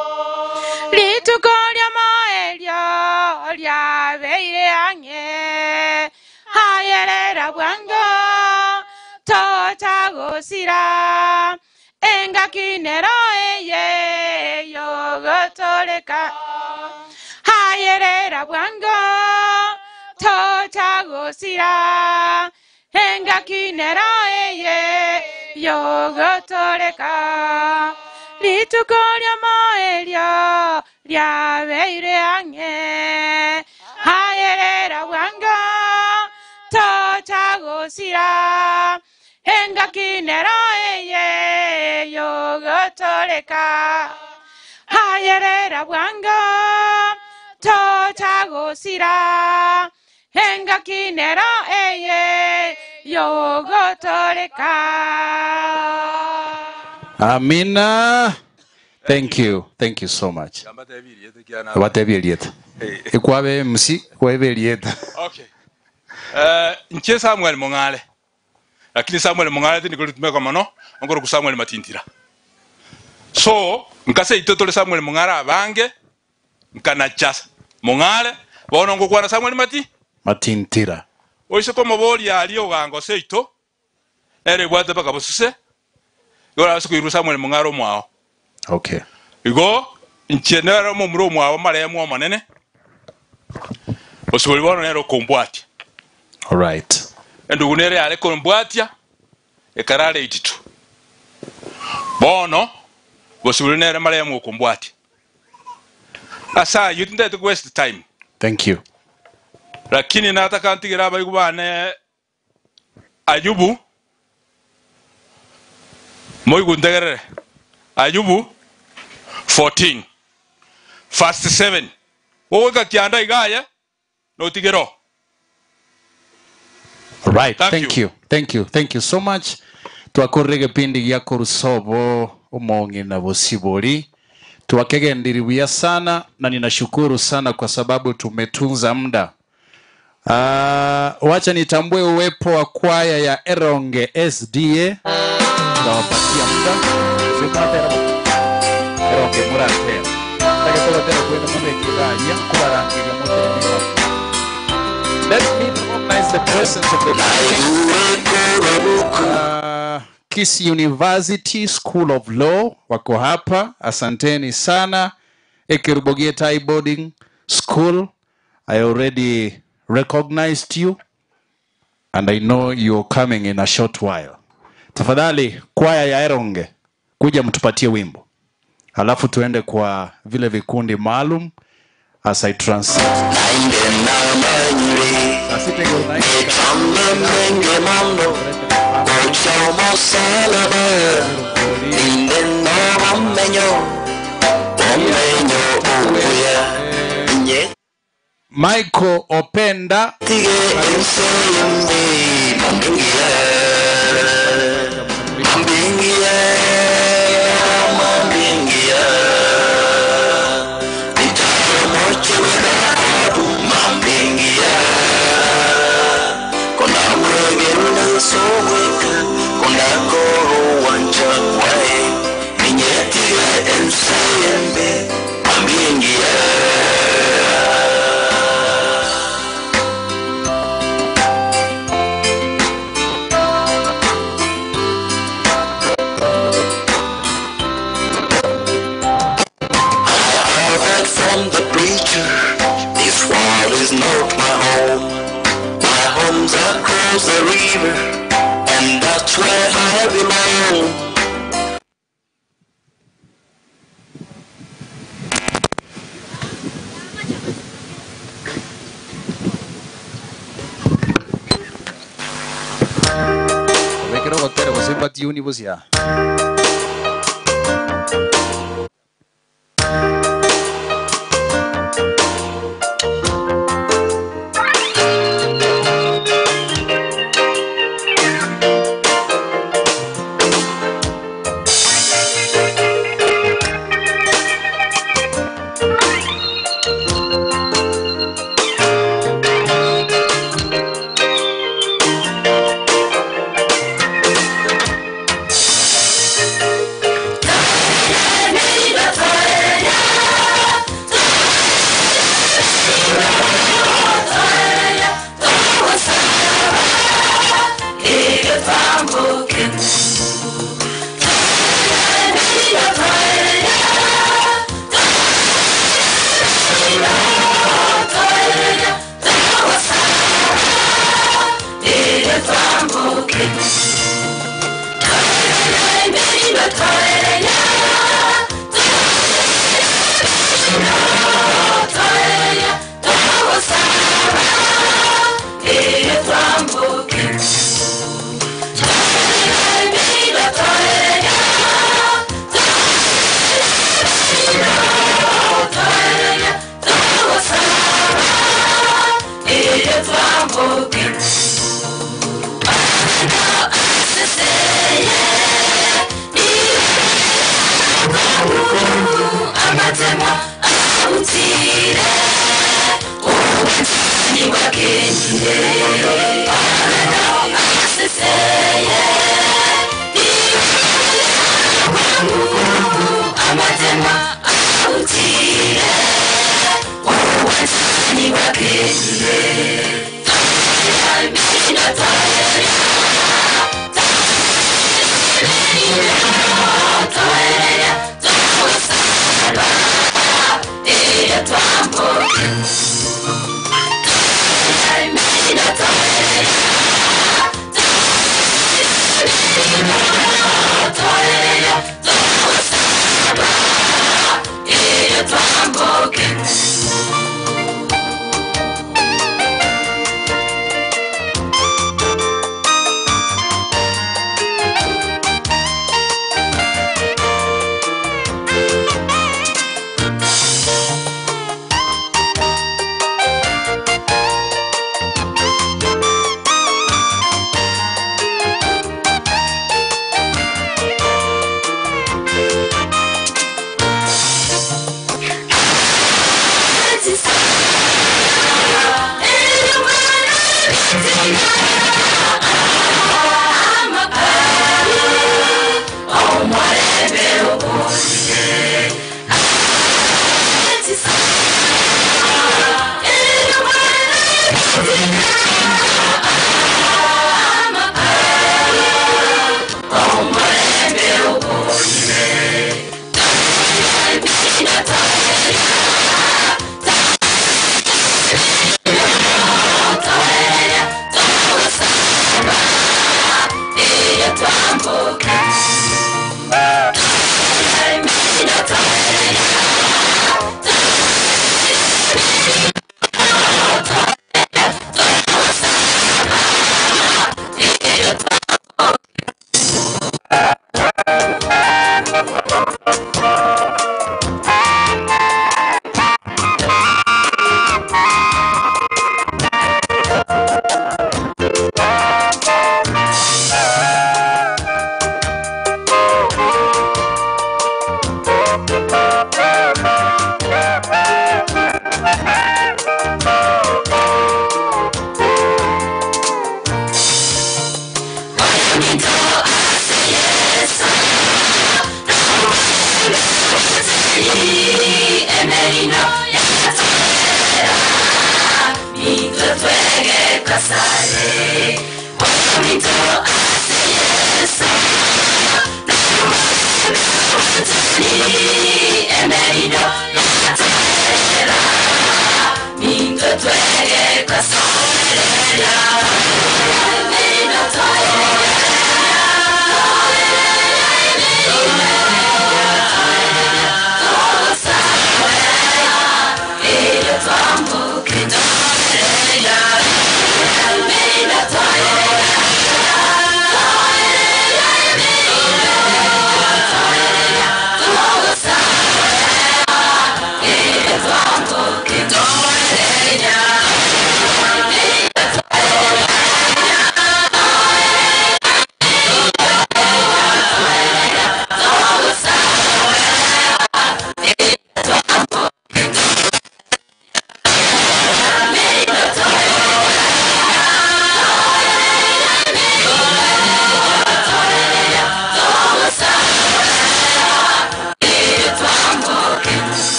Rituko ria moerio riabeire ang'e hayerera bwango totagosira engakinero eye yogotoreka hayerera bwango totagosira engakinero eye yogotoreka rituko ria moerio riabeire ang'e hayerera bwango totagosira engakinero eye yogotoreka hayerera bwango totagosira engakinero eye yogotoreka. Amina. Thank you. Thank you so much. Abatebi Ikwabe MC kwebe lieta. Okay. Nche Samuel Mongale. Lakini Samuel Mongale ni kulitumeka mano, ngoro ku Samuel Matintira. So, nkase itotole Samuel Mongale abange nkana chasa. Mongale bono ngo kwana Samuel Matintira. Oise ko moboli ali ogango seito. Ere bwate baka bosuse. Gora siku Samuel Mongale mwao. Okay. Igo nchenera mo muro mwao mare mwa manene. Osiboli bono nero kombwati. All right. Endugunere ale kombwatia ekarale ititu. Bono bosiboli nere mare mwa kombwati. Asa you didn't have to waste the time. Thank you. Lakini nataka ntigira abayigubane Ayubu moiguntegerere Ayubu 14 verse 7. Woga kianda igaya no tigero. All right. Thank you. Thank you. Thank you so much. Twakorege pindi ya korusobo umongi na bosibori. Tuwakegendiriwia sana na ninashukuru sana kwa sababu tumetunza muda. Wacha nitambue uwepo wa kwaya ya Eronge SDA. Nawapatia muda. Eronge murate. Let me recognize the presence of the Kisii University School of Law wako hapa. Asanteni sana. Ekerubogie Thai Boarding School, I already recognized you and I know you're coming in a short while. Tafadhali kwaya ya Eronge kuja mtupatie wimbo. Halafu tuende kwa vile vikundi maalum as I translate. Michael Openda. Unibusia.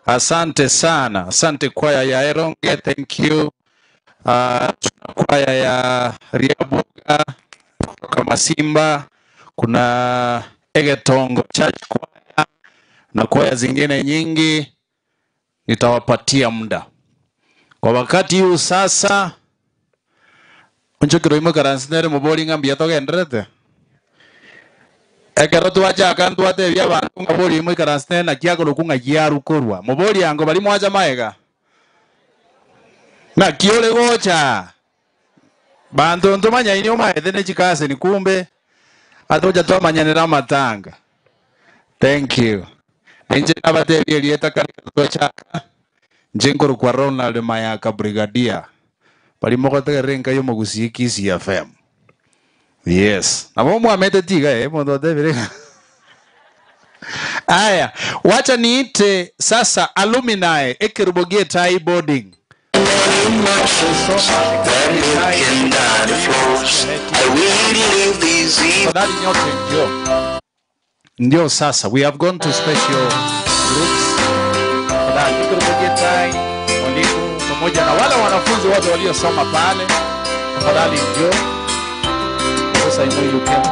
Asante sana, asante kwaya ya Eronge, thank you. Kwaya ya Riabuga kutoka Masimba, kuna Egetongo Church kwaya na kwaya zingine nyingi. Nitawapatia muda kwa wakati huu sasa. Unchokiro imo karansinere mubori ngambia togenderete ekero twachaka ntwatebia abanto ngabori imo ikaransinere naki akoroku ng'aki arukorwa mubori yango bari mwacha maega naki ore gocha bantu ntumanyaine omaete ne chikaseni kumbe atocha twamanyanera amatanga. Thank you. Ninche nabatebia erieta kare twachaka nche nkorokwa Ronald Mayaka Brigadier bari mogotegerera enka ya omogusii Kisii FM. Yes. Na bomo amete tiga mondo David. Aya, wacha niite sasa alumni Ekerubo Gietai boarding. Tafadhali nyote ndio. Ndio sasa we have gone to special groups. Tafadhali Ekerubo Gietai, mwalimu pamoja na wale wanafunzi wote waliosoma pale. Tafadhali ndio. Because I know you came to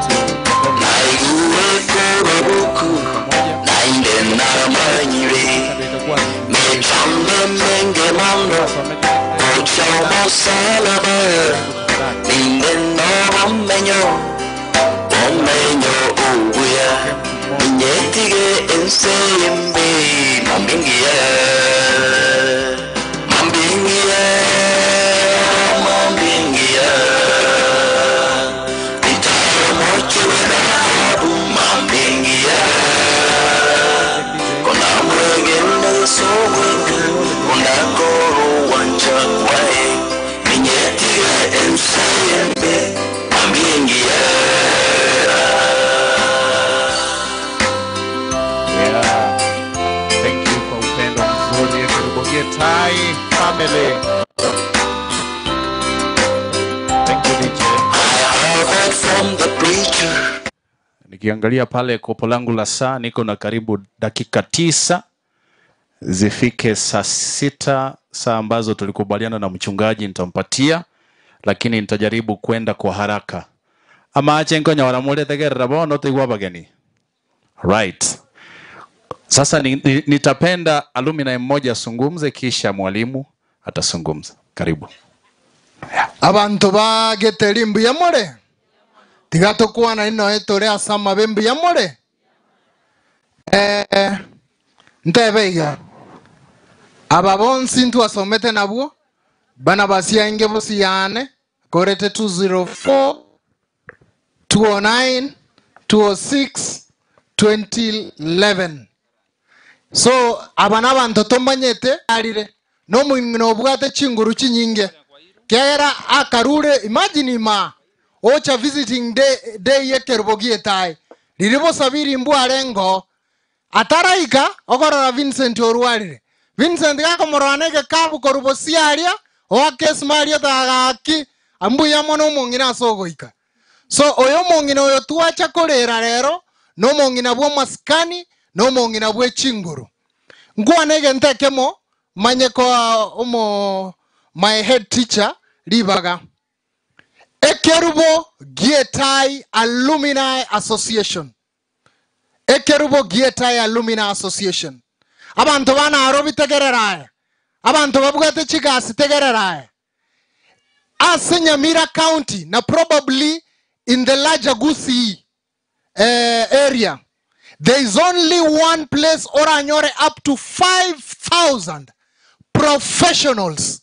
Yeah. Thank you kwa upendo mzuri Ekerubo Gietai family. Thank you DJ. Nikiangalia pale kopo langu la saa niko na karibu dakika 9 zifike saa 6, saa ambazo tulikubaliana na mchungaji nitampatia, lakini nitajaribu kwenda kwa haraka. Ama ache nkonya waramule tegerera bono tuigwa bageni. Right. Sasa nitapenda alumni mmoja asungumze kisha mwalimu atasungumza. Karibu. Abantu bageteri mbuya more. Tigatokwana ino etore asama bembuya more. Ntebeiga. Aba bonsi ntwasomete nabwo bana basiange bosiyane korete 204 209 206 2011. So abana bantu tombanyete arire no mwingino bwate chinguru chinyinge kera akarure. Imagine ma ocha visiting day Ekerubo Gietai liribo sabiri mbwa ataraika okorora Vincent orwarire. Vincent gakomorwaneke kabu korubo siaria oake smaria tagaki ambuya mono mongina sogoika. So oyo mongina oyo tuacha korera rero no mongina bwo maskani no mongina bwe chinguru. Ngwanege ntekemo manye kwa omo my head teacher libaga. Ekerubo Gietai Alumni Association. Ekerubo Gietai Alumni Association. Abantu bana arobi tegererae. Abantu babwate chigasi tegererae. Ase Nyamira County na probably in the larger Gusii area, there is only one place oranyore up to 5,000 professionals.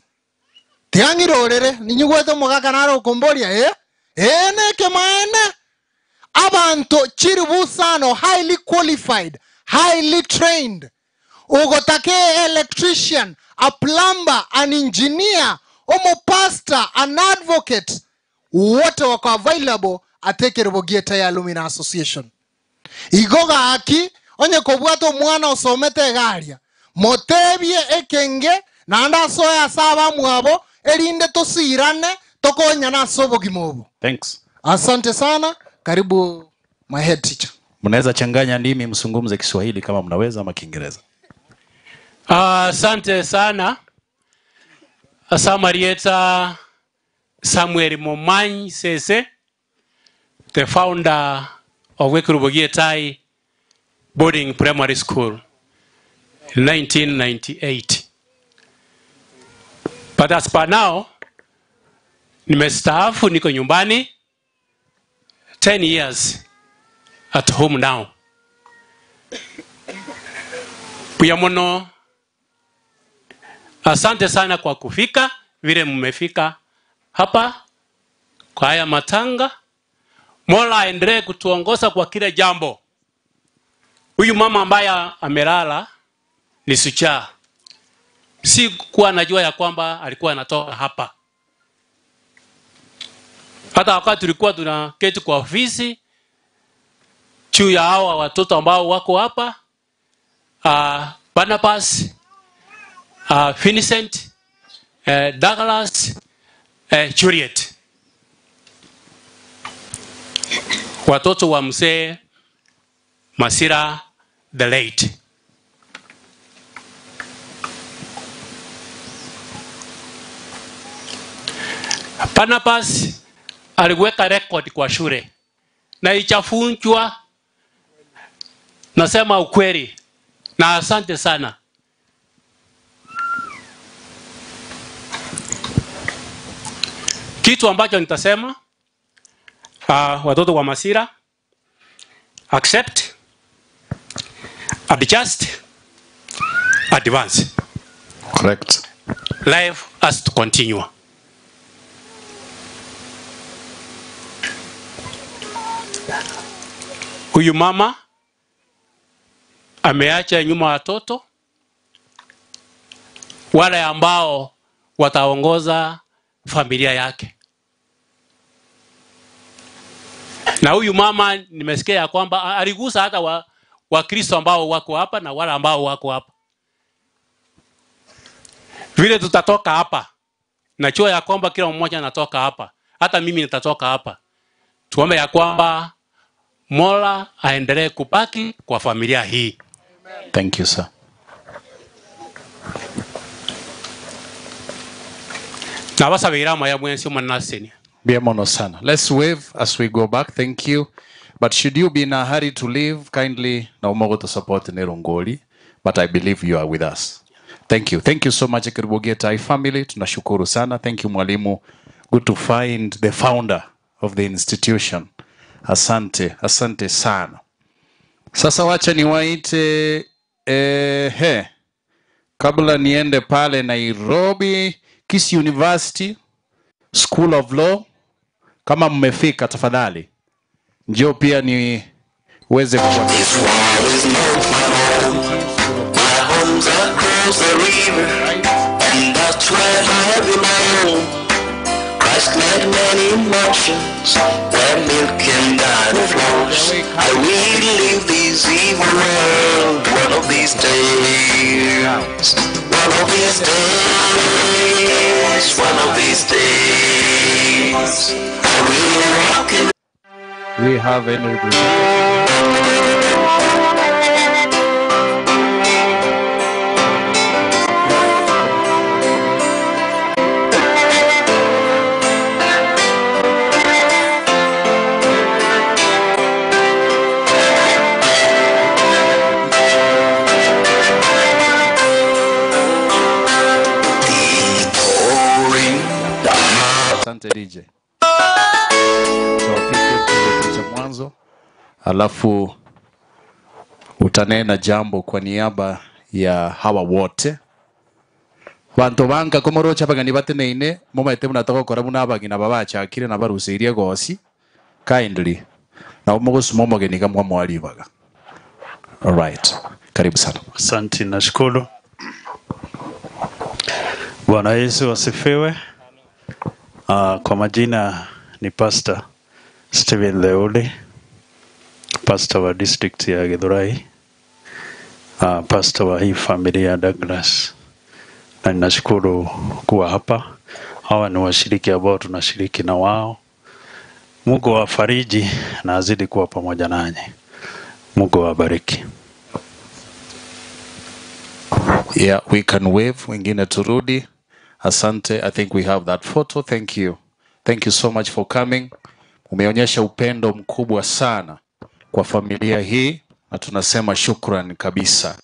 Tiangirorere ninyugweto mogaka naro komboria ene kemaene abantu chiribusano highly qualified, highly trained. Ugotake electrician, a plumber, an engineer, omo pastor, an advocate, wote wako available at Ekerubo Gietai Alumni Association. Igoga aki onye kobwato mwana osomete garia motebie ekenge nanda soya saba mwabo erinde tosirane tokonya na sobo kimobo. Thanks. Asante sana. Karibu my head teacher. Mnaweza changanya ndimi msungumze Kiswahili kama mnaweza ama Kiingereza. Asante sana. Asamarieta Samuel Momanyi Sese, the founder of Ekerubo Gietai Boarding Primary School in 1998. But as per now, nimestaafu, niko nyumbani 10 years at home now. Puyamono, asante sana kwa kufika vile mmefika hapa kwa haya matanga. Mola aendelee kutuongoza kwa kila jambo. Huyu mama ambaye amelala ni sucha. Si kuwa najua ya kwamba alikuwa anatoka hapa. Hata wakati tulikuwa tunaketi kwa ofisi juu ya hawa watoto ambao wako hapa, Barnabas, Vincent, Douglas, Juliet, watoto wa mzee Masira the late. Barnabas aliweka record kwa shule na ichafunjwa. Nasema ukweli na asante sana. Kitu ambacho nitasema, watoto wa Masira, accept, adjust, advance. Correct. Life has to continue. Huyu mama ameacha nyuma watoto wale ambao wataongoza familia yake. Na huyu mama nimesikia ya kwamba aligusa hata Wakristo ambao wako hapa na wale ambao wako hapa. Vile tutatoka hapa, najua ya kwamba kila mmoja anatoka hapa, hata mimi nitatoka hapa. Tuombe ya kwamba Mola aendelee kubaki kwa familia hii. Thank you, sir. Na basabira ya mwensi manaseni. Bien sana. Let's wave as we go back. Thank you. But should you be in a hurry to leave, kindly naomba to support Nerongoli, but I believe you are with us. Thank you. Thank you so much Kerubo Tai family. Tunashukuru sana. Thank you mwalimu. Good to find the founder of the institution. Asante, asante sana. Sasa wacha niwaite kabla niende pale Nairobi, Kisii University School of Law. Kama mmefika tafadhali njoo pia niweze kuwa. Christ led many nations where milk and honey flows. I will leave this evil world one of these days. One of these days. One of these days. I will walk in. We have any representative? Asante DJ. So, mwanzo alafu utanena jambo kwa niaba ya hawa wote. Bantu banka komorocha bagani bateneine mumaite munatoka kora muna abagina babachakire na barusirie gosi kindly na umugusuma omogeni kamwa mwalibaga. All right. Karibu sana. Asante, nashukuru. Bwana Yesu asifiwe. Kwa majina ni Pastor Stephen Leole, pastor wa district ya Githurai, pastor wa hii familia Douglas, na ninashukuru kuwa hapa. Hawa ni washiriki ambao tunashiriki na wao. Mungu awafariji na azidi kuwa pamoja nanyi. Mungu awabariki. Yeah, we can wave, wengine turudi. Asante, I think we have that photo. Thank you. Thank you so much for coming. Umeonyesha upendo mkubwa sana kwa familia hii na tunasema shukran kabisa.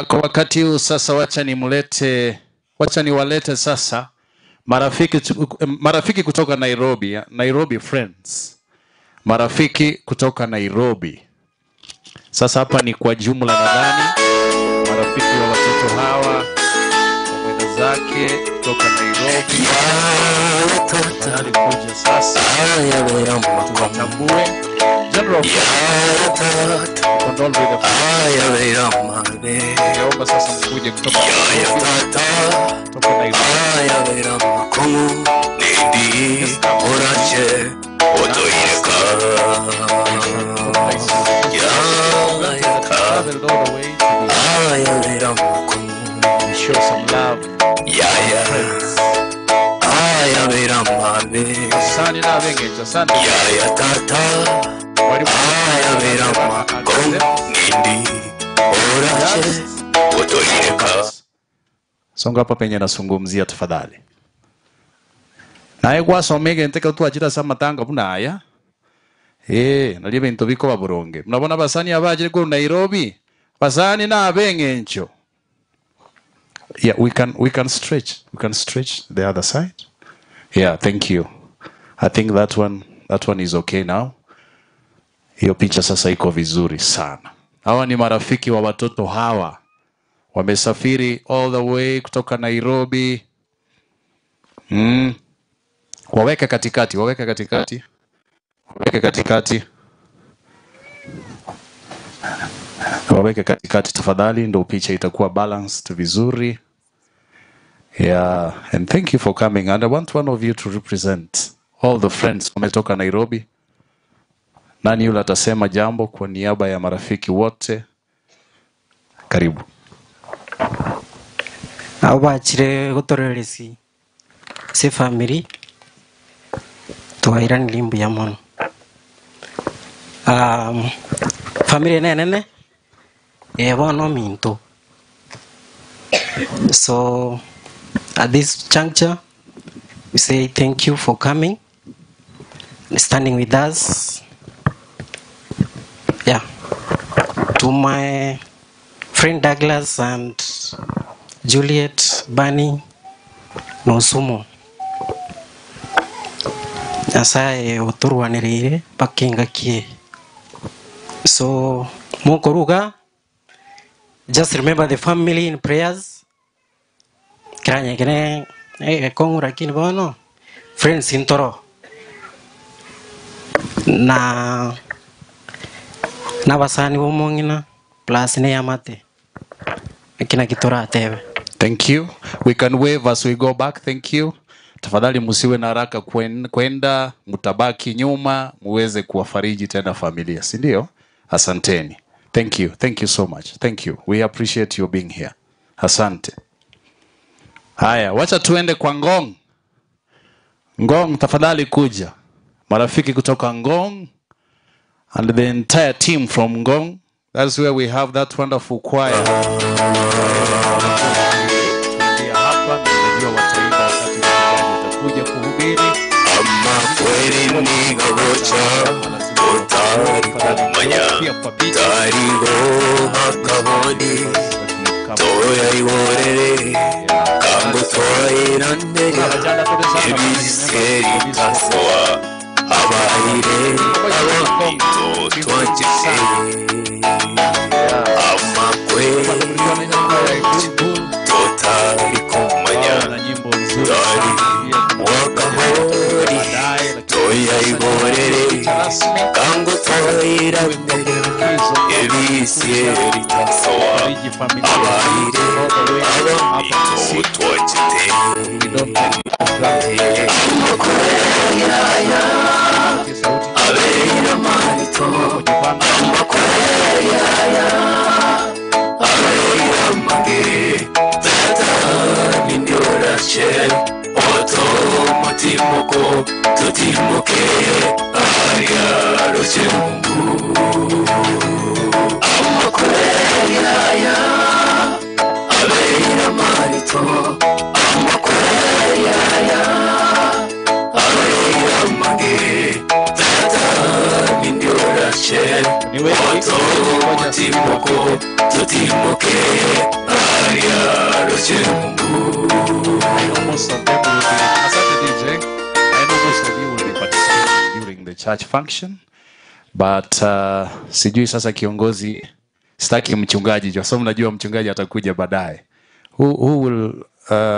Kwa wakati huu sasa wacha niwalete sasa marafiki kutoka Nairobi, Nairobi friends. Marafiki kutoka Nairobi. Sasa hapa ni kwa jumla nadhani marafiki wa watoto hawa mwenda zake kutoka Nairobi. Tafadhali kuja sasa tuwatambue. General condole with the ningeomba sasa mkuje kutoka kutoka Nairobi. Traveled all the way to show some love. Friends. Asante na bengecho, asante. Songa hapa penye nasungumzia tafadhali. Naye gwasomege nteka twachira samatanga bunaya. Nali bintu biko baburonge. Mnabona basani abajire ku Nairobi. Basani na bengencho. Yeah, we can stretch. We can stretch the other side. Yeah, thank you. I think that one is okay now. Hiyo picha sasa iko vizuri sana. Hawa ni marafiki wa watoto hawa. Wamesafiri all the way kutoka Nairobi. Waweke katikati, waweke katikati. Waweke katikati. Waweke katikati tafadhali, ndio picha itakuwa balanced vizuri. Yeah, and thank you for coming. And I want one of you to represent all the friends wametoka Nairobi. Nani yule atasema jambo kwa niaba ya marafiki wote? Karibu. Abachire gotoreresi se family twairani limbu ya mono. Family nene bono minto. So at this juncture we say thank you for coming and standing with us. Yeah, to my friend Douglas and Juliet, Bani, Nosumo. Nyasaye oturwanirire bakingakie. So Mokoruga, just remember the family in prayers. Kiranya kene kongura kini bono friends intoro. Na basani bomongina plus ne yamate. Kina kitora atebe. Thank you. We can wave as we go back. Thank you. Tafadhali musiwe na haraka kwenda, mtabaki nyuma, muweze kuwafariji tena familia, si ndio? Asanteni. Thank you. Thank you so much. Thank you. We appreciate you being here. Asante. Haya, wacha tuende kwa Ngong. Ngong, tafadhali kuja. Marafiki kutoka Ngong and the entire team from Ngong. That's where we have that wonderful choir. Hapa najua wataimba wakati mchungaji atakuja kuhubiri. Ama kweli ni gocha utari manya tarigo hakabodi toya iworere kango toiranderia ebiseri tasoa abaire abamito twajise ama kweli totari kumanya tari wakahori toya igorere kango toiranderia ebiseri tasoa abaire abamito twajite. Asante DJ. I know most of you will be participating during the church function, but sijui sasa kiongozi, sitaki mchungaji kwa sababu najua mchungaji atakuja baadaye. Who will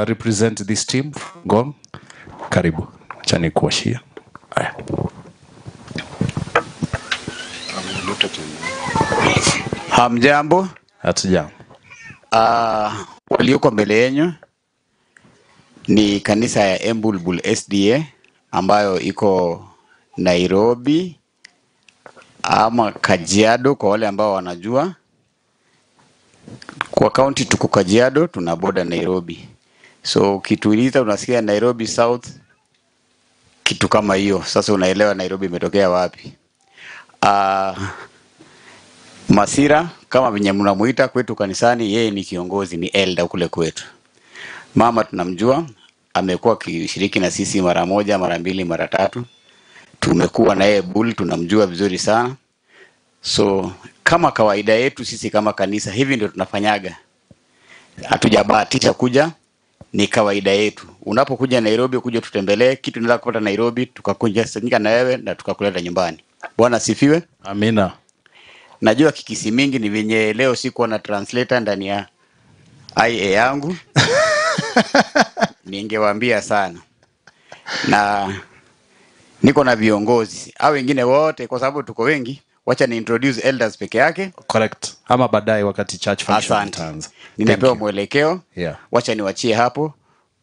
represent this team? Ngong, karibu. Acha nikuashie. Haya. Hamjambo. Hatujambo. Walioko mbele yenu ni kanisa ya Embulbul SDA ambayo iko Nairobi ama Kajiado kwa wale ambao wanajua. Kwa county tuko Kajiado, tuna border Nairobi. So ukituuliza unasikia Nairobi South, kitu kama hiyo. Sasa unaelewa Nairobi imetokea wapi. Masira kama venye mnamuita kwetu kanisani, yeye ni kiongozi, ni elder kule kwetu. Mama tunamjua, amekuwa akishiriki na sisi mara moja, mara mbili, mara tatu. Tumekuwa na yeye Bull, tunamjua vizuri sana. So kama kawaida yetu sisi kama kanisa, hivi ndio tunafanyaga. Hatujabahatisha kuja, ni kawaida yetu. Unapokuja Nairobi, kuja tutembelee, kitu unaweza kupata Nairobi, tukakuja sanyika na wewe na tukakuleta nyumbani. Bwana sifiwe. Amina. Najua kikisi mingi ni venye leo sikuwa na translator ndani ya IA yangu. Ningewaambia sana. Na niko na viongozi au wengine wote, kwa sababu tuko wengi, wacha ni introduce elders peke yake. Correct. Ama baadaye wakati church function itaanza. Ninapewa mwelekeo. Yeah. Wacha niwachie hapo.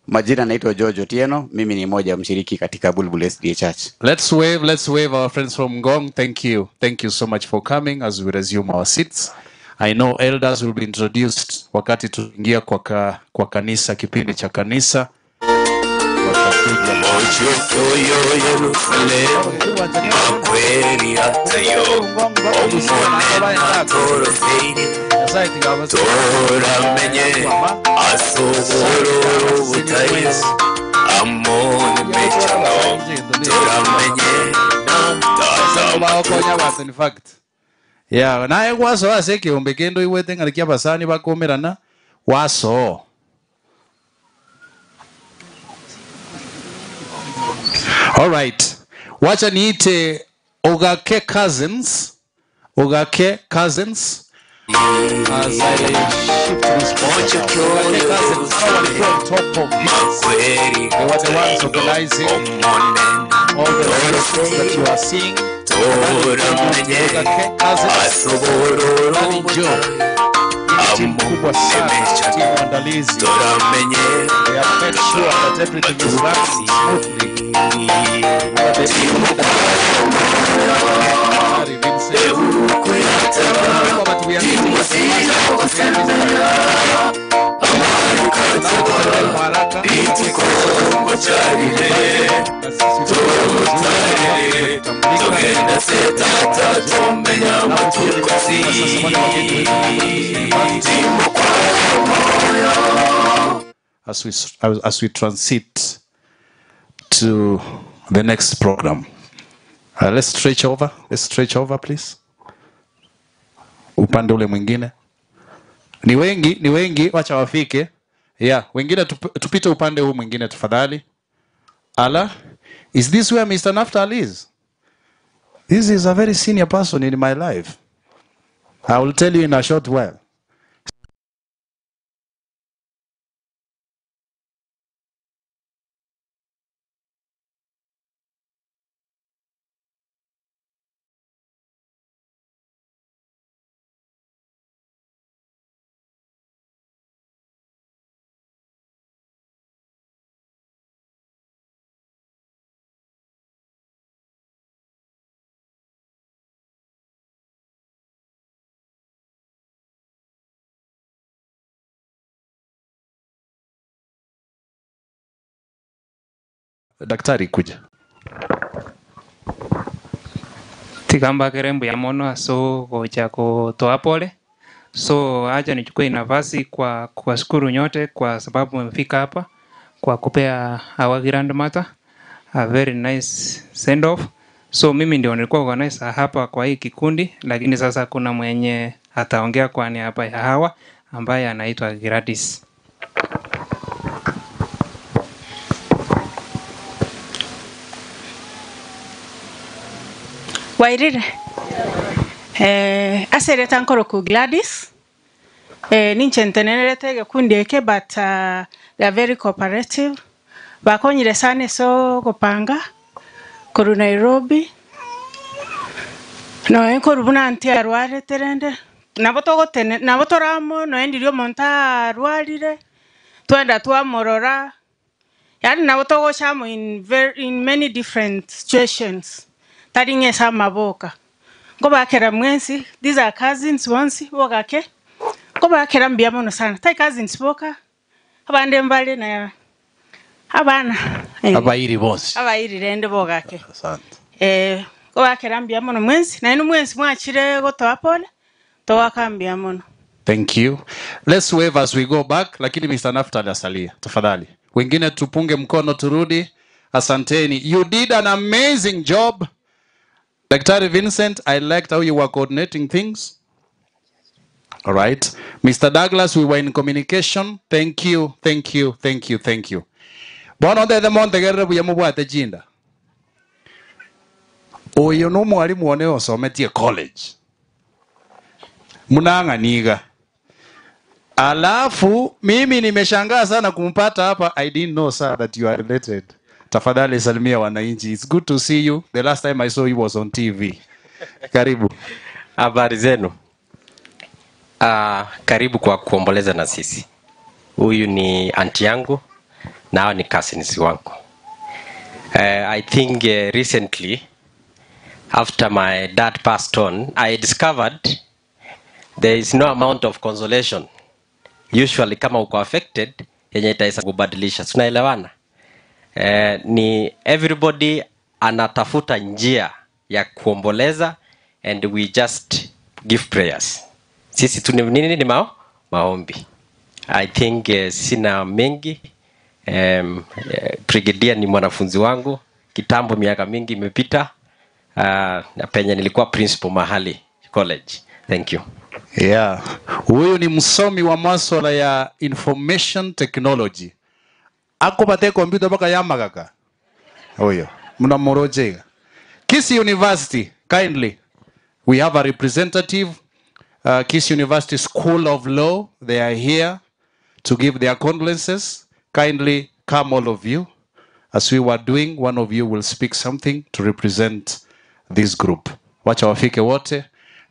Majina naitwa George Otieno, mimi ni mmoja mshiriki katika Bulbul SDA Church. Let's wave our friends from Ngong. Thank you. Thank you so much for coming as we resume our seats. I know elders will be introduced wakati tuingia kwa kanisa, kipindi cha kanisa. In fact, yeah, naye waso ase kiombe kendo iwete ngarikia basani bakomerana waso. All right. Wacha niite Ogake Cousins. Ogake Cousins. As I shift this point. Ogake Cousins, how walikuwa on top of this. They were the ones organizing all the resources that you are seeing. Ogake Cousins. Nani Joe. Timu kubwa sana, timu andalizi. They have made sure that everything is running smoothly. As we transit to the next program. Let's stretch over. Let's stretch over, please. Upande ule mwingine. Ni wengi, wacha wafike. Yeah, wengine tupite upande huu mwingine tafadhali. Ala, is this where Mr. Naftali is? This is a very senior person in my life. I will tell you in a short while. Daktari kuja. Tikamba kerembu ya mono aso gocha kutoa pole. So acha nichukue nafasi kwa kuwashukuru nyote kwa sababu mmefika hapa kwa kupea our grandmother a very nice send off. So mimi ndio nilikuwa organizer hapa kwa hii kikundi, lakini sasa kuna mwenye ataongea kwa niaba ya hawa ambaye anaitwa Gladys. Wairire. Asereta nkoroku Gladys. Ninche ntenerete gikundi eke, but they are very cooperative. Bakonyire sana so kupanga koru Nairobi. No enkoru buna anti arware terende. Nabo togotene nabo toramo noendirio monta rwarire twenda twamorora. Yani nabo togochamo in very, in many different situations. Taringe samaboka. Ngobakera mwensi, these are cousins bonsi bogake. Ngobakera mbia mono sana. Tai cousins boka. Abande mbale na abana. Abairi bonsi. Abairi rende bogake. Asante. Ngobakera mbia mono mwensi. Na inu mwensi mwachire gotoa pole. Towakambia mono. Thank you. Let's wave as we go back, lakini Mr. Naftali asalia. Tafadhali. Wengine tupunge mkono turudi. Asanteni. You did an amazing job. Daktari Vincent, I liked how you were coordinating things. All right. Mr. Douglas, we were in communication. Thank you, thank you, thank you, thank you. Bono ndethe montegerere buya mubwate jinda. Oyo no mwalimu one osometie college. Munang'aniga. Alafu mimi nimeshangaa sana kumpata hapa. I didn't know, sir, that you are related. Tafadhali salimia wananchi. It's good to see you. The last time I saw you was on TV. Karibu. Habari zenu. Karibu kwa kuomboleza na sisi. Huyu ni anti yangu na hao ni cousins wangu. I think recently after my dad passed on, I discovered there is no amount of consolation. Usually kama uko affected yenye itaweza kubadilisha. Tunaelewana? Ni everybody anatafuta njia ya kuomboleza and we just give prayers. Sisi tu nini ni maombi. I think sina mengi. Brigadier ni mwanafunzi wangu kitambo, miaka mingi imepita. Na penye nilikuwa principal mahali college. Thank you. Yeah. Huyu ni msomi wa masuala ya information technology. Akobate kompyuta baka yamagaka. Huyo. Mnamorojega. Kisii University, kindly. We have a representative, Kisii University School of Law. They are here to give their condolences. Kindly come, all of you. As we were doing, one of you will speak something to represent this group. Wacha wafike wote.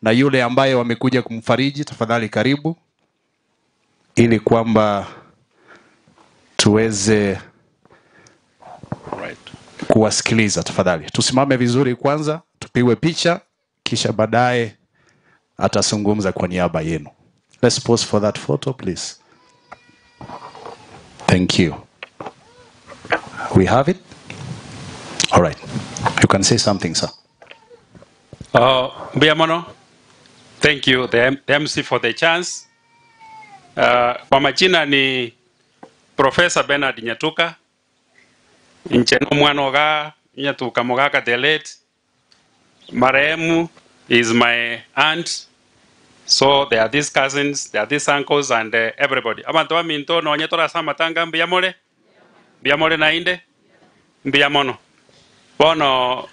Na yule ambaye wamekuja kumfariji, tafadhali karibu, ili kwamba tuweze kuwasikiliza. Tafadhali tusimame vizuri kwanza, tupigwe picha, kisha baadaye atazungumza kwa niaba yenu. Let's pause for that photo, please. Thank you. We have it? All right. You can say something, sir. Mbiamono, thank you, the MC, for the chance. Kwa majina ni Professor Bernard Nyatuka. Ncheno mwanoga Nyatuka Mogaka the late. Marehemu is my aunt. So there are these cousins, there are these uncles, and everybody. Abantu baminto no nyetora samatanga mbiyamore. Mbiyamore na inde. Mbiyamono. Bono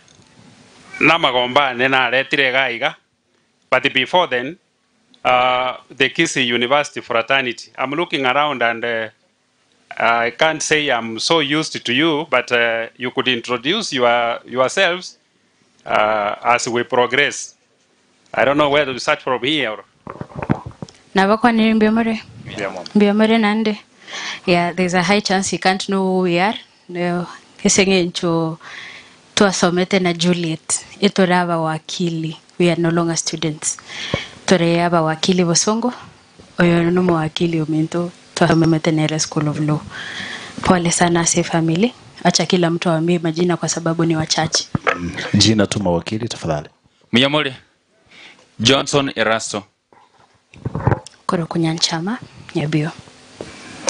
namagomba nena retire gaiga. But before then, the Kisii University fraternity. I'm looking around and I can't say I'm so used to you, but you could introduce yourselves as we progress. I don't know where to start from here. Nabakwaniri Mbiamore. Mbiamore nande. Yeah, there's a high chance you can't know who we are. No, kesenge tuasomete na Juliet. Itoraba wakili. We are no longer students. Toreyaba wakili Bosongo. Oyo no wakili umento. Tuasomete na School of Law. Pole sana se family. Acha kila mtu aambie majina kwa sababu ni wachache. Jina tu mawakili tafadhali. Mbiamore. Johnson Erasto. Koro Nyanchama Nyabio.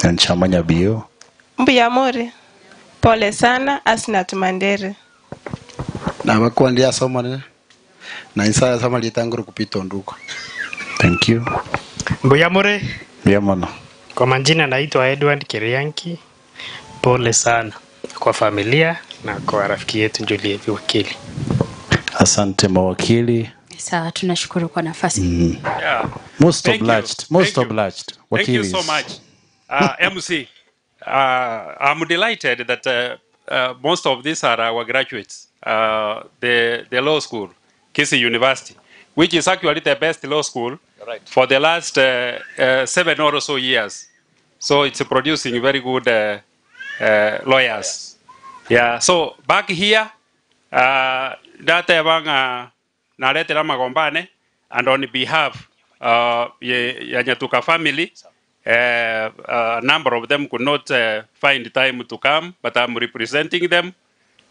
Nyanchama Nyabio. Mbiamore. Pole sana Asnat Mandere. Na bakuandia somo ne. Na insaya sama litanguru kupita nduko. Thank you. Mbiamore. Mbiamono. Kwa majina naitwa Edward Kirianki. Pole sana kwa familia na kwa rafiki yetu Juliet wakili. Asante mawakili. Sawa, tunashukuru kwa nafasi. Yeah. Most Thank obliged. you. Most Thank you. obliged. Thank you Wakilis. so much, MC. I'm delighted that most of these are our graduates, the law school, Kisii University, which is actually the best law school For the last 7 or so years. So it's producing very good lawyers. Yeah, so back here, datebanga naletera magombane, and on behalf ya Nyatuka family, a number of them could not find time to come, but I'm representing them.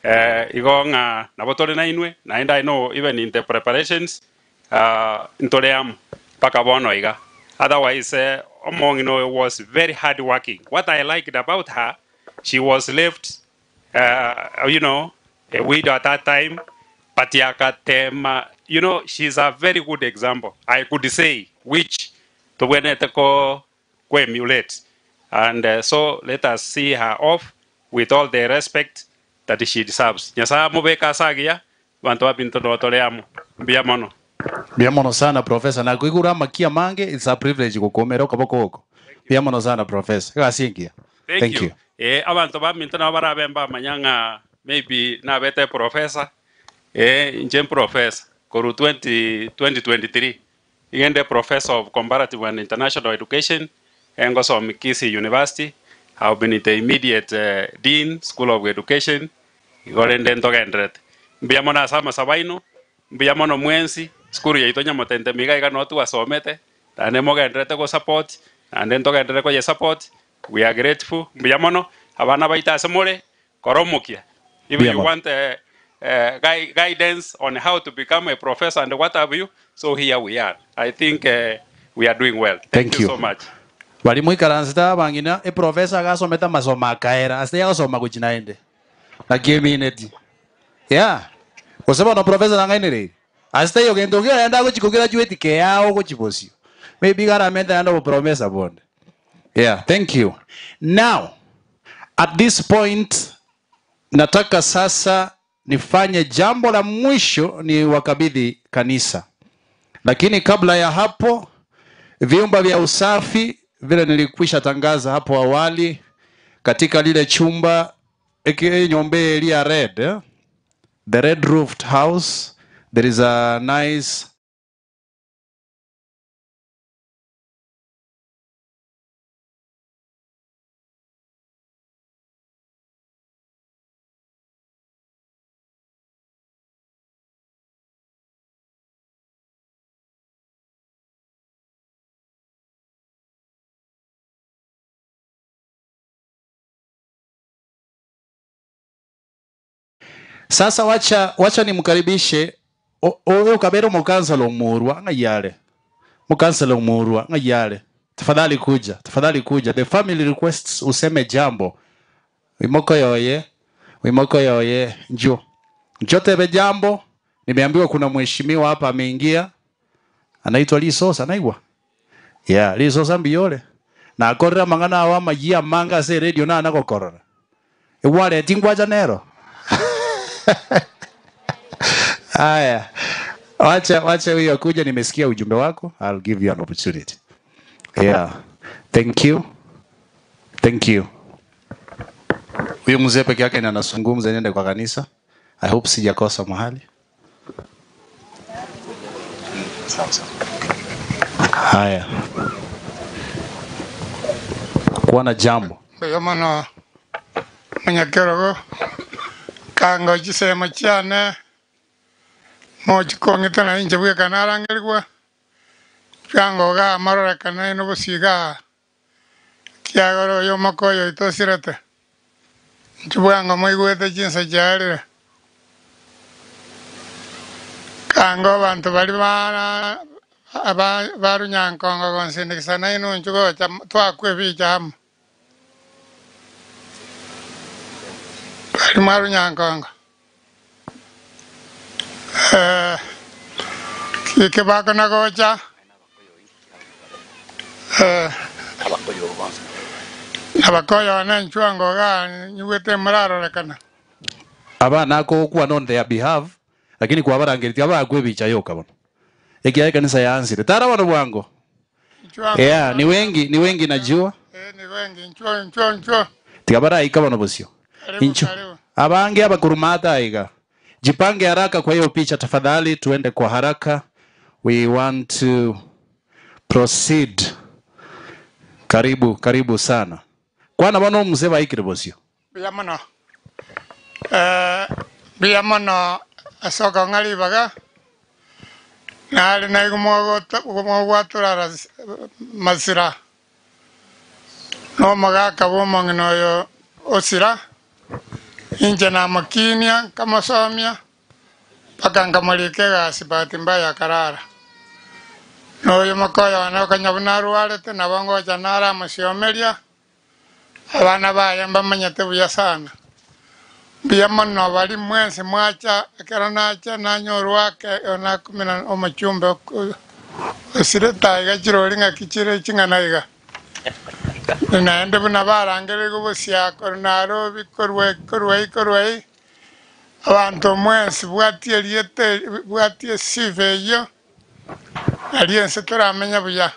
Igonga nabotore na inwe, na I know even in the preparations, ntoleam paka bono iga. Otherwise, Omongino was very hard working. What I liked about her, she was left, you know, a widow at that time, but yakatema, you know, she's a very good example. I could say which to ko emulate. And so let us see her off with all the respect that she deserves. Nyasa mubeka sagia, bantu abinto notoleamu. Mbiamono. Mbiamono sana professor. Na kuigura makia mange, it's a privilege kukomera kaboko huko. Mbiamono sana professor. Gasingia. Thank you. Abantu baminto na barabemba manyanga maybe na bete professor. Njem professor koru 2023. Igende professor of comparative and international education Engoso Kisii University. I've been the immediate dean School of Education. Igorende ntogendret. Mbiamono sama sabaino, mbiamono mwensi, skuru ya itonya motente miga iga notu asomete. Tane mogendrete ko support, and ntogendrete ko ye support. We are grateful. Mbiamono abana baita asemore koromokia. If you want guidance on how to become a professor and what have you, so here we are. I think we are doing well. Thank you so much. Walimu ikaranzita bangina e professor agasometa masoma akaera ase yagasoma kuchinaende na kiemineti. Yeah. Osema no professor nangainere. Ase yo gento enda kuchikugraduate ke yao kuchibosio. Maybe garamenta ando promesa bonde. Yeah, thank you. Now, at this point nataka sasa nifanye jambo la mwisho, ni wakabidhi kanisa. Lakini kabla ya hapo, vyumba vya usafi vile nilikwisha tangaza hapo awali, katika lile chumba aka nyombe elia red, eh? The red roofed house, there is a nice Sasa wacha nimkaribishe oyo kabero mukansala omurwa ngayale. Mukansala omurwa ngayale. Tafadhali kuja, tafadhali kuja. The family requests useme jambo. Wimoko yoye njoo. Njoo tebe jambo. Nimeambiwa kuna mheshimiwa hapa ameingia. Anaitwa Lisosa, anaigwa. Yeah, Lisosa mbiyole. Na akorera mangana awa majia manga se radio na anakokorora. Ewale tingwa janero. Aya. Wacha huyo kuja, nimesikia ujumbe wako. I'll give you an opportunity. Yeah. Thank you. Thank you. Huyo mzee peke yake ndiye anazungumza, niende kwa kanisa. I hope sijakosa mahali. Haya. Kuwa na jambo. Kwa maana mwenyekerogo kango chisemo chane mochikong'ete na inche bwekana arangerigwa kango ga marorekana ino busiga kiagoro yo makoyo itosirete nchibwango moigwete chinsa chiarire kango bantu bari bara barunyankongo gonsindikisana ino nchugocha twakwe bicha bari marunyankongo kike bako nagocha abakoyo na nchwango ga nyuwete murarorekana aba nako kuwa on their behalf lakini kwa barangeri aba agwe bicha yoka bono ekiya kanisa yaanzire tara bano bwango. Yeah, ni wengi najua. Ni wengi nchwa tikabara ikabano bosio incho abange abakurumata iga. Jipange haraka kwa hiyo picha tafadhali, tuende kwa haraka. We want to proceed. Karibu, karibu sana. Kwana bano mzee baikire bosio. Biamono. Biamono asoka ngali baga. Nali na igumogwatura masira. No magaka bomangino yo osira. Inje na makinia kama somia. Paka ngamulike gasi bahati mbaya karara. No yo makoya na kanyabunaru na bongo janara musiomeria. Abana baye mbamanyete buya sana. Biamono bali mwense mwacha ekero nacha nanyorwake ona kumina omuchumbe osireta iga chirori ng'aki chire ching'ana iga. Naende buna barangere gobosia koru Nairobi korwei abantu mwense bwatie riete bwatie sive eyo ariense toramenya buya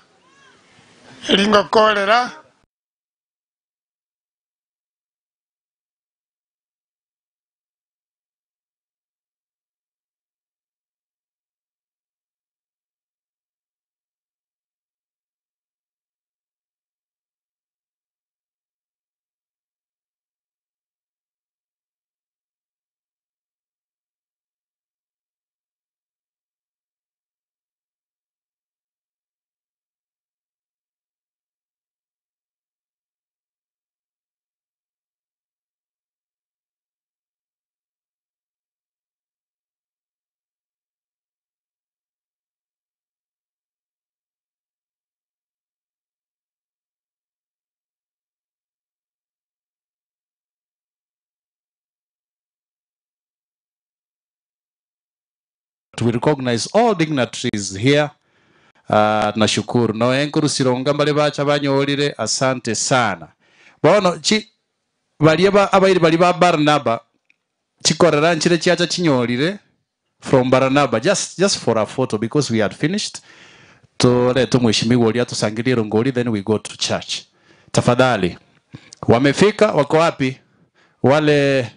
eringo kolera. We recognize all dignitaries here. Nashukuru. No enkuru sironga mbale bacha banyorire, asante sana. Bono chi baliba abairi baliba Barnaba chikorera nchire chiacha chinyorire from Barnaba just for a photo because we had finished. Tole tumheshimiwa ulia tusangilie rongoli, then we go to church. Tafadhali. Wamefika wako wapi? Wale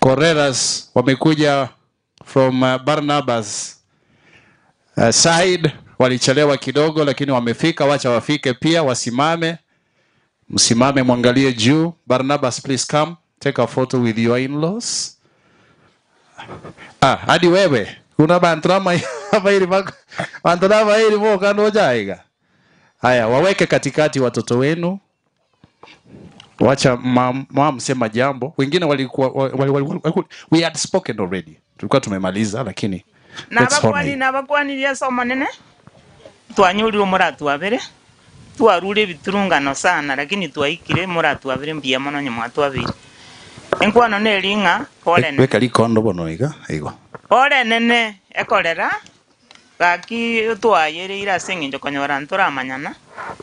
Koreras wamekuja from Barnabas side, walichelewa kidogo lakini wamefika. Wacha wafike pia, wasimame. Msimame mwangalie juu. Barnabas, please come take a photo with your in-laws. Ah, hadi wewe kuna bantrama abairi bako bantrama hili boka nojaiga. Haya, waweke katikati watoto wenu. Wacha mam sema jambo. Wengine walikuwa we had spoken already. Tulikuwa tumemaliza lakini nabakwani lyasoma nene twanyulire muratu wabere twarure biturungano sana lakini twaikire muratu wabere mbia mono nyuma twabire enkwano nelinga pole weka likondo bono iga igo pole nene ekolera gaki twayere ira senginjo konyora nturamanyana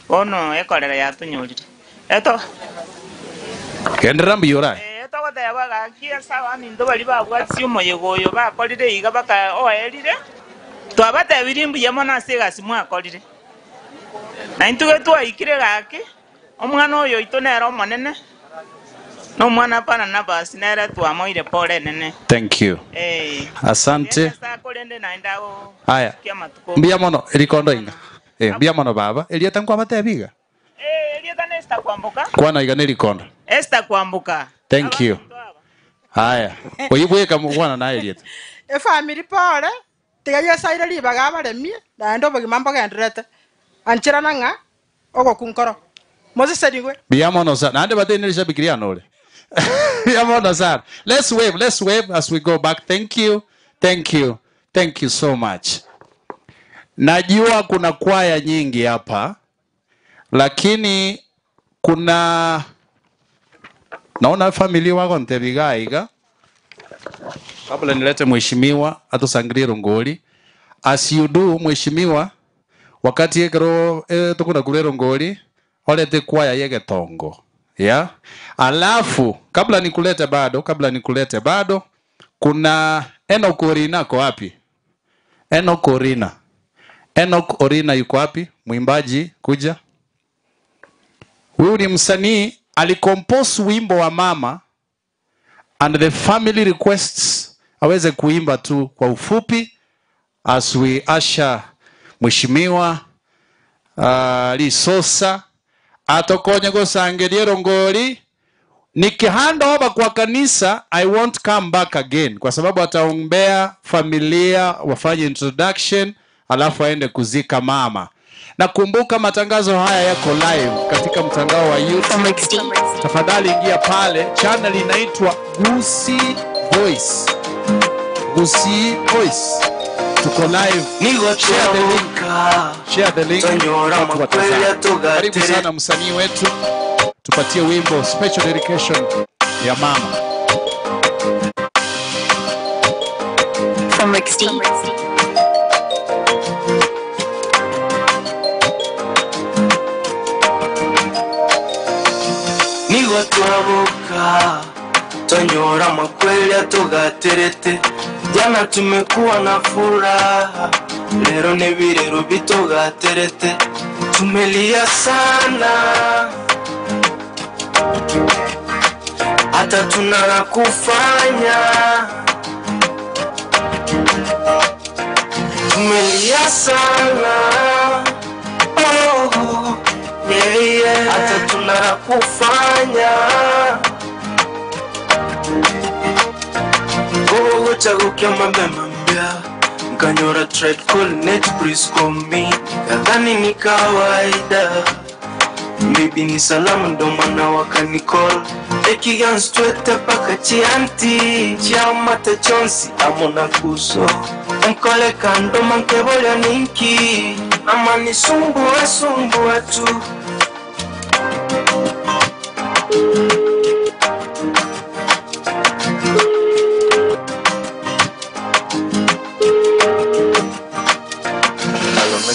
bono ekolera yatunyulire eto kendera mbiyora togoteba gaki sawa minto bali babwatsi omoyego oyo bakorire iga baka oerire twabatebire mbuya mono ase egasi mwakorire na intuge twaikire gaki omwana oyo oito nere omonene no omwana Barnabas nere twamoire pole nene. Thank you. Asante. Haya, mbuya mono erikondo inga mbuya mono baba erieta nkwabatebiga erieta ne Esther Kwamboka kwana iga nerikondo Esther Kwamboka. Thank you. Haya. Oyibweka mwana naye lieta. E family pole tiga saire libaga baremie na ndo bogima mbogenderete. Anchira nanga ogokunkoro. Moses sadigwe. Biamono sana. Ande batene lishabikiria nole. Biamono sana. Let's wave as we go back. Thank you. Thank you. Thank you so much. Najua kuna kwaya nyingi hapa. Lakini kuna naona familia wako ntebigaiga. Kabla nilete mheshimiwa atusangilie rongoli. As you do mheshimiwa, wakati ekero tukuna kule rongoli, olete kwaya yege tongo. Yeah? Alafu kabla nikulete bado kuna Enoch Orina ko wapi? Enoch Orina. Enoch Orina yuko wapi? Mwimbaji kuja. Huyu ni msanii, alicompose wimbo wa mama and the family requests aweze kuimba tu kwa ufupi as we usher Mheshimiwa Lisosa atokonye gosangeria rongori. Nikihanda over kwa kanisa, I won't come back again, kwa sababu ataombea familia wafanye introduction, alafu aende kuzika mama. Na kumbuka matangazo haya yako live katika mtandao wa YouTube. Tafadhali ingia pale, channel inaitwa Gusii Voice. Gusii Voice. Tuko live. Share the link. Share the link. Karibu sana msanii wetu. Tupatie wimbo special dedication ya mama. From Rick Steve. Nigo twabuka tonyora makweli atugaterete. Jana tumekuwa na furaha, leo ni birero bitugaterete. Tumelia sana hata tunala kufanya. Tumelia sana, oh, yeah, yeah. Hata tunala kufanya. Gogo chagukia mambe mambia nkanyora tried call net please call me. Kadhani ni kawaida, maybe ni salamu ndo maana wakanicall. Ekigan twete paka chianti chiamata chonsi amona kuso nkole kando mankebolia ninki ama nisumbue sumbue tu.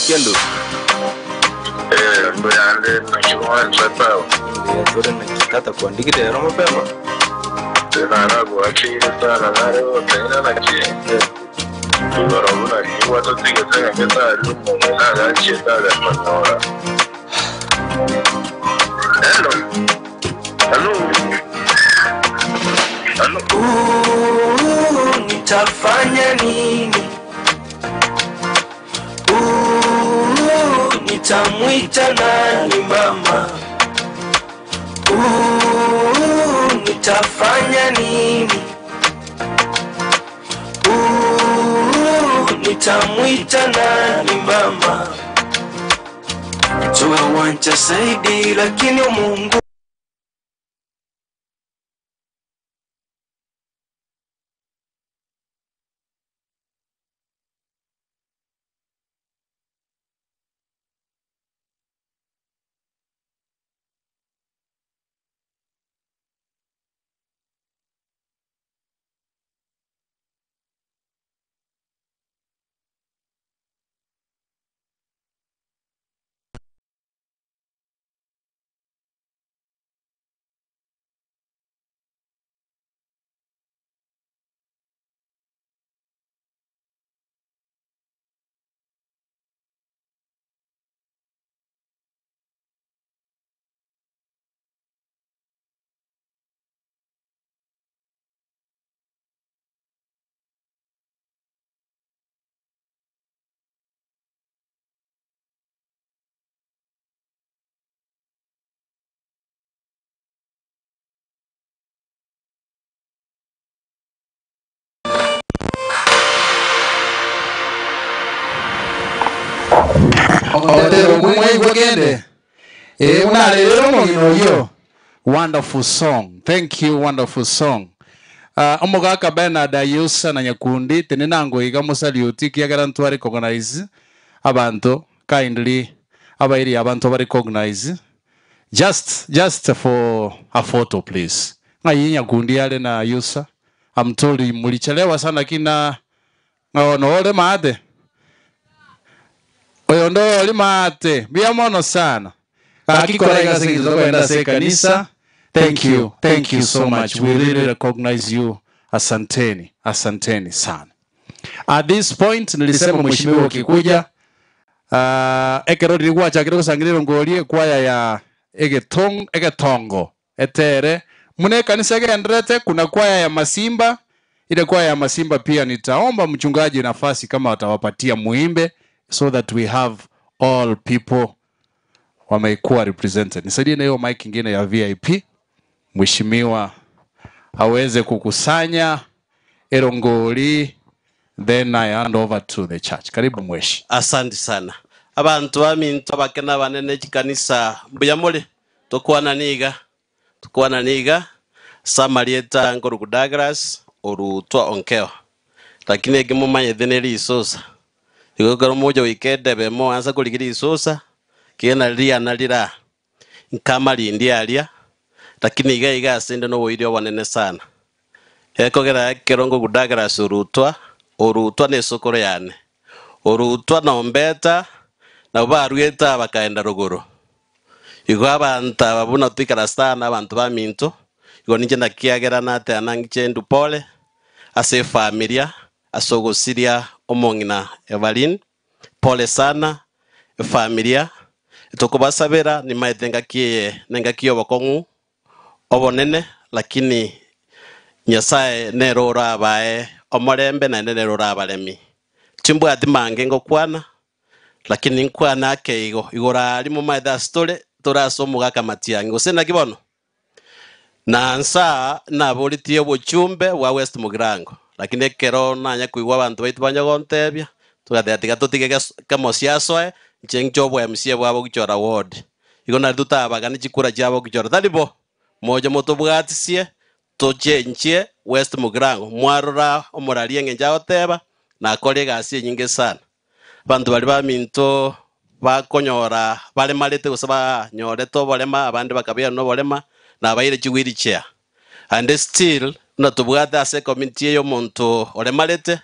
Kendo. Tata kuandikite ero mapema. Hello. Nitafanya nini? Nitamwita nani mama? Nitafanya nini? Nitamwita nani mama? Tuwe wanja zaidi lakini Mungu Wonderful song. Thank you, wonderful song. Omogaka Bernard Ayusa na Nyakundi tenenango iga musaliuti kiagera ntwa recognize abantu kindly abairi abantu ba recognize just for a photo please. Ngayi Nyakundi yale na Ayusa. I'm told mulichelewa sana kina no ole maade. Oyo ndo ole maate. Biamono sana. Akikorega singizokwenda se kanisa. Thank you. Thank you so much. We really recognize you. Asanteni. Asanteni sana. At this point nilisema mheshimiwa ukikuja ekero nilikuwa chakiro kusangirira ngolie kwaya ya egetongo etere mune kanisa egenderete kuna kwaya ya Masimba. Ile kwaya ya Masimba pia nitaomba mchungaji nafasi kama atawapatia muimbe so that we have all people wamekuwa represented. Nisaidie na hiyo mic ingine ya VIP, mheshimiwa aweze kukusanya erongoli, then I hand over to the church. Karibu mweshi. Asante sana. Abantu baminto abakena banene chikanisa mbuya mole tokwana niga Samarieta ngoru Douglas orutwa onkeo lakini ekimumanye thene risosa igokero moja wikende bemo ansa kuligiri isosa kiena ria na rira nkamari ndi aria lakini iga iga asende no woirio wanene sana ekogera kerongo Douglas orutwa ne sokoro yane orutwa na mbeta na barweta bakaenda ruguru igo abantu babuna twikara sana abantu baminto igo ninje nakiagera nate anangiche ndupole ase familia asogosiria omongina Evelyn pole sana familia tokobasabera ni maitenga kiye nenga kiyo bakongu obonene lakini Nyasaye nerora abae omorembe na nerora abaremi chimbwa atimange ngokwana lakini nkwana ake igo igora ari mu maitha story turasomuga kamatiangi gusena kibono na nsa naburitie obuchumbe wa West Mugirango lakini ekero nanya kuigwa abantu baitu banyagontebia tugathea tutige kamosiasoe nche bwa MC bwabo gichora ward igo na tutabaga ni chikura chiabo gichora taribo moja motobwatisie tochenchie West Mugirango mwarora omurarie ngenja oteba na akore gasi nyingi sana bantu bari baminto bakonyora bale malete gusaba nyore to bolema abandi bakabya no bolema na baire chiwiri chair and still na tubwate ase community yo muntu oremalete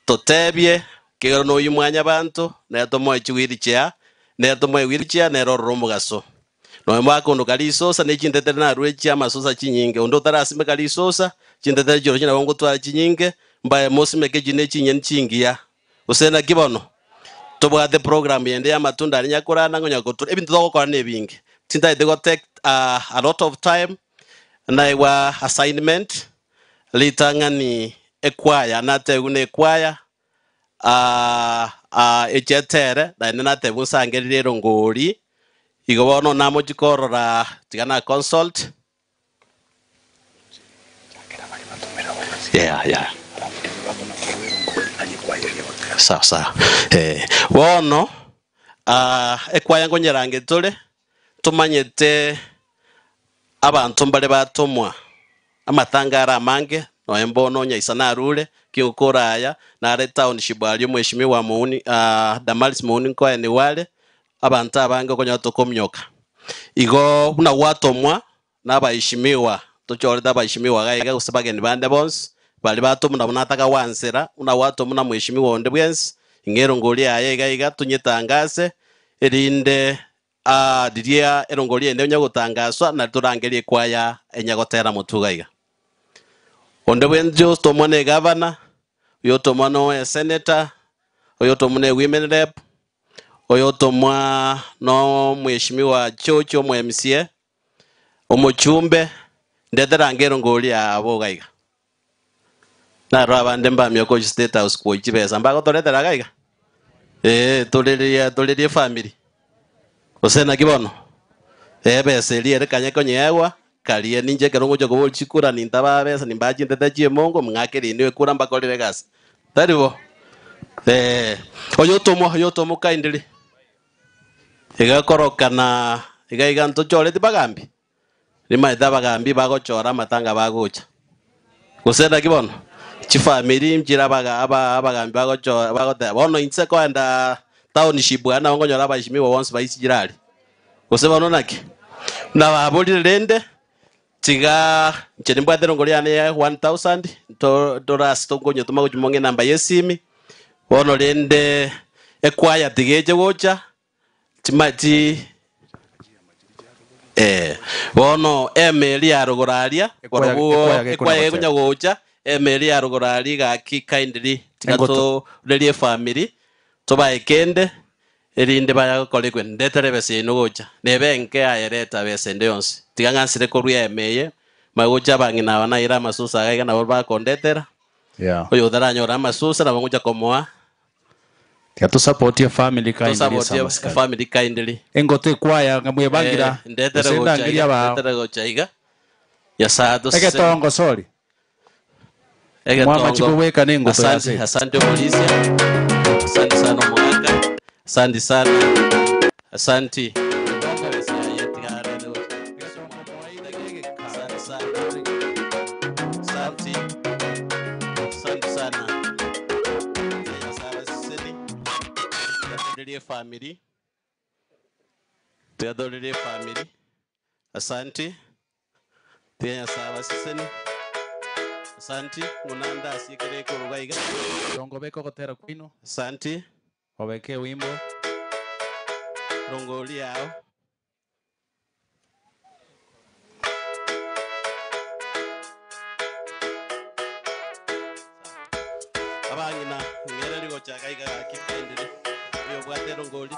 totebie kero no yumwanya bantu na tomoe chiwiri chair na tomoe wheelchair na roro mugaso no mwakondo kalisosa nechintetera na rwechi amasosa chinyinge ondo tarasime kalisosa chintetera joro china bongo twara chinyinge mbaye mosimeke chine chinyeni chingiya usena kibono tobwate program yende ya matunda ari nyakurana ngonya gotura ebintu togokora nebingi tinda they go take a lot of time na iwa assignment litangani ekwaya nategune ekwaya echetere na nate busangerire ngori igo bono namochikorora tigana consult yeah sawa sawa bono ekwaya ngonyerange tore tumanyete abantu mbale batomwa amatangara amange no mbono nyaisa narure kiukoraya nare township ali mheshimiwa Muuni Damaris Muuni kwa ni wale abantu abange konya tokomnyoka igo una watomwa nabaheshimiwa tochoreda abaheshimiwa gaiga usabageni bande bonse bali batomwa nabonataka wansera una watomwa na mheshimiwa onde bwensi ingero ngoli aye gaiga tunyetangase erinde diria erongoli ende nyagotangaswa na turangerie kwaya enyagotera mutugaiga onde bwenjo tomone governor uyo tomano senator uyo tomone women rep uyo tomwa no mheshimiwa chocho mu MCA omuchumbe ndeterangero ngoli abo gaiga na rabande mbamyo ko state house ko chibesa mbako toretera gaiga toleria family osena kibono bese liere kanye konyewa kalie ninje kerongo jogo chikura nintaba besa nimbaji ndete chiemongo mngakeri niwe kura mbakolire gasi taribo oyo tomo kaindili igakorokana iga ntochore tibagambi rimaita bagambi bagochora matanga bagocha gusena kibono chifamily mjira baga abagambi bagochora bagote bono inse kwenda township ana ngonyora abashimiwa once baisijirali guseba nonake na babolire rende tiga nchenimbwathero ngori ane 1000 dollars tongonyo tumago jumonge namba yesimi bono rende ekwaya tigeje gocha timati bono emeli ya rugoraria borobuo ekwaya kunya gocha emeli ya rugorari gaki kindly tigato relie family tobaekende erinde bayakorekwe ndetere bese ino gocha nebenke ayereta bese ndeyonse tigangansire koruya emeye magocha bangina bana ira masusa gaiga nabo bakondetera yeah oyo daranyora masusa nabo ngocha komoa Tiga tusapotie family kindly. Tusapotie family kindly. Engote kwaya ngamwebangira. Ndetere gocha. Ndetere gocha iga. Nyasaye tusese. Egetongo sorry. Egetongo. Mwama nengo. Asante, asante polisi. Asante sana mwaka. Asante sana. Asante. Family. Tuyadolele family. Asante. Tiya sawa siseni. Asante. Munanda asikere kurugaiga. Tongo beko kotera kwino. Asante. Obeke wimbo. Rongoli yao. Abangina ngere rigochaka iga kikaendere. Bwate rongoli.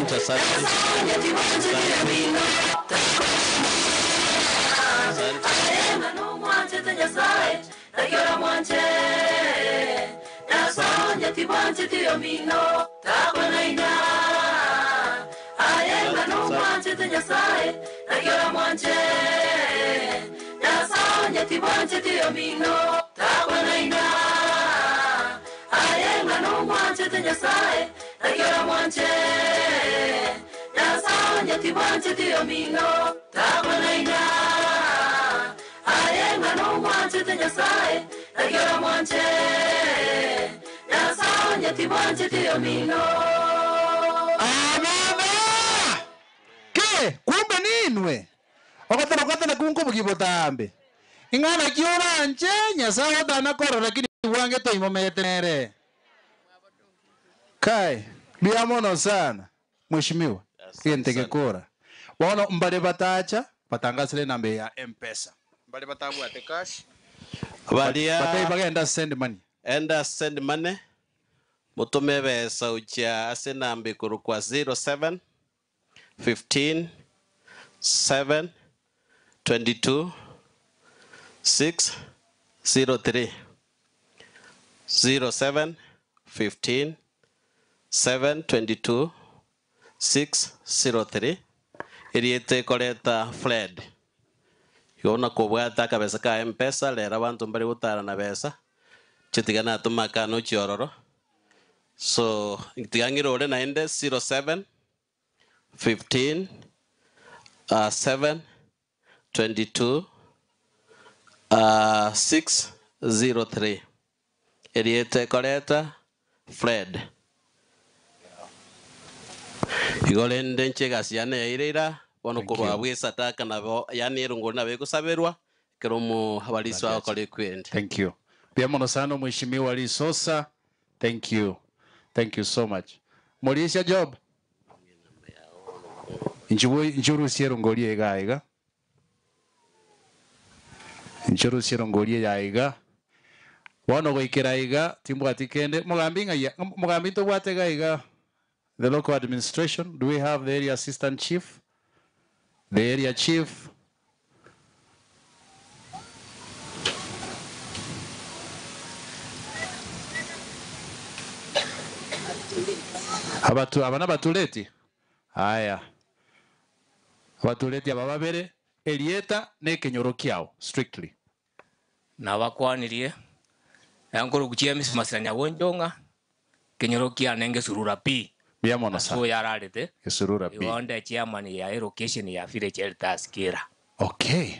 Asante, asante. Ke kumbe ninwe ogothana gothana kunko bugibotambe ing'ana kiuranje Nyasaye danakora lakini wange toimometenere kai biamono sana mheshimiwa kienteke kora bono mbale batacha batangasire nambe ya M-Pesa mbale batabwate cash balia batai bagenda send money enda send money mutume besa ucha ase nambe kurukwa 07 15 7 22 6 03 07 15 7 22 6 03 iriete koleta Fred yona kobwata kabesa ka M-Pesa lera bantu mbari gutara na besa chitigana tumaka no chiororo so tigangirore na ende 07 15 7 22 6 03 eriete koleta Fred igolende nchegasiane ireira bono korwa bwesataka nabo yani erungo nabe kusaberwa keromo habaliswa akole kwende. Thank you. Biamono sana mheshimiwa Lisosa. Thank you. Thank you so much. Morisha job. Njuru siero ngolie gaiga. Njuru siero ngolie yaiga. Wano goikera iga timbwati kende mugambi ngaya mugambi tobwate gaiga. The local administration, do we have the area assistant chief? The area chief? Abatu abana batuleti. Haya. Batuleti abababere elieta nekenyoro kiao strictly. Na bakwanirie yankoro kuchia misimasiranya wonjonga kenyoro kia nenge surura pi. Biamono sa. So yararete. Surura pi. Iwonde chairman ya allocation ya village elders kira. Okay.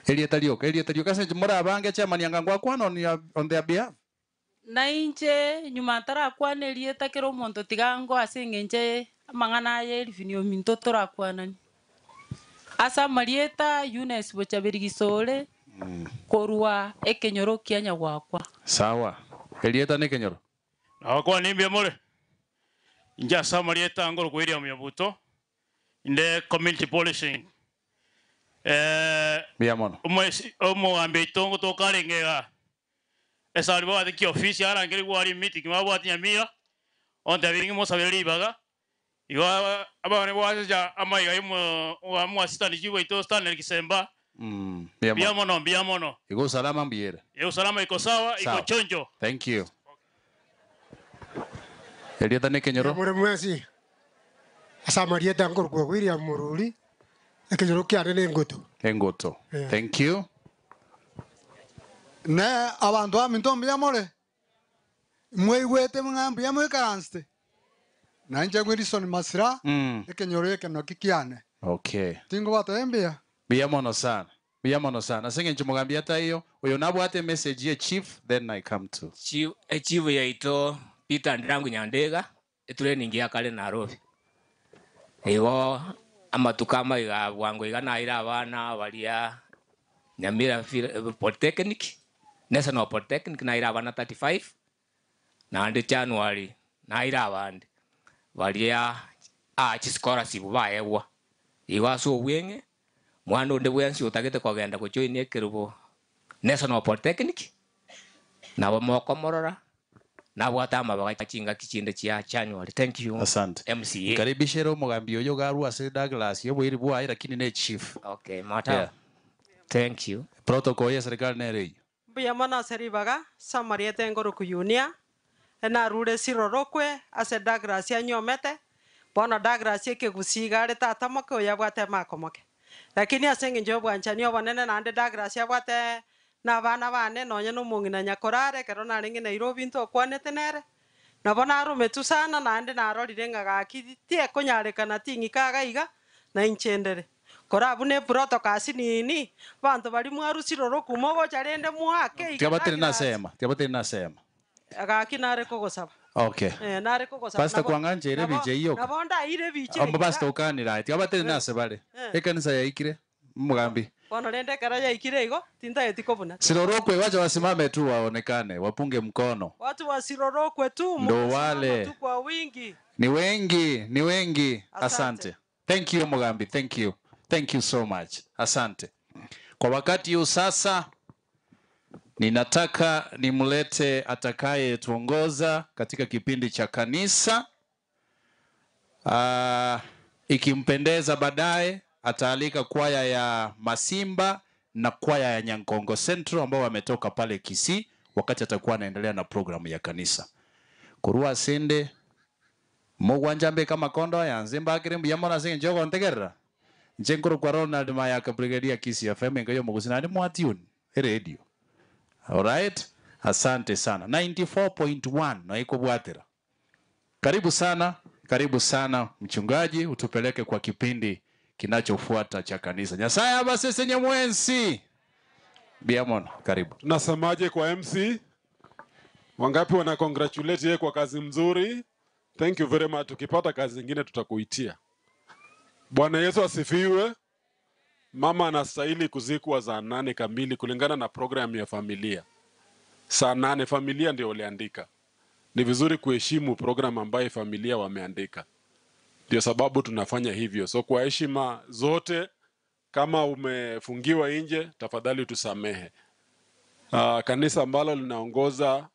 Elieta lioka kase mora abange chairman yangangwa kwana on their behalf. Na inche nyuma tarakwana elieta kero omonto tigango ase eng'enche amang'ana aye erifinio minto torakwanani ase amarieta Eunice Bochaberi Gisore korwa ekenyoro kia Nyagwakwa. Sawa elieta ne kenyoro nakwa nimbia more inja ase amarieta ngoro kwa William Nyabuto inde community policing biamono omogambi itongo tokarengega esari bathi ki office arangeri gwari meeting mabwati nyamira onde bingi mosabere ibaga iwa abane bwaja amaiga imu wa mu assistant jiwe ito Stanley Kisemba. Biamono biamono iko salama mbiere iko salama iko sawa iko chonjo. Thank you. Elieta ne kenyoro more mwesi asamarieta ngor kwa William Mururi ekenyoro kiare ne ngoto engoto. Thank you. Ne abantu aminto mbiamore mweigwete mng'ambi yamwikaranste nanje Wilson Masira ekenyoro ekeno kikiane. Okay. Tingo batembea biamono sana biamono sana senge nchimugambia hata hiyo uyo nabwate message ye chief then I come to chief chief yaito Peter Ndrangu Nyandega etraining ya kale Nairobi igo amatukama iga bwango iga naira abana baria Nyamira Polytechnic National Polytechnic naira abana 35 naande January naira abandi baria scholarship baewa igo aso obwenge mwana onde bwensi otagete kogenda gojoin ekerubo National Polytechnic nabo mokomorora Nabwata amabaga chinga kichinde chia January. Thank you. Asante. MCA. Karibishero mugambi oyo garwa se Douglas yobo bwa lakini ne chief. Okay, mata. Yeah. Thank you. Protocol ya serikali nere. Mbuya mono seribaga samariete ngoro kuyunia ena rure sirorokwe ase Douglas anyomete bono Douglas ekegusigare tata moke oyabwate makomoke lakini ase eng'encho obwanchani obonene naende Douglas abwate na abana bane nonye nomong'ina nyakorare kero narenge Nairobi ntokwanete nere nabo narumetu sana naende narorire ng'a gaki tiekonyarekana ting'ika iga na inchendere korabu ne protocol nini bantu bari mwarusiroro kumogocha rende mwake tiabatire nasema tiabatire nasema agaki nare kogosaba. Okay. Nare kogosaba pastor kwanganje ire bije iyo nabonda ire bije amba pastor ukanira tiabatire nasebare ekanisa yaikire mugambi bono rende kara yaikire igo tintaeti kobuna Sirorokwe wacha wasimame tu waonekane wapunge mkono watu wa Sirorokwe tu ndo wale tu kwa wingi ni wengi ni wengi. Asante. Thank you Mugambi, thank you. Thank you so much. Asante. Kwa wakati huu sasa ninataka nimlete atakaye tuongoza katika kipindi cha kanisa. Ikimpendeza baadaye ataalika kwaya ya Masimba na kwaya ya Nyankongo Central ambao wametoka pale Kisii wakati atakuwa anaendelea na programu ya kanisa. Kurua sende mugwanjambe kama kondo ya nzimba akirimbu yamona singe njogo ntegerera. Njenkuru kwa Ronald Mayaka Brigadier Kisii FM ngayo mugusina ni mwatune radio. All right? Asante sana. 94.1 na iko bwatira. Karibu sana mchungaji, utupeleke kwa kipindi kinachofuata cha kanisa. Nyasaye abasese nyamwensi. Biamono, karibu. Tunasemaje kwa MC? Wangapi wana congratulate yeye kwa kazi mzuri? Thank you very much. Tukipata kazi nyingine tutakuitia. Bwana Yesu asifiwe. Mama anastahili kuzikwa saa 8 kamili kulingana na program ya familia. Saa 8 familia ndio waliandika. Ni vizuri kuheshimu program ambayo familia wameandika. Ndio sababu tunafanya hivyo. So kwa heshima zote, kama umefungiwa nje, tafadhali tusamehe. Kanisa ambalo linaongoza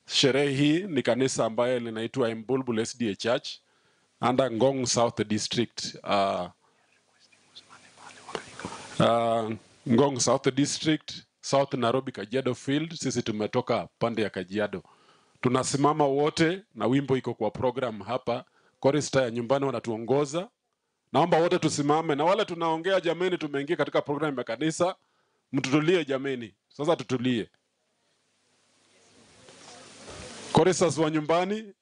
sherehe hii ni kanisa ambayo linaitwa Mbulbul SDA Church under Ngong South District. Ngong South District, South Nairobi, Kajiado Field. Sisi tumetoka pande ya Kajiado. Tunasimama wote na wimbo iko kwa program hapa. Chorista ya nyumbani wanatuongoza. Naomba wote tusimame, na wale tunaongea jameni, tumeingia katika program ya kanisa, mtutulie jameni. Sasa tutulie. Choristas wa nyumbani,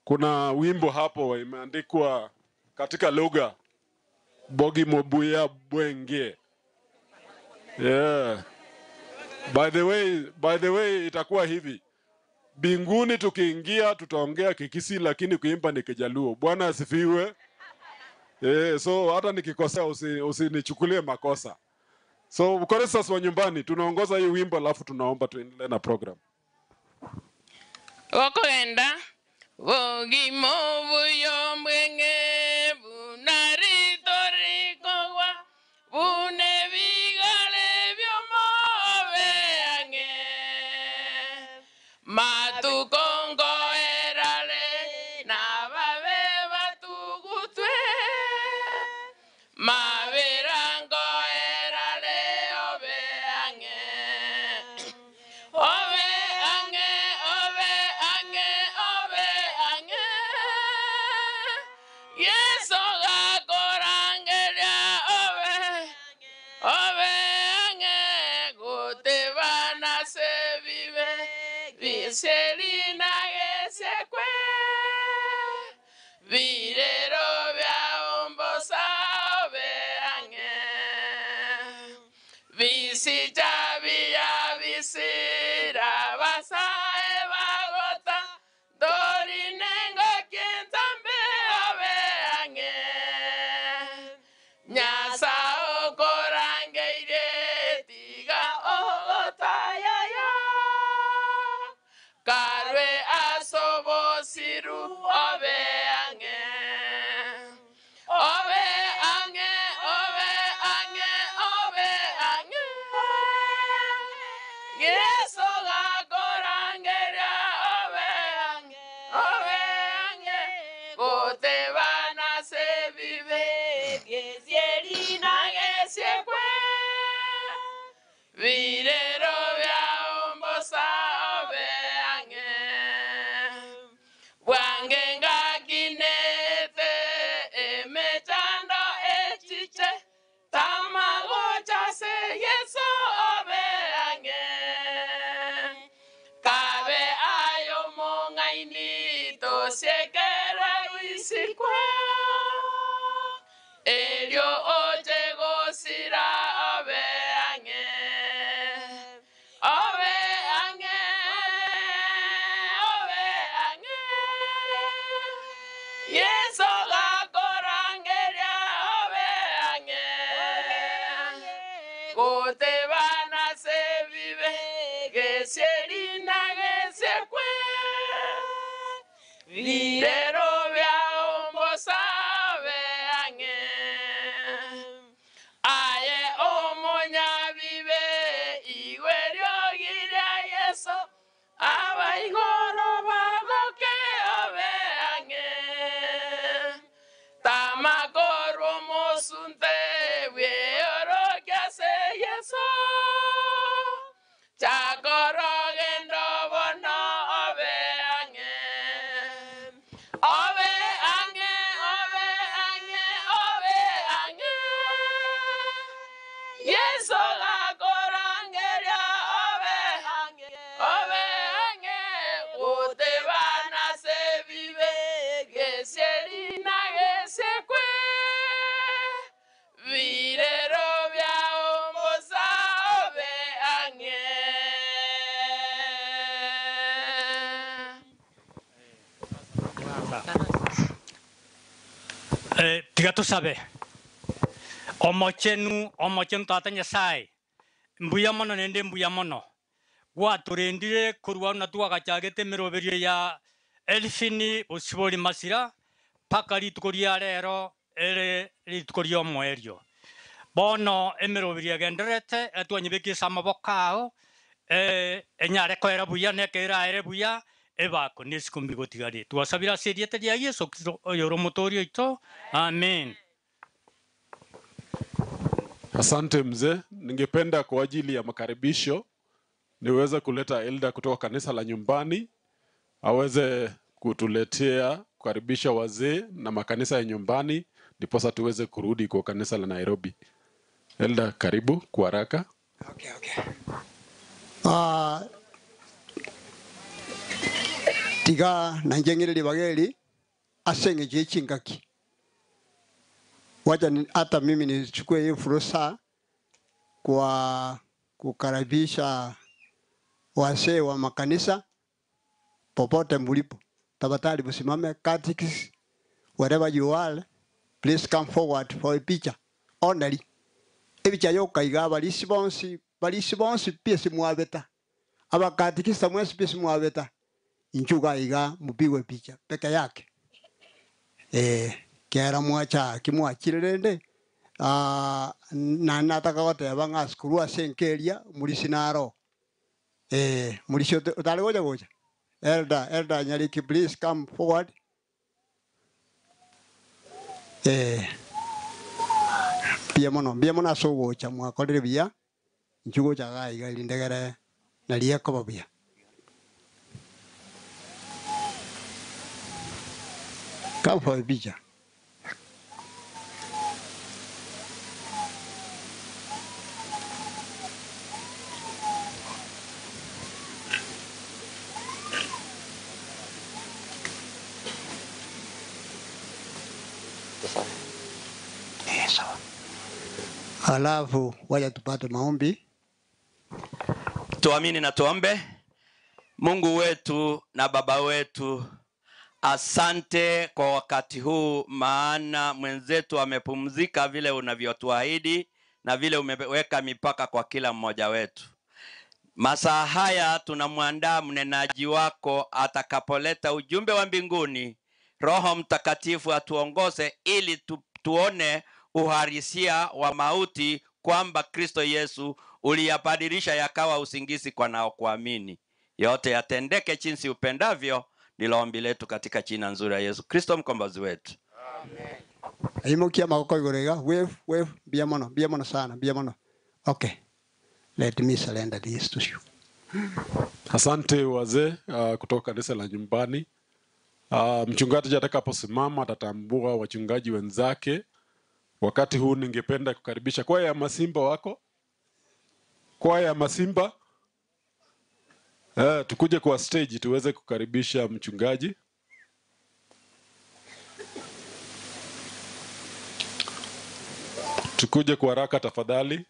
kuna wimbo hapo imeandikwa katika lugha Bogi Mobuya Bwenge. Yeah. By the way itakuwa hivi. Binguni tukiingia tutaongea Kikisi lakini kuimba ni Kijaluo. Bwana asifiwe. So hata nikikosea usinichukulie makosa. So choristas wa nyumbani tunaongoza hii wimbo alafu tunaomba tuendelee na program. Okoenda Bogi Mobuya Bwenge bunaritorikowa bune bigale byomobe ange matukongo erale na babe batugutwe maberango erale obe ange obe ange obe ange obe ange Yeso gakorangeria obe obe ange gutebana se vive viselina gesekwe virero bya ombosa obe ange visija bia visira basae bagota dorinengo kentambe obe ange nyasa okorangeire tiga ogotayaya karwe Gotebana se vive gesierina gesiekwe Virero bya ombosa obe ange Bwange ngakinete emechando echiche Tamagocha se yeso obe ange Kabe ayo mongainito siekere isikwe Elio oche gosira obe ange Obe ange Obe ange Yeso gakorangeria obe ange Gotebana se vive gesierina gesiekwe Virero bya ombosa obe ange Aye omonya vive igwerio giria Yeso Abaigoro bagoke obe ange Tamakoro mosunte weoro kyase Yeso Chakoro gendo bono obe ange Obe ange obe ange obe ange Yeso gakorangeria obe ange obe ange Gotebana se vive gesierina gesiekwe Virero bya ombosa obe ange Tiga tusabe. Omochenu tata Nyasaye. Mbuya mono nende mbuya mono. Gwaturendire kurwa na twagachagete miroberio ya Elfini Osibori Masira paka rituko ria rero ere rituko ria omoerio. Bono emiroberio egenderete etwanyibekisa amaboko ao enyare koera buya nekera ere buya ebako nesikumbi gotigari. Twasabira seriete ria Yesu Kristo oyoro motorio ito. Amen. Asante mzee, ningependa kwa ajili ya makaribisho niweze kuleta elda kutoka kanisa la nyumbani aweze kutuletea kukaribisha wazee na makanisa ya nyumbani, ndiposa tuweze kurudi kwa kanisa la Nairobi. Elda, karibu kwa haraka. Okay, okay. Tiga nanjengere bageli asenge jechingaki. Wacha hata mimi nichukue hiyo fursa kwa kukaribisha wazee wa makanisa popote mlipo. Tafadhali msimame, catechist, wherever you are, please come forward for a picture. Only. Ebicha yoka iga balisi bonsi pia simuabeta. Aba catechist mwesi pia simuabeta. Inchuga iga mupigwe picha peke yake. Kera mwacha kimwachirende na nataka goteba ng'a sukuru ase enkeria murisi naro murisi otari gocha gocha. Elder Nyariki, please come forward. Bia mono ase ogocha mwakorire buya inchu gocha iga iga rindegere nari ekoba buya. Come for a picture. Alafu waja tupate maombi. Tuamini na tuombe. Mungu wetu na Baba wetu, asante kwa wakati huu, maana mwenzetu amepumzika vile unavyotuahidi na vile umeweka mipaka kwa kila mmoja wetu. Masaa haya tunamwandaa mnenaji wako atakapoleta ujumbe wa mbinguni. Roho Mtakatifu atuongoze ili tuone uhalisia wa mauti, kwamba Kristo Yesu uliyabadilisha yakawa usingizi kwa nao kuamini. Yote yatendeke jinsi upendavyo, Ndilo ombi letu katika jina nzuri ya Yesu Kristo mkombozi wetu. Aimokia magoko igoro iga, wave wave, mbia mono, mbia mono sana, mbia mono. Okay. Let me surrender this to you. Asante wazee kutoka kanisa la nyumbani. Mchungaji atakaposimama atatambua wachungaji wenzake. Wakati huu ningependa kukaribisha kwaya ya Masimba wako. Kwaya ya Masimba. Tukuje kwa stage tuweze kukaribisha mchungaji. Tukuje kwa haraka tafadhali.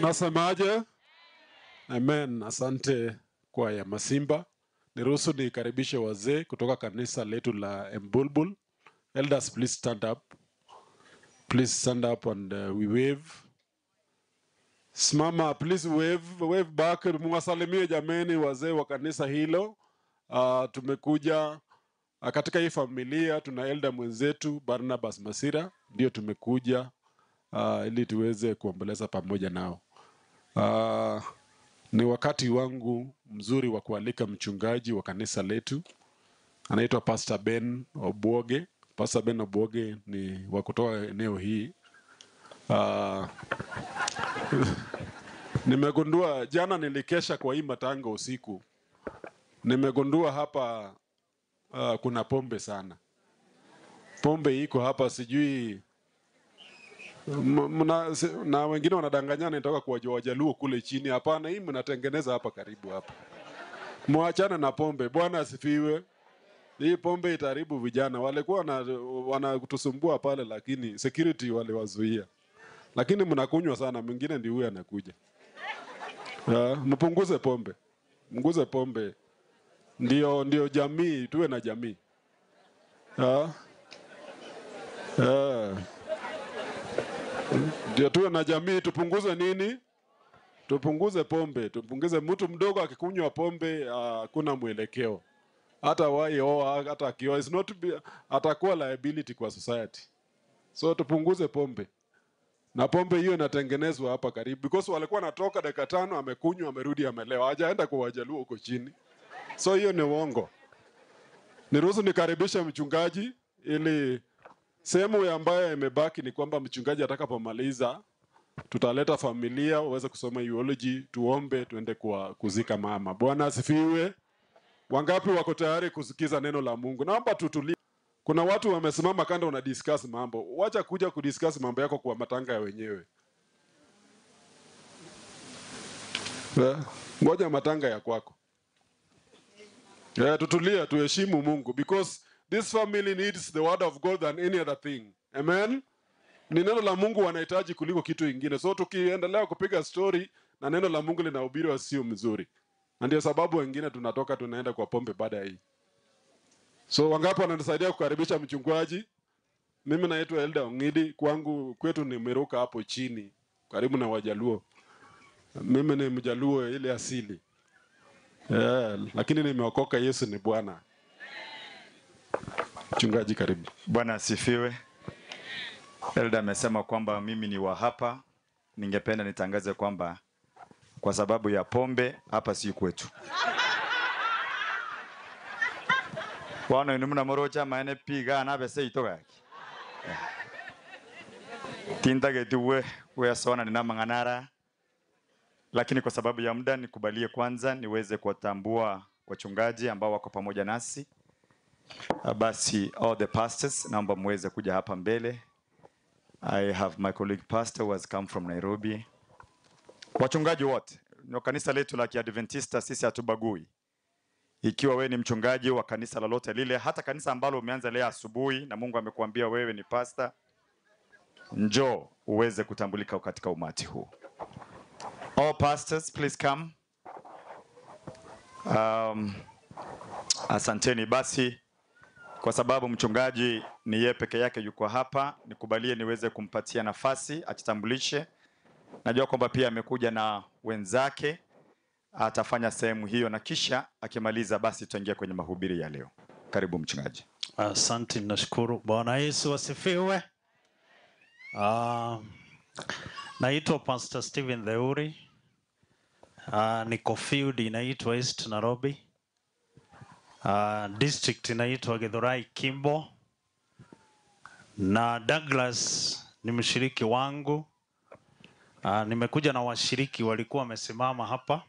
Tunasemaje? Amen. Asante kwa ya Masimba. Niruhusu nikaribishe wazee kutoka kanisa letu la Embulbul. Elders, please stand up. Please stand up and we wave. Simama, please wave, wave back. Mwasalimie jameni wazee wa kanisa hilo. Tumekuja katika hii familia, tuna elder mwenzetu Barnabas Masira, ndio tumekuja ili tuweze kuomboleza pamoja nao. Ni wakati wangu mzuri wa kualika mchungaji wa kanisa letu. Anaitwa Pastor Ben Obwoge. Pastor Ben Obwoge ni wa kutoka eneo hii. Nimegundua jana nilikesha kwa hii matanga usiku. Nimegundua hapa kuna pombe sana. Pombe iko hapa, sijui na wengine wanadanganyana nitoka kwa Wajaluo kule chini. Hapana, hii mnatengeneza hapa karibu hapa. Muachane na pombe. Bwana asifiwe. Hii pombe itaharibu vijana. Walikuwa wanakutusumbua pale, lakini security waliwazuia. Lakini mnakunywa sana, mwingine ndiye huyu anakuja. Mpunguze pombe. Mpunguze pombe. Ndio jamii, tuwe na jamii. Ndio tuwe na jamii, tupunguze nini? Tupunguze pombe, tupunguze. Mtu mdogo akikunywa pombe hakuna mwelekeo. Hata wai hata akioa is not atakuwa liability kwa society. So tupunguze pombe. Na pombe hiyo inatengenezwa hapa karibu, because walikuwa natoka dakika 5 amekunywa, amerudi, amelewa. Hajaenda kwa Wajaluo huko chini. So hiyo ni uongo. Niruhusu nikaribishe mchungaji, ili sehemu ambayo imebaki ni kwamba mchungaji atakapomaliza tutaleta familia waweze kusoma eulogy, tuombe, tuende kwa kuzika mama. Bwana asifiwe. Wangapi wako tayari kusikiza neno la Mungu? Naomba tutulie. Kuna watu wamesimama kando wana discuss mambo. Wacha kuja kudiscuss mambo yako kwa matanga ya wenyewe. Ngoja matanga ya kwako. Tutulie, tuheshimu Mungu, because this family needs the word of God than any other thing. Amen. Ni neno la Mungu wanahitaji kuliko kitu kingine. So tukiendelea kupiga story na neno la Mungu linahubiriwa sio mzuri. Na ndio sababu wengine tunatoka tunaenda kwa pombe baada ya hii. So wangapi wananisaidia kukaribisha mchungaji? Mimi naitwa Elder Ongidi, kwangu kwetu ni Meruka hapo chini, karibu na Wajaluo. Mimi ni Mjaluo ile asili. Lakini nimeokoka, Yesu ni Bwana. Mchungaji karibu. Bwana asifiwe. Elder amesema kwamba mimi ni wa hapa. Ningependa nitangaze kwamba kwa sababu ya pombe hapa si kwetu. Bwana inumuna morocha maene piga na bese itoka. Tinda getuwe we sona ni manganara. Lakini kwa sababu ya muda nikubalie kwanza niweze kuwatambua wachungaji ambao wako pamoja nasi. Basi all the pastors, naomba muweze kuja hapa mbele. I have my colleague pastor who has come from Nairobi. Wachungaji wote, no kanisa letu la Kiadventista sisi hatubagui. Ikiwa wewe ni mchungaji wa kanisa lolote lile, hata kanisa ambalo umeanza leo asubuhi na Mungu amekuambia wewe ni pastor, njoo uweze kutambulika katika umati huu. All pastors, please come. Asanteni basi. Kwa sababu mchungaji ni yeye peke yake yuko hapa, nikubalie niweze kumpatia nafasi ajitambulishe. Najua kwamba pia amekuja na wenzake, atafanya sehemu hiyo na kisha akimaliza basi tutaingia kwenye mahubiri ya leo. Karibu mchungaji. Asante, nashukuru. Bwana Yesu asifiwe. Naitwa Pastor Stephen Theuri. Niko field inaitwa East Nairobi. District inaitwa Githurai Kimbo. Na Douglas ni mshiriki wangu. Nimekuja na washiriki walikuwa wamesimama hapa.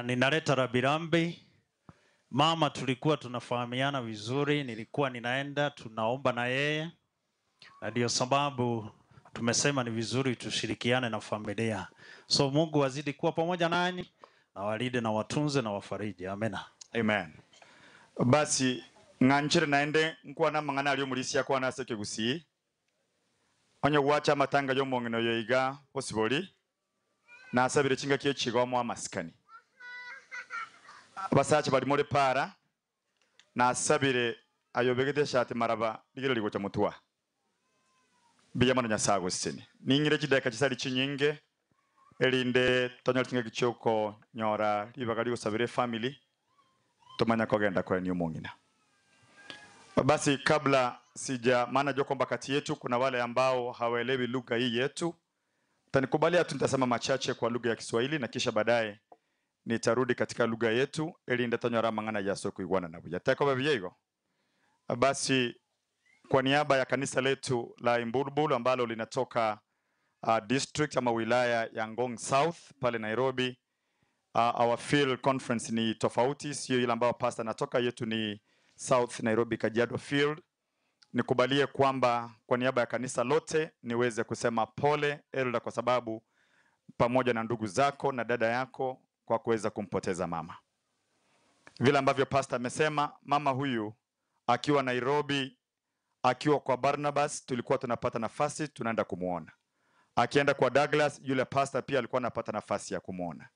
Ninaleta rambirambi. Mama tulikuwa tunafahamiana vizuri, nilikuwa ninaenda tunaomba na yeye. Na ndio sababu tumesema ni vizuri tushirikiane na familia. So Mungu azidi kuwa pamoja nanyi na walinde na watunze na wafariji. Amena. Amen. Basi ng'anchire naende nkuwa na mang'ana aliyo mulisi yakwa naseke gusi. Onye wacha matanga yo mong'ino yoiga osiboli. Na asabire chinga kiye chigomo amasikani. Abasacha bali more para na asabire ayobegete shati maraba ligero ligocha mutua. Biyamano nyasago sini. Ningire chideka chisali chinyinge elinde tonyol chinga kichoko nyora libagali gosabire family tumanya kogenda kwa ni mong'ina. Basi kabla sija, maana jua kwamba kati yetu kuna wale ambao hawaelewi lugha hii yetu, mtanikubalia tu nitasema machache kwa lugha ya Kiswahili na kisha baadaye nitarudi katika lugha yetu ili ndatanyora mang'ana yaso kuigwana na buya. Tako babiego. Basi kwa niaba ya kanisa letu la Imbulbul ambalo linatoka district ama wilaya ya Ngong South pale Nairobi, our field conference ni tofauti, sio ile ambayo pastor anatoka, yetu ni South Nairobi Kajiado Field. Nikubalie kwamba kwa niaba ya kanisa lote niweze kusema pole Elda, kwa sababu pamoja na ndugu zako na dada yako kwa kuweza kumpoteza mama. Vile ambavyo pastor amesema, mama huyu akiwa Nairobi, akiwa kwa Barnabas, tulikuwa tunapata nafasi tunaenda kumuona. Akienda kwa Douglas, yule pastor pia alikuwa anapata nafasi ya kumuona.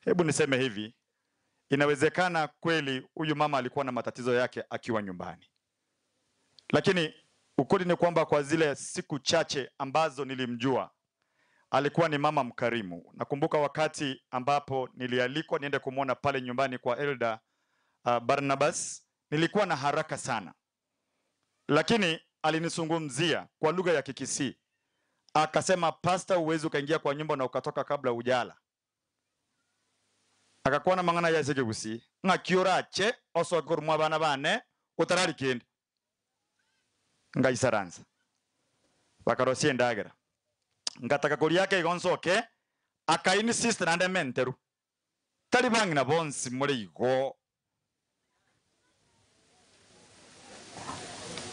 Hebu niseme hivi, inawezekana kweli huyu mama alikuwa na matatizo yake akiwa nyumbani. Lakini ukweli ni kwamba kwa zile siku chache ambazo nilimjua, alikuwa ni mama mkarimu. Nakumbuka wakati ambapo nilialikwa niende kumuona pale nyumbani kwa Elder Barnabas, nilikuwa na haraka sana. Lakini alinisungumzia kwa lugha ya Kikisii. Akasema, pastor, uwezi ukaingia kwa nyumba na ukatoka kabla ujala. Akakuwa na mang'ana ya Kigusi, ng'akiorache osokormwa bana bane utarari kindi. Ngaisaranza. Bakarosie ndagera. Ngataka kori yake igonsoke, akainsist nande menteru. Tari bangina bonsi muri igo.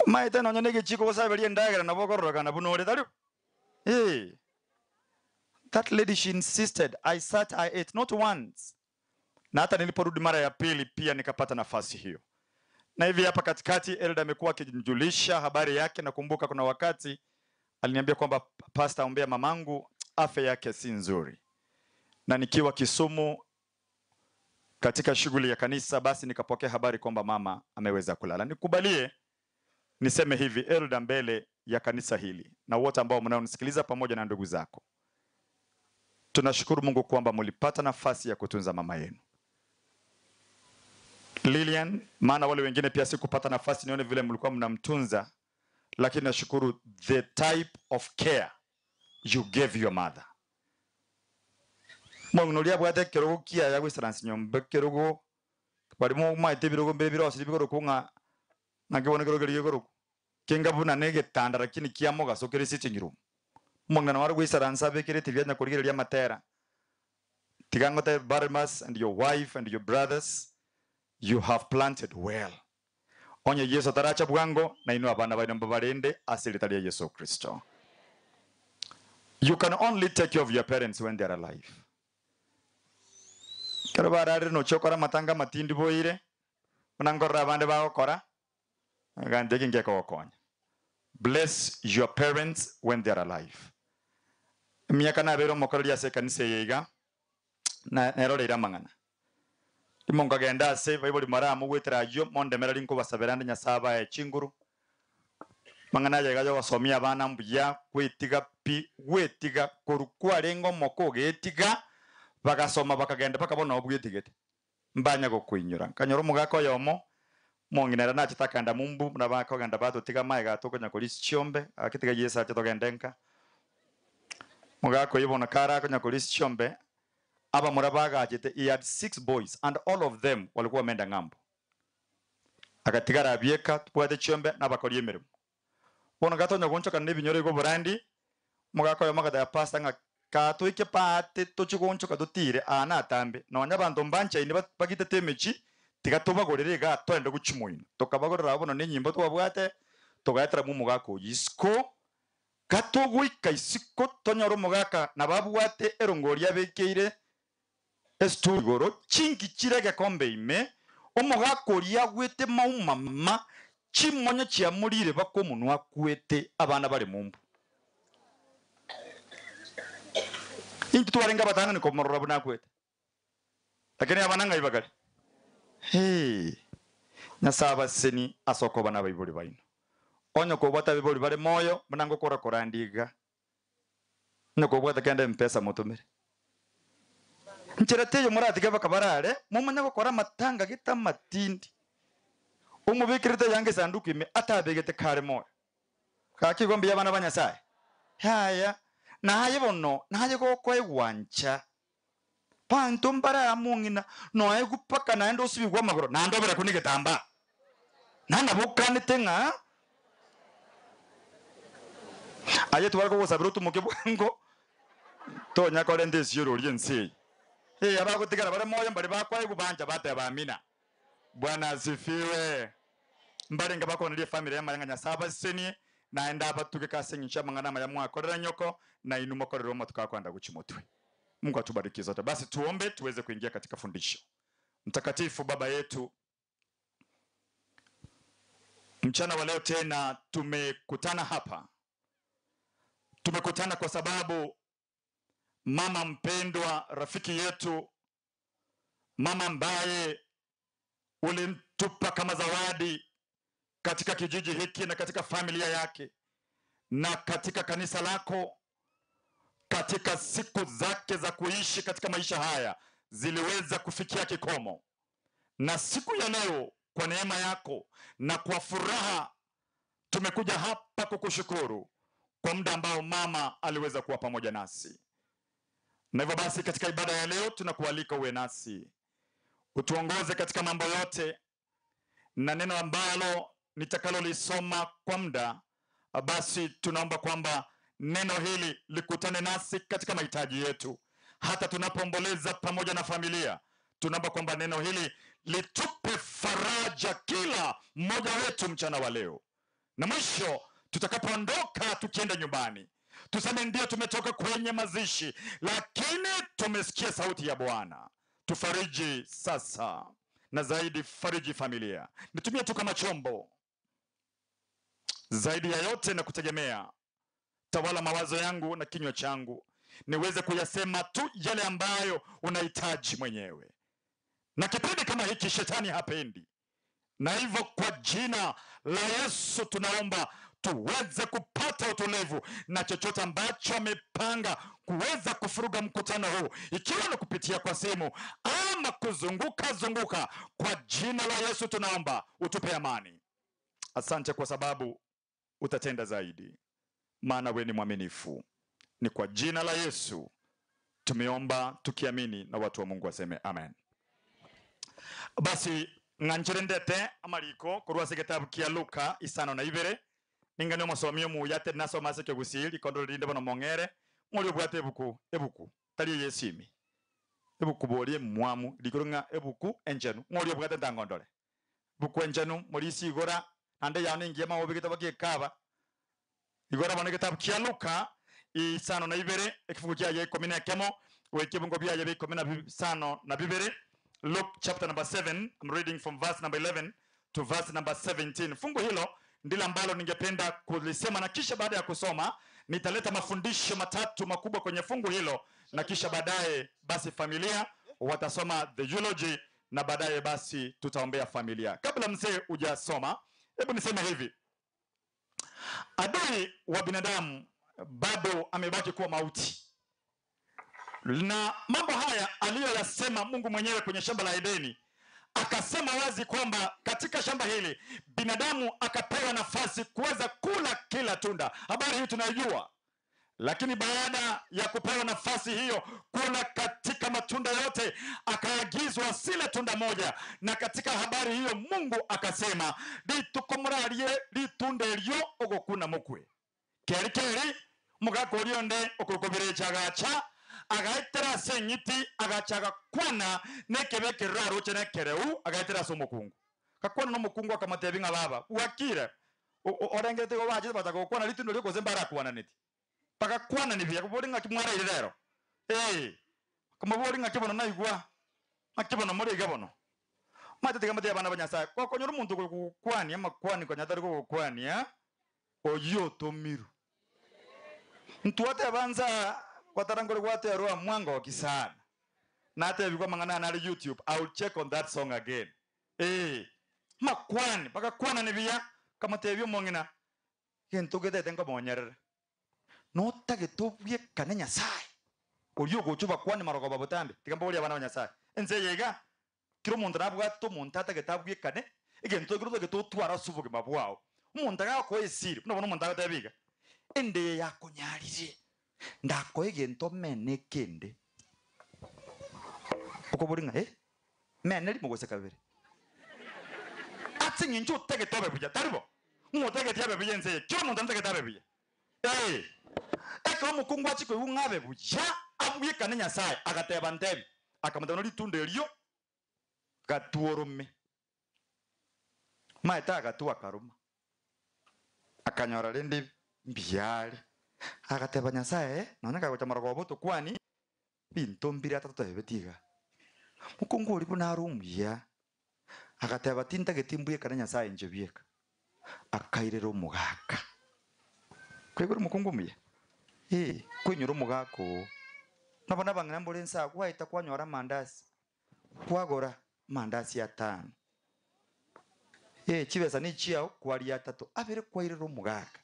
Maite nonya nege chiko gosaberi ndagera nabo kororokana bunore tari. Hey. That lady, she insisted. I sat, I ate, not once. Na hata niliporudi mara ya pili pia nikapata nafasi hiyo. Na hivi hapa katikati Elda amekuwa akinijulisha habari yake. Nakumbuka kuna wakati aliniambia kwamba pastor, ombea mamangu, afya yake si nzuri. Na nikiwa Kisumu katika shughuli ya kanisa, basi nikapokea habari kwamba mama ameweza kulala. Nikubalie niseme hivi, Elda, mbele ya kanisa hili na wote ambao mnaonisikiliza pamoja na ndugu zako, tunashukuru Mungu kwamba mlipata nafasi ya kutunza mama yenu Lilian, maana wale wengine pia sikupata nafasi nione vile mlikuwa mnamtunza, lakini nashukuru the type of care you gave your mother. Mwangunulia bwate kirogo kia ya gwisaransi nyombe kirogo bari mu maite birogo mbere biro asiri bigoro kunga nakiwona kirogo kirogo kinga buna nege tanda lakini kia moga so kiri sitting room. Mwangana waru gwisaransa bekire tivya na kurigereria matera. Tigangote Barnabas and your wife and your brothers, you have planted well. Onye Yesu ataracha bwango na inua bana baino mbabarende asili talia Yesu Kristo. You can only take care of your parents when they are alive. Kero bararire nochokora matanga matindi boire munangorora abande bagokora gande kingekogokonya. Bless your parents when they are alive. Miaka nabere omokoreri ase ekanisa eye iga na neroreire amang'ana. Imo nkagenda ase baibori maramogwetera ayio mondemera rinkobasabera ande Nyasaye abae chinguru. Mang'ana aya iga yogosomia abana mbuya gwetiga pi gwetiga korwa kwarenge omoko ogetiga bagasoma bakagenda bakabona obwetigete mbanya gokuinyora nkanyora omogaka oyomo monginera nachitakanda mumbu nabakogenda batotiga mae gatokonya korisia chiombe akitiga Yesu ache togende nka mugaka oyo bono karakonya korisia chiombe abamura bagachete. He had 6 boys and all of them walikuwa wameenda ng'ambo, akatigara abieka tubwate chiombe nabakoria emirimo. Bono gatonya gonchoka nebinyoro igo burandi mugaka oyo magataya pastor ng'a katuike pate tochigonchoka totire ana atambe nonya abanto mbanchaine bagitete emechi tiga tobagorere iga twende gochimoino tokabagorera bono nenyimbo twabwate togaetera mu mugaka oyo isiko gatogoika isiko tonyora omogaka nababwate erongori abekeire esituru igoro chingi chire gekombe ime omogaka oria agwete maumama chimonyo chiamorire bakomonwa akwete abana bare mumbu. Intu twarenga batangani komorora buna akwete lakini abana ngai bagari. Hey, Nyasaye abaseni asoko bana baibori baino onyo kobwata bibori bare moyo munango kora korandiga onyo kobwata kenda mpesa mutumire nchera teyo muratiga bakabarare mumanya gokora matanga gita matindi umubikirite yange sanduku ime atabegete kare moyo kakigombe abana ba Nyasaye haya naye bono naye gokoegwancha panto mbara mung'ina noe gupaka naende osibigwa amagoro nandobera kunigetamba nanabokanete ng'a aye twara kogosabira otumoke bwango tonya korende esioro ense eye abagotigara bare moyo mbare bakwaegwa banja bateba amina. Bwana asifiwe. Mbarenga bakonerie family ya mayanga Nyasaye abasenie naenda abatuke kasenyicha mang'ana maya mwakorera nyoko na inu mokorera omatuka kwanda guchimotwe. Mungu atubariki zote. Basi tuombe tuweze kuingia katika fundisho. Mtakatifu Baba yetu, mchana wa leo tena tumekutana hapa. Tumekutana kwa sababu mama mpendwa, rafiki yetu, mama ambaye ulimtupa kama zawadi katika kijiji hiki na katika familia yake na katika kanisa lako, katika siku zake za kuishi katika maisha haya ziliweza kufikia kikomo. Na siku ya leo kwa neema yako na kwa furaha tumekuja hapa kukushukuru kwa muda ambao mama aliweza kuwa pamoja nasi. Na hivyo basi katika ibada ya leo tunakualika uwe nasi, utuongoze katika mambo yote, na neno ambalo nitakalolisoma kwa muda, basi tunaomba kwamba neno hili likutane nasi katika mahitaji yetu. Hata tunapoomboleza pamoja na familia, tunaomba kwamba neno hili litupe faraja kila mmoja wetu mchana wa leo. Na mwisho tutakapoondoka tukienda nyumbani, tuseme ndio tumetoka kwenye mazishi, lakini tumesikia sauti ya Bwana. Tufariji sasa, na zaidi fariji familia. Nitumie tu kama chombo. Zaidi ya yote na kutegemea, tawala mawazo yangu na kinywa changu, niweze kuyasema tu yale ambayo unahitaji mwenyewe. Na kipindi kama hiki shetani hapendi. Na hivyo kwa jina la Yesu tunaomba tuweze kupata utulivu, na chochote ambacho amepanga kuweza kufuruga mkutano huu, ikiwa ni kupitia kwa simu ama kuzunguka zunguka, kwa jina la Yesu tunaomba utupe amani. Asante kwa sababu utatenda zaidi, maana wewe ni mwaminifu. Ni kwa jina la Yesu tumeomba tukiamini, na watu wa Mungu waseme amen. Basi ng'ancherendete amariko korwa ase kitabu kia Luka 5:2 ningane omosomi omuyate nasoma ase ekegusii rikondo rinde bono mong'ere ng'ori obwate ebuku ebuku tari eyesimi ebuku borie mwamu rikoro ng'a ebuku enchenu ng'ori obwate ntangondore buku enchenu morisi igora ande yao ningiya maobi gitabo giekaba igora bono ekitabu kia Luka 5:2 ekifungu kiaye 11 Wekibungo bia yabe 15 na bibere. Luke chapter number 7, I'm reading from verse number 11 to verse number 17. Fungu hilo ndilo ambalo ningependa kulisema, na kisha baada ya kusoma nitaleta mafundisho matatu makubwa kwenye fungu hilo, na kisha baadaye basi familia watasoma the eulogy, na baadaye basi tutaombea familia. Kabla mzee hujasoma, hebu niseme hivi. Adui wa binadamu bado amebaki kuwa mauti. Na mambo haya aliyoyasema Mungu mwenyewe kwenye shamba la Edeni, akasema wazi kwamba katika shamba hili binadamu akapewa nafasi kuweza kula kila tunda. Habari hii tunaijua. Lakini baada ya kupewa nafasi hiyo kula katika matunda yote, akaagizwa sile tunda moja. Na katika habari hiyo Mungu akasema, litukomurarie litunde lyo ogokuna mukwe. Keri keri mugakorionde okurukobirecha gacha agaitera senyiti agachaga kwana nekebeke raroche nekereu agaitera somokungu. Kakwana no mukungu akamatebinga baba wakire orengete go baje batagokwana litundo lyo kozembara kwana neti. Pakakwana ni bya kuboringa kimwara irero. Kamaboringa kibono naigwa. Akibono muri gabono. Mate tigamate abana banyasaye. Kokonyora omuntu kukwani amakwani konyatari kukwani ya oyo tomiru. Ntuate banza kwatarangore gwate arwa mwango kisana. Nate bikwa mangana na YouTube. I will check on that song again. Makwani pakakwana ni bya kamatebyo mongina. Gentugete tengo monyerere. Notage tobye kana Nyasaye. Oyo gochuba kwani marogo babotambe. Tikambo bali abana Nyasaye. Ense yega kiro muntu nabwato muntu atage tabye kane. Egento kiro tage totwara subuge mabwao. Umuntu agako esiri. Nobona umuntu agatabiga. Ende yakonyarire. Ndako egento mene kende. Okoboringa mene rimogose kabere. Atsinye ncho tage tobe buja taribo. Mutege tiabe buja ense. Kiro muntu atage tabe buja. Eka mukungu achiko ungabe buja abwikane Nyasaye agateba ntebi akamutana litunde lyo gatuorume maeta agatua karuma akanyora rindi mbiali agateba Nyasaye none kagocha marogobo kwani binto mbiri atatu ebetiga mukungu uri bunarumya agateba tintageti mbwikane Nyasaye nje bieka akairero mugaka kwegura mukungu muye kwenyura omugako nabona bangana mbole nsa kwaita kwanyora mandasi kwagora mandasi atano chibesa ni chiao kwali atatu abere kwairero omugaka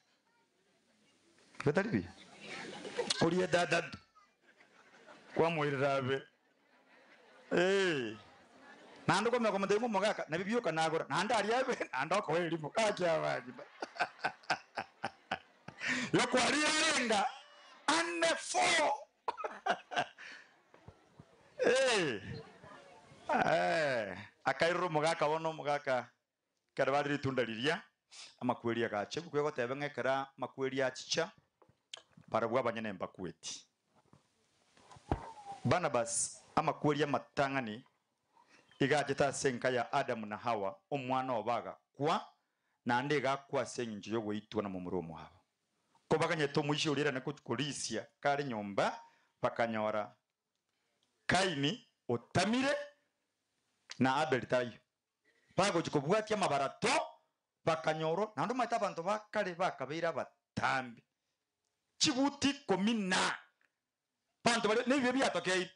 betali bi olie dada kwamuirira abe nando komya komate mugaka nabibyoka nagora nanda ali abe nando koeli mugaka abandi yokwali arenga ane fo akairuro mugaka wono mugaka karabari ritunda liria amakweli agache bukwego tebe ngekera makweli achicha barabwa abanyene mbakweti Barnabas amakweli amatangani igajeta senka ya Adamu na Hawa omwana obaga kwa nande gakwa senginjo yo goitwa na mumuro muhaba ko bakanyeta omuishi urira na kukulisia kare nyomba bakanyora Kaini otamire na Abel tayo bago chikobwatia mabarato bakanyoro nando maita abantu bakare bakabeira batambi chibuti komina bantu bari nibyo byatokei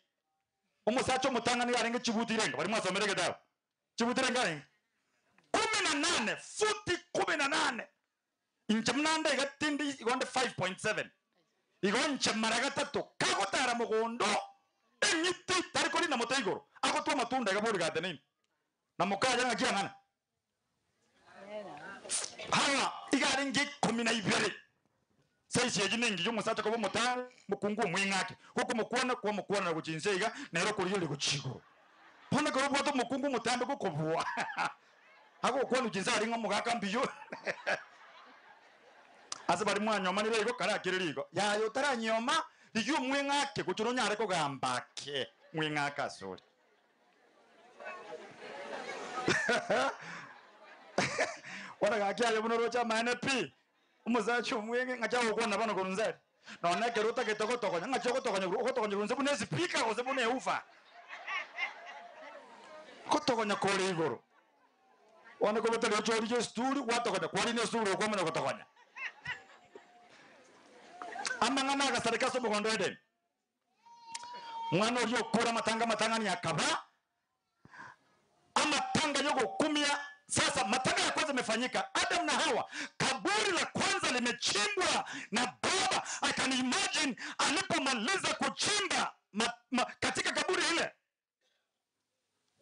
omusacho mutangani arenge chibuti renga bari mwasomereke dawo chibuti renga renga 18 futi 18 inche mnanda igatindi igonde 5.7 igonche mara gatatu kagotara mugondo enyiti tarikori na moto igoro agotwa matunda gaburi gatenini na mukaja ngakiangana hawa igaringi 12 saisi ejinengi yo musacha ko mota mukungu mwingake huko mukwana kwa mukwana kuchinzeiga nero kuri yuli kuchigo pona ko bwato mukungu mutambe ko kobwa ako kwanu chinza ringa mugaka mbiyo ase bari mwanyoma nire iko karakire riko yayo taranyoma ligyo mwingake kuchuro nyare ko gambake mwingaka sori wana gakia yo buno rocha mane pi umuzacho mwenge ngacha ukona bano kurunzari None keruta ketogotogonya ng'achogotogonya ogotogonya runze bune speaker gose bune ufa. Gotogonya kore igoro. Wane kobetera ochori sturi gwatogonya kwari ne sturi okomanya gotogonya. Amang'ana agasareka ase omogondo Eden. Mwana oria okora matanga matang'ani akaba amatanga yogokumia. Sasa matanga ya kwanza imefanyika, Adam na Hawa, kaburi la kwanza limechimbwa na baba. I can imagine alipomaliza kuchimba katika kaburi ile,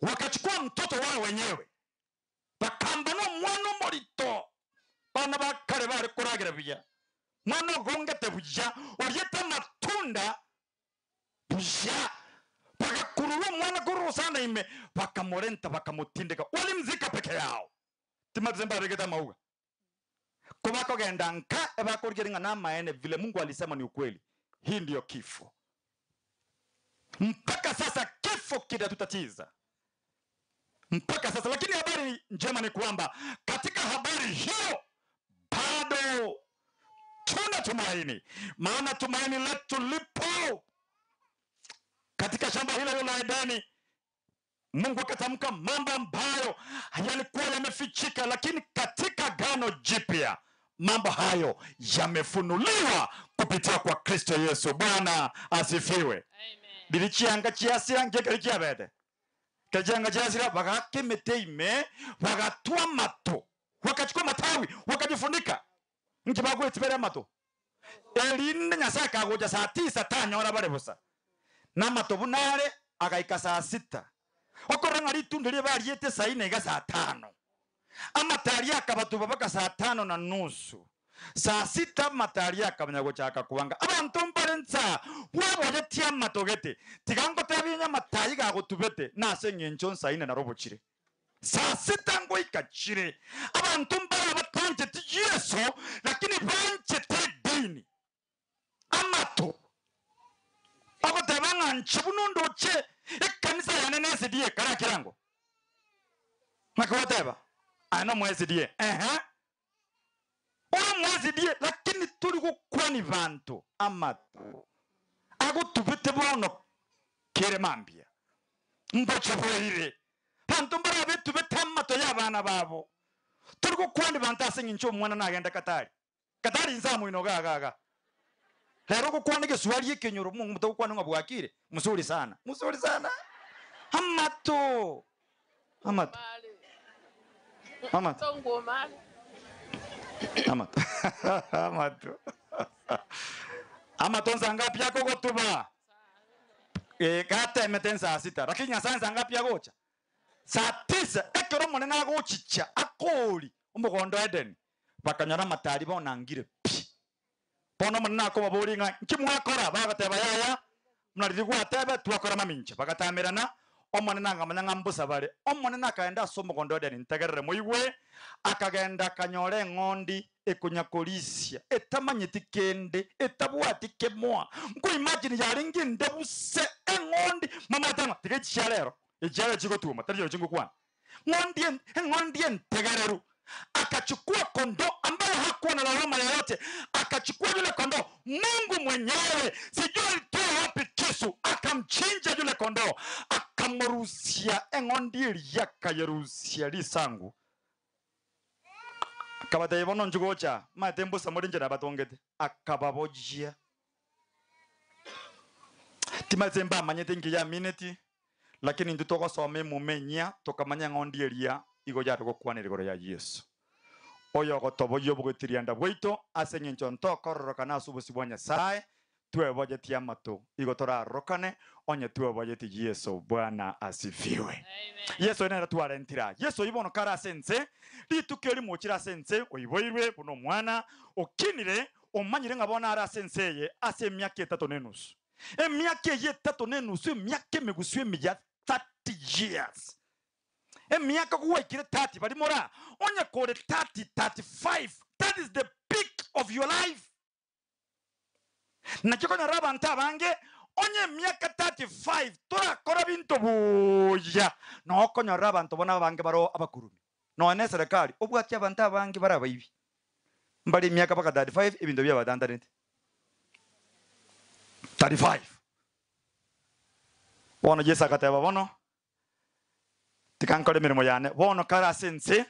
wakachukua mtoto wao wenyewe bakambano mwana morito bana bakare bari kuragira buya mwana gongete buya oriete matunda buya bakakurura mwana kurusana ime bakamorenta bakamutindika walimzika peke yao timazemba regeta mauga kubako genda nka ebakorgeringa na maene vile Mungu alisema ni ukweli. Hii ndiyo kifo. Mpaka sasa kifo kinatutatiza mpaka sasa, lakini habari njema ni kwamba katika habari hiyo bado tuna tumaini, maana tumaini letu lipo katika shamba hilo la Edeni. Mungu akatamka mambo ambayo yalikuwa yamefichika, lakini katika Agano Jipya mambo hayo yamefunuliwa kupitia kwa Kristo Yesu. Bwana asifiwe. Dilichianga chiasira ngekerikia bete. Kajanga chiasira bakakemeteime wakatua mato. Wakachukua matawi wakajifunika. Nkibago etibere mato. Elinde Nyasaye agoja saa 9 tanyora bare busa. Na mato bunare agaika saa 6. Okoranga ritunde riba riete saa 4 iga saa 5. Amatari akabatuba baka saa 5:30. Saa 6 matari akamenya gochaka kuwanga. Abantu mparenza waboye amatogete. Tigango tabinya matayi gagotubete nase ngencho saa 4 na robo chire. Saa 6 ngoika chire. Abantu mbara batanje ti Yesu lakini banche te dini. Amato. Agotabanga nchibunundo che ekanisa ya nene SDA kara kirango. Makawateba. Ana mu SDA. Ora mu SDA lakini turi gukwani bantu amato. Agotubete bono kere mambia. Mbochoboire. Bantu mbara betubete amato y'abana babo. Turi gukwani bantu asengincho mwana nagenda Katari. Katari nzamu inoga gaga. Lero gukwani geswali ekenyoro Mungu mutagukwana ngabwakire. Muzuri sana. Muzuri sana. Amato. Amato. Amato. Amato. Amato. Amato nsangapi yako gotuba? Kate meten saa 6. Lakini Nyasaye nsangapi yagocha? Saa 9 ekero monene agochicha akori omugondo Eden. Bakanyora matari bonangire pi. Bono monene akobabori ng'a nkimwakora bagateba yaya mnariri gwatebe twakora maminche bagatamerana omonene angamanya ng'a mbusa bare omonene akaenda ase omogondo Eden ntegerere moigwe akagenda akanyora eng'ondi ekunyakorisia etamanyeti kende etabwati kemoa nko imagine yaringi ndebuse eng'ondi mamatanga tigecharero ejara chigotuma tariyo chingokwana ng'ondi eng'ondi entegereru akachukua kondoo ambaye hakuwa na lawama yoyote, akachukua yule kondoo. Mungu mwenyewe sijui alitoa wapi kisu, akamchinja yule kondoo, akamrusia eng'ondi yakayerusia lisangu akabataibono njugocha matembusa murinje nabatongete akababojia timazemba amanyete ngiya minute lakini ndu togosome mumenya tokamanya ng'ondi eria igo yarigokwanira igoro ya Yesu oyo gotoboyo bugotirianda bwito ase ng'encho ntokororokana ase obosi bwa Nyasaye twebojetie amato igo torarorokane onye twebojetie Yesu. Bwana asifiwe. Yesu nere twarentira Yesu ibono kara sense rituko rimochira sense oiboirwe buno mwana okinire omanyire ngabona ara senseye ase emyaka 3.5 emyaka 3.5 emyaka emigusu emiya 30 years emyaka kuwaikire 30 bali mora onye kore 30 35 that is the peak of your life. Nakiko abantu abange onye myaka 35 turakora bintu buya nokonyora abantu bona abange baro abakurumi none serikali obwati abantu abange barabaibi mbali myaka baka 35 ebintu byabadandanete 35. Bono Yesu agateba bono tikankore mirimo yane bono karase nse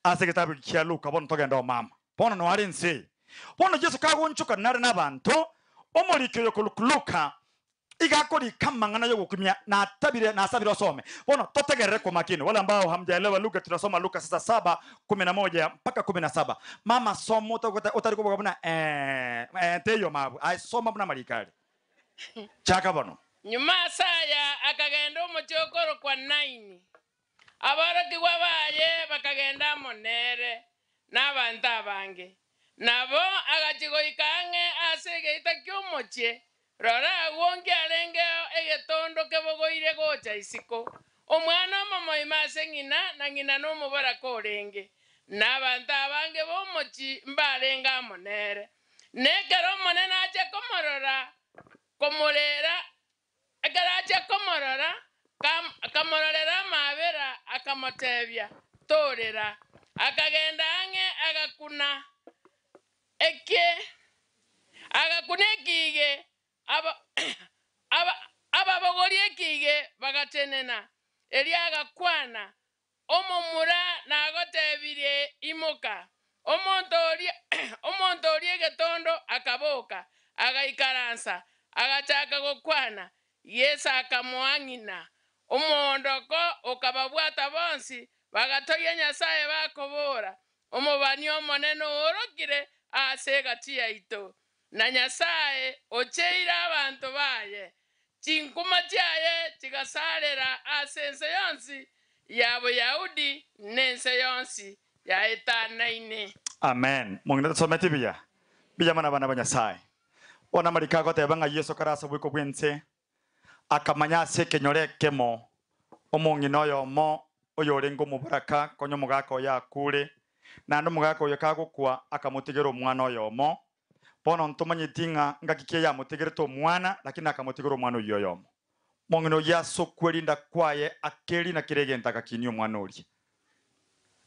ase gitabu kia Luka bono togenda o mama bono no ari nse bono Yesu kagonchuka nare nabantu omorikyo yokuluka igakori kamangana yogukumia na tabire na sabire osome bono totegerere kwa makini. Wale ambao hamjaelewa lugha tunasoma Luka sasa 7:11 mpaka 17. Mama somo utariko bwana teyo mabu ai soma buna marikali chaka bono. Nyuma saya akagenda omuchokoro kwa 9 abarokigwa baye bakagenda monere n'abantu abange nabo agachigoika ang'e ase egeita kiomochie rora agwo arengeo egetondo kebogoire gocha isiko omwana omomoima ase ng'ina na ng'ina n'omobaraka orenge n'abantu abange b'omochi mbarenge amonere nekero omonene ache komorora komorera ekero komorora akamororera amabera akamotebia torera akagenda ang'e agakuna eke agakuna ekige ababogori ekige bagatenena eri agakwana omomura nagotebire imoka omonto ori egetondo akaboka agaikaransa agachaka gokwana. Yesu akamuang'ina omondoko okababwata bonsi bagatogia Nyasaye bakobora omobani omonene oorokire ase egati yaito na Nyasaye ocheire abanto baye chinkuma chiaye chigasarera ase ense yonsi ya Boyahudi n'ense yonsi yaetanaine. Amen. Mongina tusomete biya biya mana bana ba Nyasaye ona marika goteba ng'a Yesu karasa bwiko bwense akamanya ase ekenyoro ekemo omong'ina oyomo oyorenge omobaraka konya omogaka oyo akure naende omogaka oyo kagokwa akamotigera omwana oyomo bono ntomanyeti ng'a ngaki ki yamotigerete omwana lakini akamotigera omwana oyo oyomo mong'ina oyo ase okwerinda kwaye akeri na kere egento agakinia omwana oria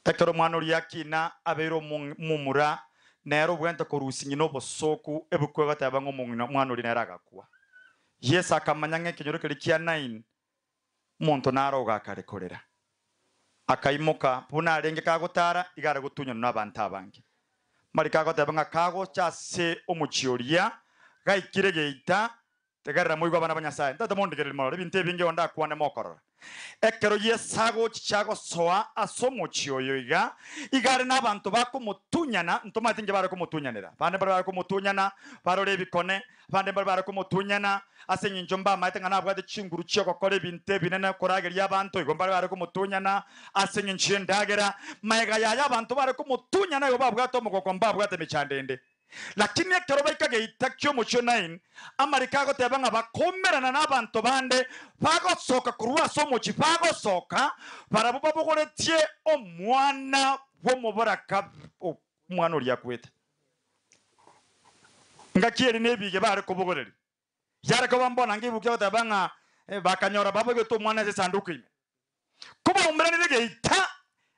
ekero omwana oria akina abeire omomura nere obwente korusia ng'ina obosoku ebukwe goteba ng'a omong'ina omwana oria nere agakwa. Yesu akamanya ng'a ekenyoro keria kia 9 omonto naro ogakarekorera akaimoka buna arenge kagotara igare gotunyana na abanto abange marika agoteba ng'a kagocha ase omochie oria gaikire geita tegerera moigwa abana ba Nyasaye ntata mondigereri morore ebinto ebinge onde akwane mokorora ekero Yesu agochicha gosoa ase omochie oyo iga igare na abanto bakomotunyana ntomanyete inche bare komotunyanera bande bare bakomotunyana barore ebikone bande bare bakomotunyana ase eng'encho mbamaete ng'a nabwate chinguru chiogokora ebinto ebinene korageria abanto igo mbare bare komotunyana ase eng'encho endagera maega yaya abanto bare komotunyana igo babwate omogoko mbabwate emechando ende. Lakini ekero baika geita kiomochie 9 amarika agoteba ng'a bakomerana n'abanto bande bagosoka korwa ase omochie bagosoka barabwo babogoretie omwana bw'omobaraka omwana oria akwete ngaki eri nebige bare kobogoreria yare koba mbona ngibukia goteba ng'a bakanyora babogete omwana ase esanduku ime kobaumeranire geita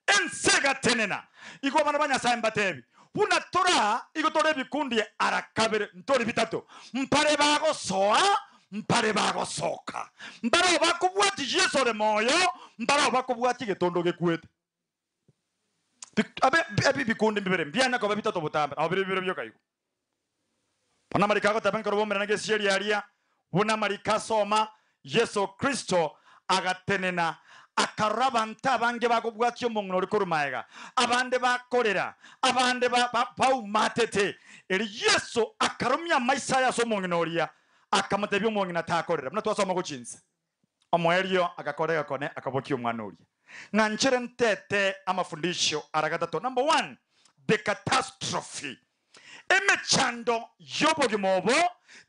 ense egatenena igo abana ba Nyasaye mbatebi buna tora igo tore ebikundi ara kabere ntori bitatu mpare bagosoa mpare bagosoka mbare bakobwati Yesu ore moyo mbare bakobwati getondo gekwete abe bikundi mbibere mbiana koba bitatu botambe abo bire byo kaigo bona marika goteba nkoro bomerana gesieri aria buna marika soma Yesu Kristo agatenena akarora abantu abange bakobwatia omong'ina ori korwa maega abande bakorera abande baumatete eri Yesu akaromia amaisa aya ase omong'ina oria akamotebia omong'ina takorera buna twasoma gochinsa omoerio agakora egakone akabokia omwana oria ng'a nchere ntete amafundisho ara gatato. Number 1, the catastrophe emechando y'obogima obo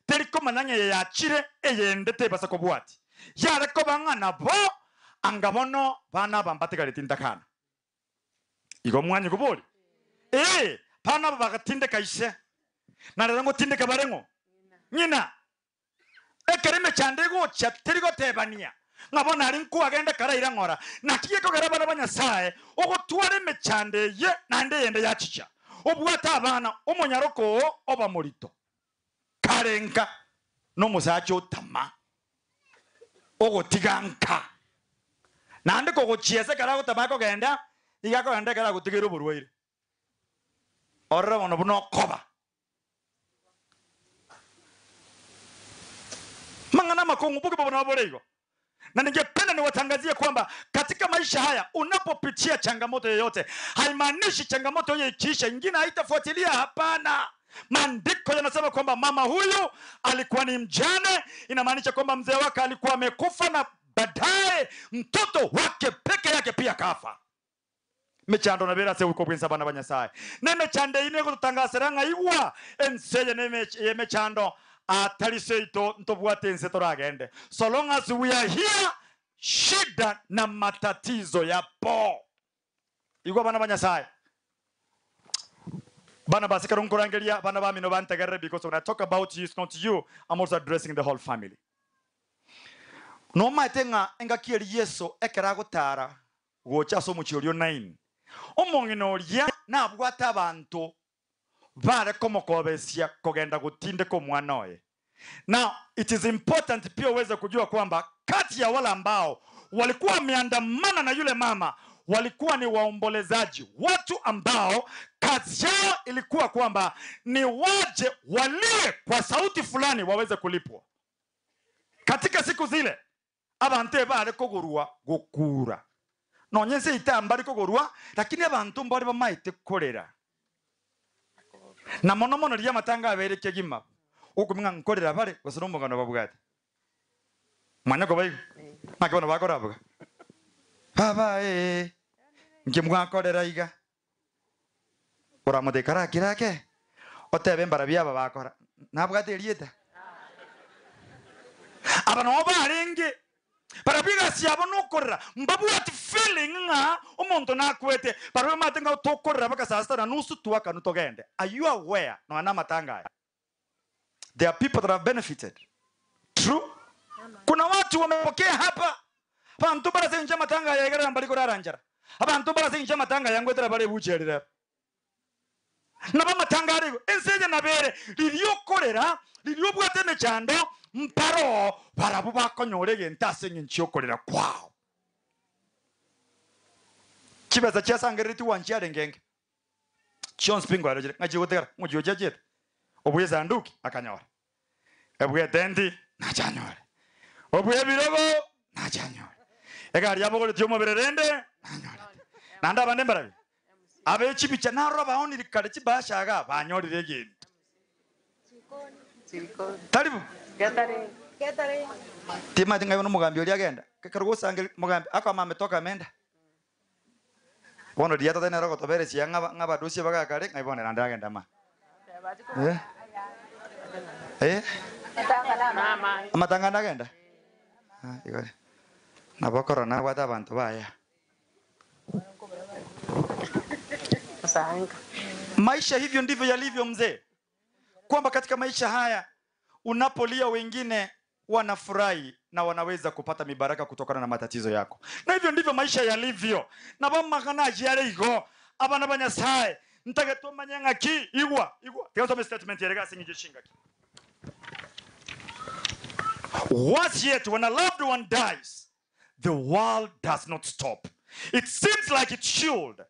terikomanya ng'a eyachire eyende tebasa kobwati yare koba ng'a nabo angabono bana bambatigarete ntakana igo mwanyi kubori bana bagatindeka ise narero ngotindeka barengo nyina ekero emechando egocha terigotebania ng'abona ari nkwagenda karaira ng'ora naki gekogera abana ba Nyasaye ogotwara emechando eye naende eyende yachicha obwate abana omonyaroko oo oba morito karenka No musacha otama. Ogotiganka. Naende kogochiesa kara gotama kogenda, iga kogenda kara gotigera oborwaire. Orora bono buna okoba. Mangana makongo buke baba na boreigo. Na ningependa niwatangazie kwamba katika maisha haya unapopitia changamoto yoyote, haimaanishi changamoto hiyo ikiisha ingine haitafuatilia. Hapana. Maandiko yanasema kwamba mama huyu alikuwa ni mjane, inamaanisha kwamba mzee wake alikuwa amekufa na baadaye mtoto wake peke yake pia kafa. Mechando na bera se uko bwinsa bana banyasaye. Nemechande ine kututangasera ngaiwa enseye neme mechando atariseito ntobwate ense toragende. So long as we are here, shida na matatizo yapo. Igwa bana banyasaye. Bana basika runkurangelia bana bamino bantegerere, because when I talk about you, it's not you, I'm also addressing the whole family. No matenga engakieri Yesu ekera gotara gocha so muchiolio 9. Omong'ina oria nabwate abanto bare komokobesia kogenda gutinde ko mwana oye. Now it is important pia uweze kujua kwamba kati ya wale ambao walikuwa wameandamana na yule mama walikuwa ni waombolezaji, watu ambao kazi yao ilikuwa kwamba ni waje walie kwa sauti fulani waweze kulipwa. Katika siku zile abantu bare kogorwa gokura. Nonyense itamba rikogorwa, lakini abantu mbari bamaite korera. Na mono mono riya matanga abereke gima. Okuminga nkorera bare gose nomugano babwate. Mwana ko bayi. Makibona bakora baga. Baba nkimwakorera iga. Uramutekara kirake. Otebe mbarabia babakora. Nabwate rieta. Abano barenge barabiga siabo nokorera mbabwati feeling nga omonto nakwete barabe matenga tokorera baka saa 6:30 tuwaka nutogende. Are you aware no ana matanga? There are people that have benefited. True? Kuna watu wamepokea hapa. Abantu barasenja matanga ya igara mbali koraranjara. Abantu barasenja matanga yangwetera bare bucherera. Naba matanga ariko enseje nabere liryokorera liryobwate mechando mparo barabu bakonyorege ntase nchiyokorera kwao. Kibaza kyasangereti wanchare ngenge. Chons pingo arojere ngajigotera mujojaje. Obuye sanduki akanyora. Obuye tendi nachanyora. Obuye birogo nachanyora. Egari yabogore tyomo bererende nanyora. Nanda bande mbarabi. Abe chibicha naro baoniri kare chibashaga banyorire gintu. Taribu. Getare. Tima tinga yono mugambi ori agenda. Karugo sange mugambi akwa ametoka ameenda. Bono dia tata nero kotobere sia ngaba dosi baga kare ngaibone nanda agenda ma. Amatanga nagenda. Ah, igore. Nabo corona gwata abantu baya. Maisha hivyo ndivyo yalivyo mzee. Kwamba katika maisha haya unapolia wengine wanafurahi na wanaweza kupata mibaraka kutokana na matatizo yako. Na hivyo ndivyo maisha yalivyo. Na bamagana jiareigo abana banyasaye ntagetomanya ki igwa igwa. Tega statement yerega singije shinga ki. Worse yet, when a loved one dies, the world does not stop. It seems like it should,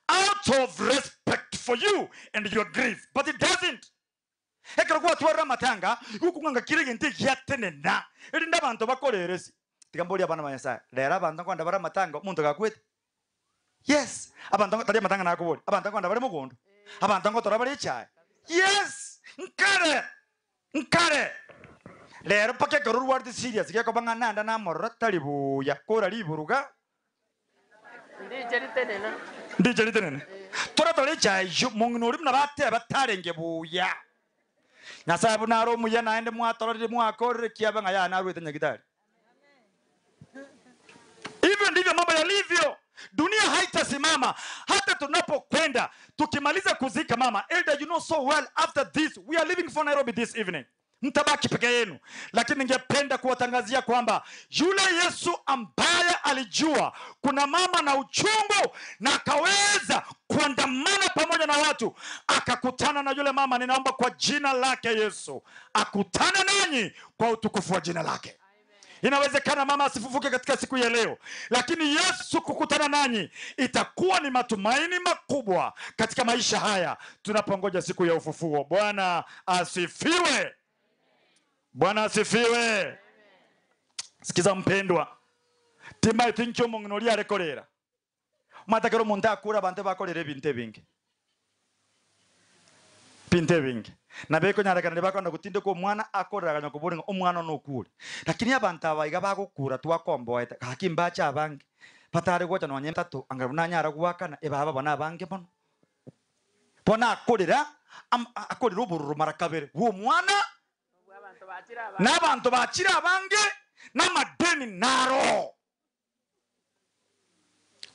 out of respect for you and your grief, but it doesn't. Ekero gwatwara matanga gukunganga kirege nte gyatenena erinda abantu bakoreresi tikamboli abana banyasaye lera abantu kwanda bara matanga omuntu gakwete. Yes, abantu tali matanga nakuboli abantu kwanda bari mugondo abantu ngotora bari cyaye. Yes, nkare nkare lero pake koruru ward serious geko bangana namorora tali buya kora liburuga ndije ritenena tora tore cyaye mungnori mnabate batarenge buya. Nyasaye bunaro muya naende mwatorire mwakorere kiaba ngaya narwete nyagitari. Hivyo ndivyo mambo yalivyo. Dunia haitasimama hata tunapokwenda tukimaliza kuzika mama. Elder, you know so well, after this we are leaving for Nairobi this evening. Mtabaki peke yenu. Lakini ningependa kuwatangazia kwamba yule Yesu ambaye alijua kuna mama na uchungu na akaweza kuandamana pamoja na watu, Akakutana na yule mama. Ninaomba kwa jina lake Yesu akutane nanyi kwa utukufu wa jina lake. Inawezekana mama asifufuke katika siku ya leo, lakini Yesu kukutana nanyi itakuwa ni matumaini makubwa katika maisha haya tunapongoja siku ya ufufuo. Bwana asifiwe. Bwana asifiwe. Sikiza mpendwa, timba itincho mong'inoria arekorera matakero muntu akura abantu bakorera ebintu ebingi bintu ebingi nabeko nyarekana bakonda gutinde ko omwana akorera nyakobori omwana nokure, lakini abantu abaiga bagokura twakomboete gaki mbacha abange batare gocha nonye tatu angabuna nyara gwakana ebaba bona abange bono bona akorera akorera obororo mara kabere wo mwana n'abantu bakira abange n'amadeni naro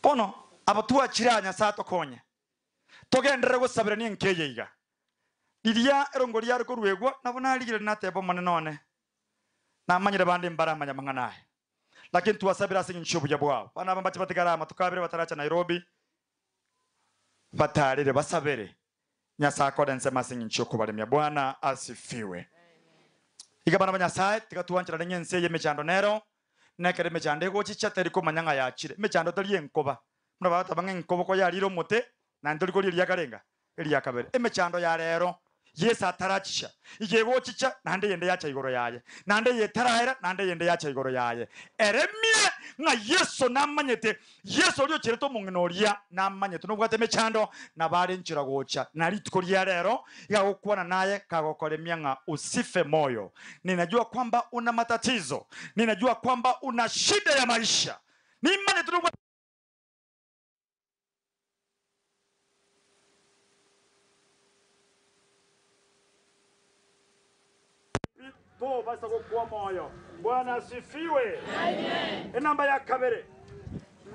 bono abatuwa Nyasaye tokonye togendere gusabira ni nkeye iga liria erongo ryari ko rwegwa nabona aligire natebo mone none namanyire bandi mbaramanya manganaye, lakini tuwasabira singi nshubu bwabo bana bambache batigarama tukabire bataracha Nairobi batarire basabere Nyasaye akodense masingi nshuku balimya. Bwana asifiwe. Iga bana banyasaye tikatuwanchira nenyense ye mechando nero nekere mechando egochicha teri komanyanga yachire mechando teri enkoba muna batabanga enkobo ko yariro mote na ndori ko rya karenga rya kabere emechando ya rero Yesu atarachisha igiye gochicha nande yende yacha igoro yaye nande yetarahera nande yende yacha igoro yaye eremie nga Yesu namanyete Yesu ryo kireto munginoria namanyete nubwate mechando nabare nchira gocha narituko rya rero igagokwana naye kagokoremia nga usife moyo. Ninajua kwamba una matatizo, ninajua kwamba una shida ya maisha, nimanyete nubwa kwa moyo. Bwana asifiwe. Amen. Enamba ya kabere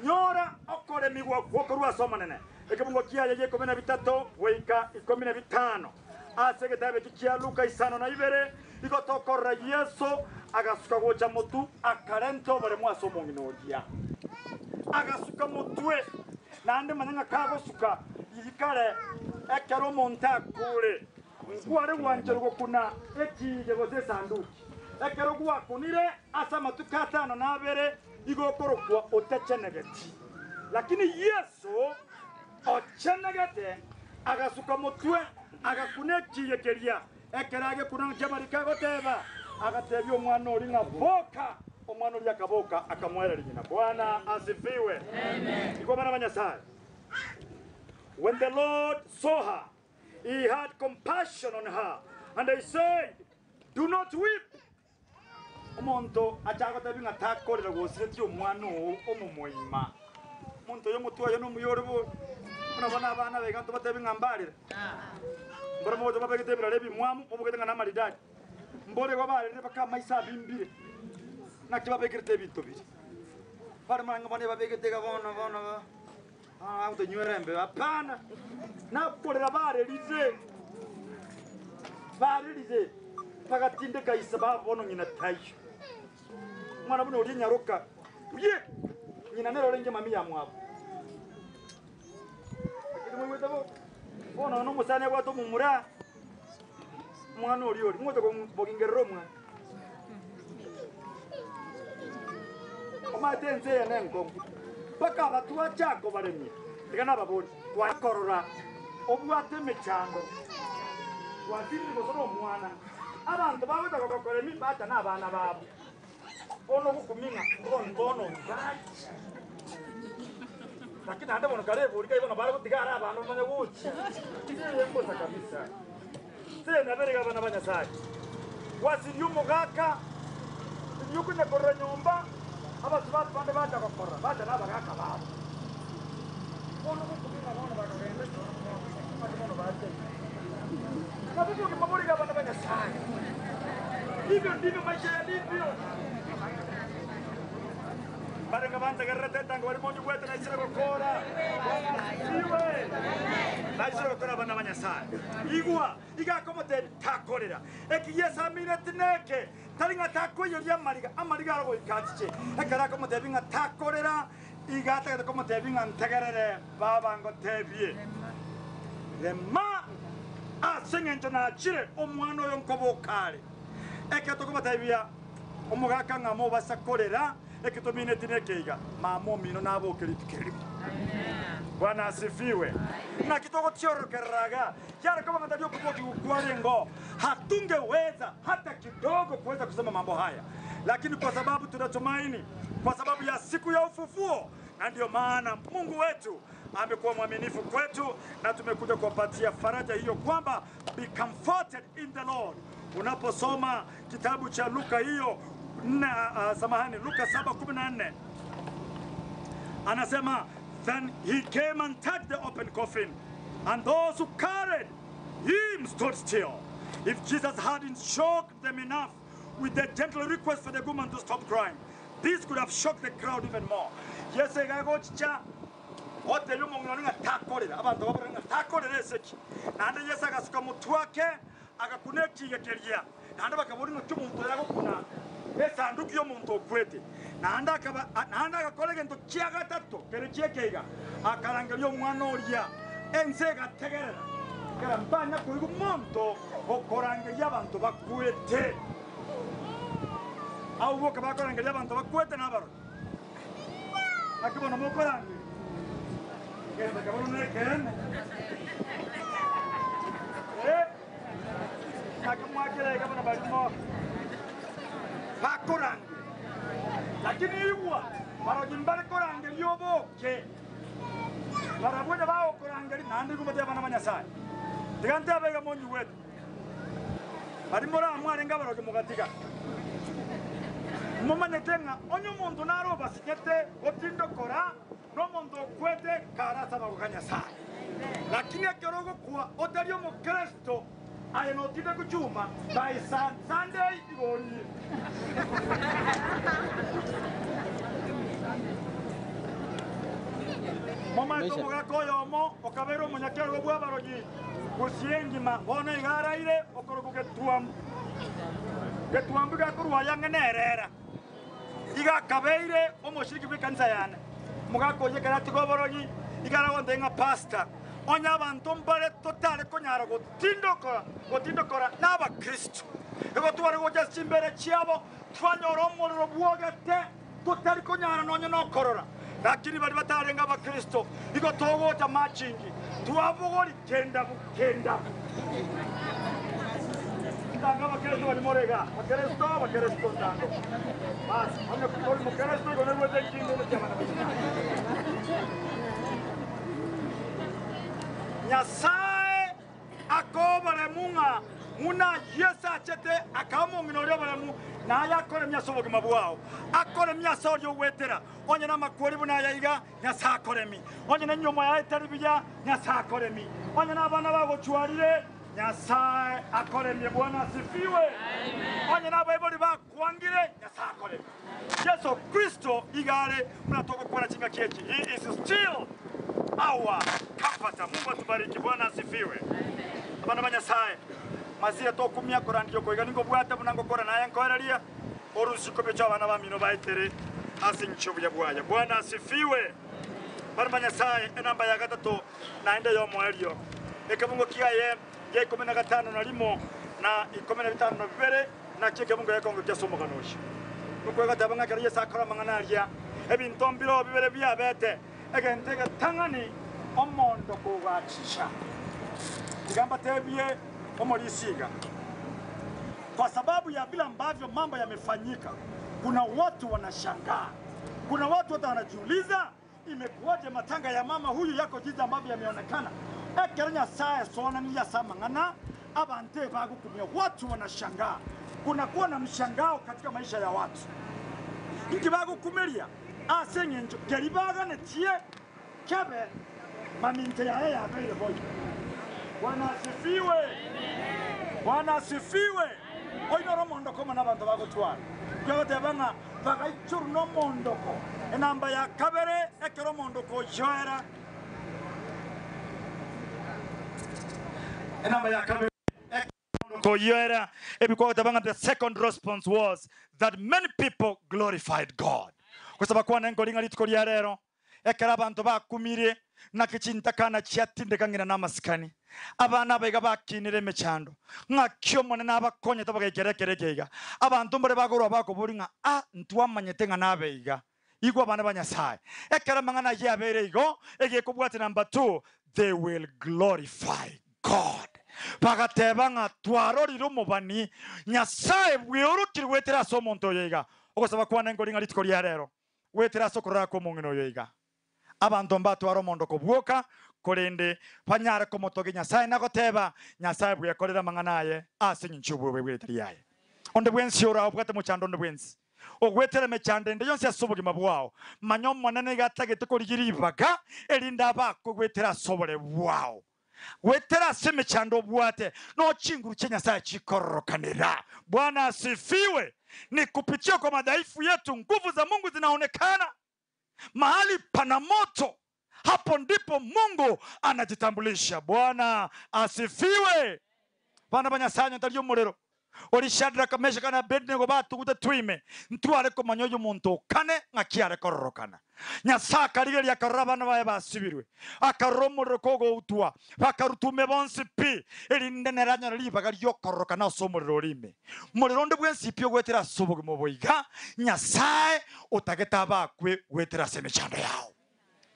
nyora okore migwa kuokorwa soma nene ekebungo kia yeye 13 goika 15 ase getabe kia Luka 5:2 igotokora Yesu agasuka gocha mutu akarento bare mwasomo nginogia agasuka mutwe nande manyanga kagosuka yikare ekero monta kure ngware wanjero gokuna ekije gose sanduki ekero gwakunire asa matuka 52 igokorokwa otechenegeti, lakini Yesu ochenegete agasuka mutwe agakuna ekiye keria ekerage kuna kyamarika goteba agatebya omwana ori ngaboka omwana ori akaboka akamwerera nyina. Bwana asifiwe. Amen. Iko bana banyasaye. When the Lord saw her, he had compassion on her, and he said, do not weep. Omonto achagotebi nga takorera gosireti omwana omomoima omonto yo mutwa yo nomuyore bo unabona abana bega ntobatebi nga mbarire mbora mojo babegete birare bimwamu obugete nga namaridadi mbore go barire bakamaisa bimbire nakyo babegete bintu biri bari manga bane babegete ga bona bona ah utonywere hapana nakorera barerize barerize bagatinde kaisa babono nyina tayo mwana buno uri nyaruka uye nyina nero renge mami ya mwabo akiri mwe wetabo bona no musane gwato mumura mwana uri uri mwoto bogingerero mwana omatenze ya nengo paka batuwa chako baremye tikana baboni twakorora obwate mechango twatiri gosoro mwana abantu bawe bakora emibata n'abana babo ono gukuminga ngono ngachi lakini handa bono kare buri kai bono baro tigara abantu manya guchi yembosa kabisa se naberega abana banyasaye wasiri umugaka yuko nyakorra nyumba abantu bande baja gukora baja n'abagaka babo ono gukuminga bono bakagenda bono baje nabubuke mamuriga abana banyasaye. Hivyo ndivyo maisha yalivyo. Barenga banza garrete tango bari monyo gwete na isira gukora. Iwe. Na isira gukora abana banyasaye. Igwa igakomote takorera. Eki Yesu amire tineke. Taringa takoyo lya mariga amariga arogo ikachiche. Ekara komote binga takorera igata komote binga ntegerere baba ngo tebie. Rema Ase eng'encho nachire omwana oyo nkobokare. Eke tokobatebia omogaka ng'a mobasakorera eke tomineti nekeiga mama omino nabokeri tikerimo. Bwana asifiwe. Na kitoko tiorokeraga yale kama ndio kuboki kukwarengo hatungeweza hata kidogo kuweza kusema mambo haya, lakini kwa sababu tunatumaini, kwa sababu ya siku ya ufufuo, na ndio maana Mungu wetu amekuwa mwaminifu kwetu, na tumekuja kuwapatia faraja hiyo kwamba be comforted in the Lord. Unaposoma kitabu cha Luka hiyo na samahani, Luka 7:14 anasema, then he came and touched the open coffin, and those who carried him stood still. If Jesus hadn't shocked them enough with the gentle request for the woman to stop crying, this could have shocked the crowd even more. Yes, egagochicha ote yumo takorera abantu baboranga takorera eseki. Nande Yesu agasuka mutwake akakuneki yekeria. Nande bakabori no cyumuntu yagokuna. Esanduku y'omuntu okwete. Nande akaba nande akakora egento kia gatatu kere kiekeiga akarangeria omwana oria ense egategerera. Kera mpanya kuiga omonto okorangeria abantu bakwete. Au boka bakorangeria abantu bakwete n'abarori. Akibona mokorange. Kera kabona nekene. Akamwakira kabona barimo. Bakorange. Lakini iwa barogimbare korange yoboke. Barabwenya bao korange nandi kubatia bana banyasaye. Tigante abega monyu wetu. Barimora amwarenga baroge mugatika. Mumanyetenga onyo muntu naro basinyete otindokora no muntu kwete karasa barukanyasaye. Lakini akorogo kuwa otario mo Kristo aye no tinde kuchuma by Sunday igori. Mama tomoga mo okabero munyakero bwa barogi kusiengima bona igaraire okorogo getuam getuambuga kurwa yangenerera iga kabeire omoshiriki bw'ekanisa yane mugakoye karatigo barogi igaragonde pastor onya abantu mbare totale konyara gotindokora gotindokora n'abakristo ego twari goja chimbere chiabo twanyora omuriro bwogete totali konyara nonye nokorora lakini bari batarenga abakristo igo togoja machingi twabogori kenda bukenda ndanga abakristo bari morega abakristo abakristo ndanga basi onye kuri mukristo igo nerwete kingo cyabana. Nyasaye akobare munga muna Yesu achete akamongino baremu naye akore myaso bugima bwao akore myaso ryo wetera onye namakori bunaya iga Nyasaye akoremi onye nenyoma ya etari Nyasaye akoremi onye nabana bagochwarire Nyasaye akoremi. Bwana asifiwe. Onye nabaibori bakwangire Nyasaye akoremi. Yesu Kristo igare munatoko kora chinga keki. He is still our comforter. Mungu atubariki. Bwana asifiwe. Abana ba Nyasaye mazira tokumya korandiyo koiga ningo bwata bunango kora naye nkoeraria orusiko becho abana bamino baitere asincho bya bwaya. Bwana asifiwe. Bana ba Nyasaye enamba ya gatatu naende yo moerio ekebungo kiaye ya 15 na limo na 15 na kikebungo yakongo kyasomokanosha nukwega tabanga kariye sakora manganaria ebintombiro bibere byabete egentega tangani omondo kugachisha igamba tebie omorisiga. Kwa sababu ya vile ambavyo mambo yamefanyika, kuna watu wanashangaa, kuna watu hata wanajiuliza imekuwaje matanga ya mama huyu yako jinsi ambavyo yameonekana. Ekerenya saa sona ni ya samangana abante bagukumia. Watu wanashangaa, kuna kuwa na mshangao katika maisha ya watu. Nkibagukumiria asengenjo keribaga netie kebe maminte ya ya bele boy. Bwana asifiwe. Bwana asifiwe. Oino romondoko mana bantu bagotwara. Kyote banga bagaichuru no mondoko. Enamba ya kabere ekero mondoko joera. Enamba ya kabere mondoko joera. Ebikwa banga the second response was that many people glorified God. Kwa sababu kwa nengo linga lituko lya rero ekera abantu bakumire Nakichintakana chiatindekangina namasikani abana baiga bakinire emechando ng'akio monene abakonyete bagaikerekerekeiga abanto mbare bagorwa bakobori ng'a a ntwamanyete ng'a nabeiga igwa abana ba Nyasaye ekero mang'ana yabere igo egekobwate number 2 they will glorify God bagateba ng'a twarorire omobani Nyasaye bweorokire gwetera ase omonto oyo iga ogosaba kwane nkori ng'a rituko ria rero gwetera ase okorora kwa omong'ina oyo iga abantu mbatwara omondo kobwoka korende banyare komotoge Nyasaye nagoteba Nyasaye bwekorera mang'ana aye ase eng'encho obwobe bwetari yaye onde bwensi ora obwate mochando onde bwensi ogwetere mechando ende yonsi ase obogima bwao manya omonene iga atagete korigira ribaga erinde abakogwetera ase obore bwao gwetera ase emechando obwate no chinguru chia Nyasaye chikororokanera. Bwana asifiwe. Ni kupitia kwa madhaifu yetu nguvu za Mungu zinaonekana. Mahali pana moto, hapo ndipo Mungu anajitambulisha. Bwana asifiwe. Bana banyasanyo ntaliyo muliro ori Shadraka Meshaka na Abednego batugute twime ntware komanya oyo muntu kane ng'akiare kororokana Nyasaye akarigeria akarora abana baye basibirwe akarora omorero kogoutwa bakarutume bonsi pi erinde neranyora ribaga riokororokana ase omorero orime morero onde bwensi pi ogwetera ase obogima boiga Nyasaye otagete abakwe gwetera ase emechando yao.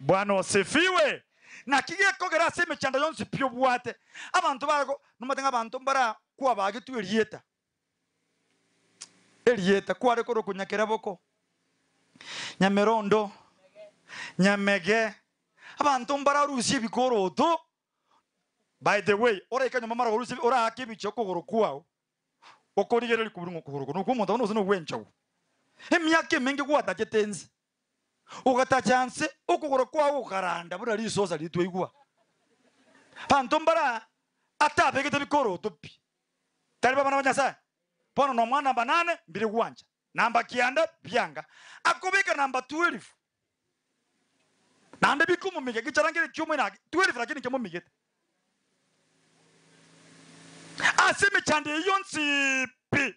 Bwana asifiwe. Na kigekogera ase emechando yonsi pi obwate abanto barako nomatenga abanto mbara kwabagetwe erieta erieta kware korokunyakera boko nyamerondo nyamege abantu mbararusie bikoroto. By the way oraika nyuma mara rusie orake bicho kogoro kwao okorigereri kuburu kogoro no kumonto no no wencho emyaka emenge gwatachetenze ugatachanse okogoro kwao ukaranda bura risosa litweigwa bantu mbara atabegete bikoroto pi tari baba na Nyasaye pono no mwana namba 8 mbiri gwanja namba 9 byanga akubika namba 12 nande bikumumike kicharangire kyumwe na 12 lakini kyumumike aseme chande yonsi pi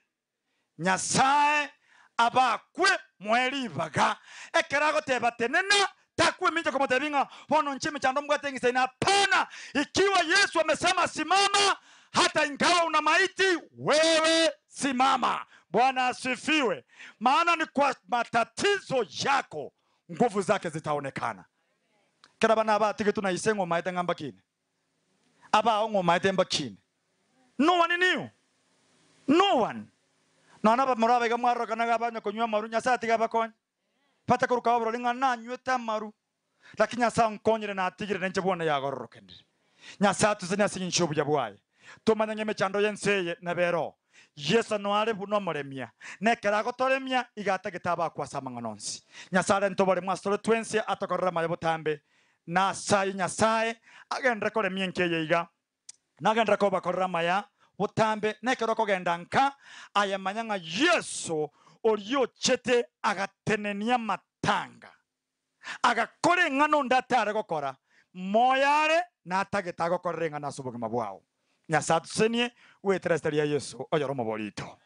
Nyasaye abakwe mweri baga ekerago teba tenena takwe minja komotebinga pono nchime chando mbwate na pana. Ikiwa Yesu amesema simama, hata ingawa una maiti wewe simama. Bwana asifiwe. Maana ni kwa matatizo yako nguvu zake zitaonekana. Kera bana abatike tunayisengo maite ngamba kine aba ongo maite mbakine. No one knew. No one. Nana ba murabe ga mwaro kana gabanya kunywa maru Nyasaye atiga bakonya pata kuruka wabro linga nanywe tamaru lakini Nyasaye nkonyere na atigire nenje bwana yagororokendire Nyasaye tuzenya sinyisho buja bwaye tumanya emechando yenseye nabero Yesu noare buno moremia nekera gotoremia igatageta bakwasa mang'anonsi Nyasaye ntobore mwasore twensi atokorera maye butambe na sai Nyasaye agendra koremia nkeye iga nagendra ko bakorera maya butambe nekero kogenda nka aya manyanga Yesu oriochete agatenenia matanga agakore ng'ano ndatare gokora moyare natageta gokorera ng'ana ase obogima bwao. Nyasaye tusenie wetere ya Yesu oyoro moborito.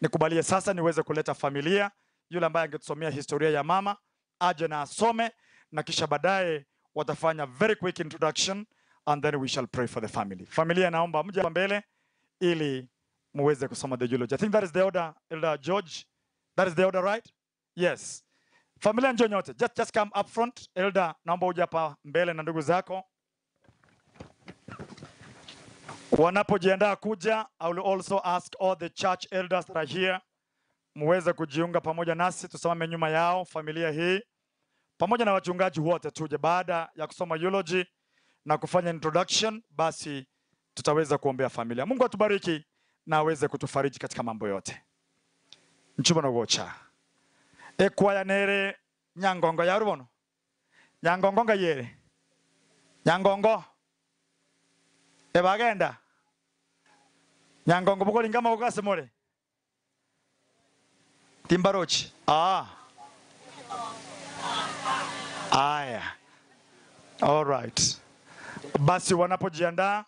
Nikubalie sasa niweze kuleta familia yule ambaye angetusomea historia ya mama aje na asome, na kisha baadaye watafanya very quick introduction and then we shall pray for the family. Familia naomba mje hapa mbele ili muweze kusoma the eulogy. I think that is the order, Elder George. That is the order, right? Yes. Familia njoo nyote. Just come up front. Elder, naomba uje hapa mbele na ndugu zako. Wanapojiandaa kuja, I will also ask all the church elders that are here muweze kujiunga pamoja nasi, tusimame nyuma yao familia hii pamoja na wachungaji wote tuje. Baada ya kusoma eulogy na kufanya introduction, basi tutaweza kuombea familia. Mungu atubariki na aweze kutufariji katika mambo yote. Nchuba no gocha. Ekwaya nere nyangongo ya rubono. Nyangongo nga yere. Nyangongo. Ebagenda. Nyangongo bukoli ngama ukase more. Timbarochi. Ah. Aya. All right. Basi wanapojiandaa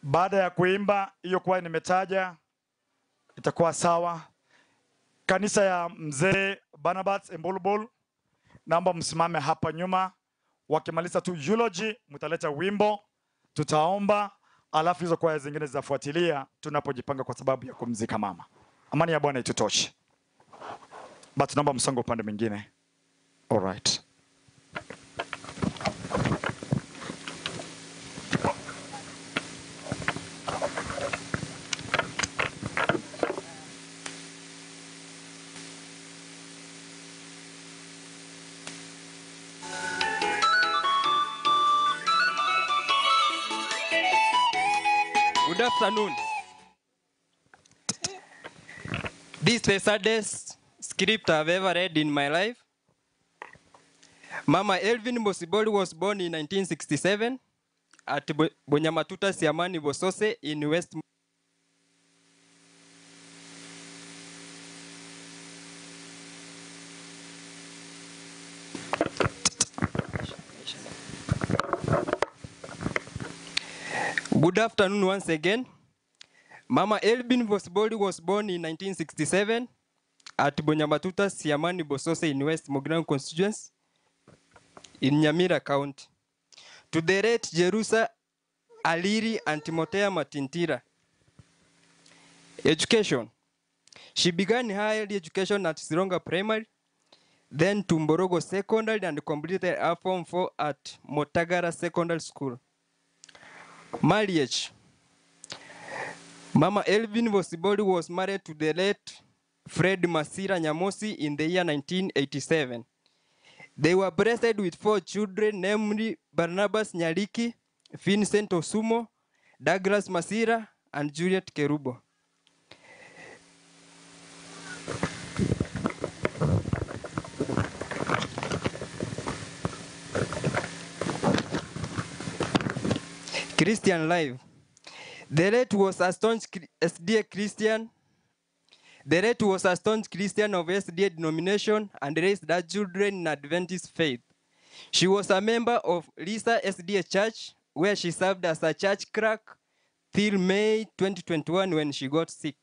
baada ya kuimba hiyo kwaya nimetaja itakuwa sawa. Kanisa ya mzee Barnabas Embulbul, naomba msimame hapa nyuma. Wakimaliza tu eulogy, mtaleta wimbo, tutaomba, alafu hizo kwaya zingine zitafuatilia tunapojipanga kwa sababu ya kumzika mama. Amani ya Bwana itutoshe. But naomba msongo upande mwingine. All right. Good afternoon. This is the saddest script I've ever read in my life. Mama Elvin Bosibori was born in 1967 at Bonyamatuta Siamani Bosose in West. Good afternoon once again. Mama Elvin Bosibori was born in 1967 at Bonyamatuta Siamani Bosose in West Mogran constituency in Nyamira County. To the late Jerusa Aliri and Timotea Matintira. Education. She began her early education at Sironga Primary, then to Mborogo Secondary, and completed her Form 4 at Motagara Secondary School. Marriage. Mama Elvin Bosibori was married to the late Fred Masira Nyamosi in the year 1987. They were blessed with 4 children, namely Barnabas Nyariki, Vincent Osumo, Douglas Masira, and Juliet Kerubo. Christian life. The late was a staunch SDA Christian. The late was a staunch Christian of SDA denomination and raised her children in Adventist faith. She was a member of Lisa SDA Church, where she served as a church clerk till May 2021 when she got sick.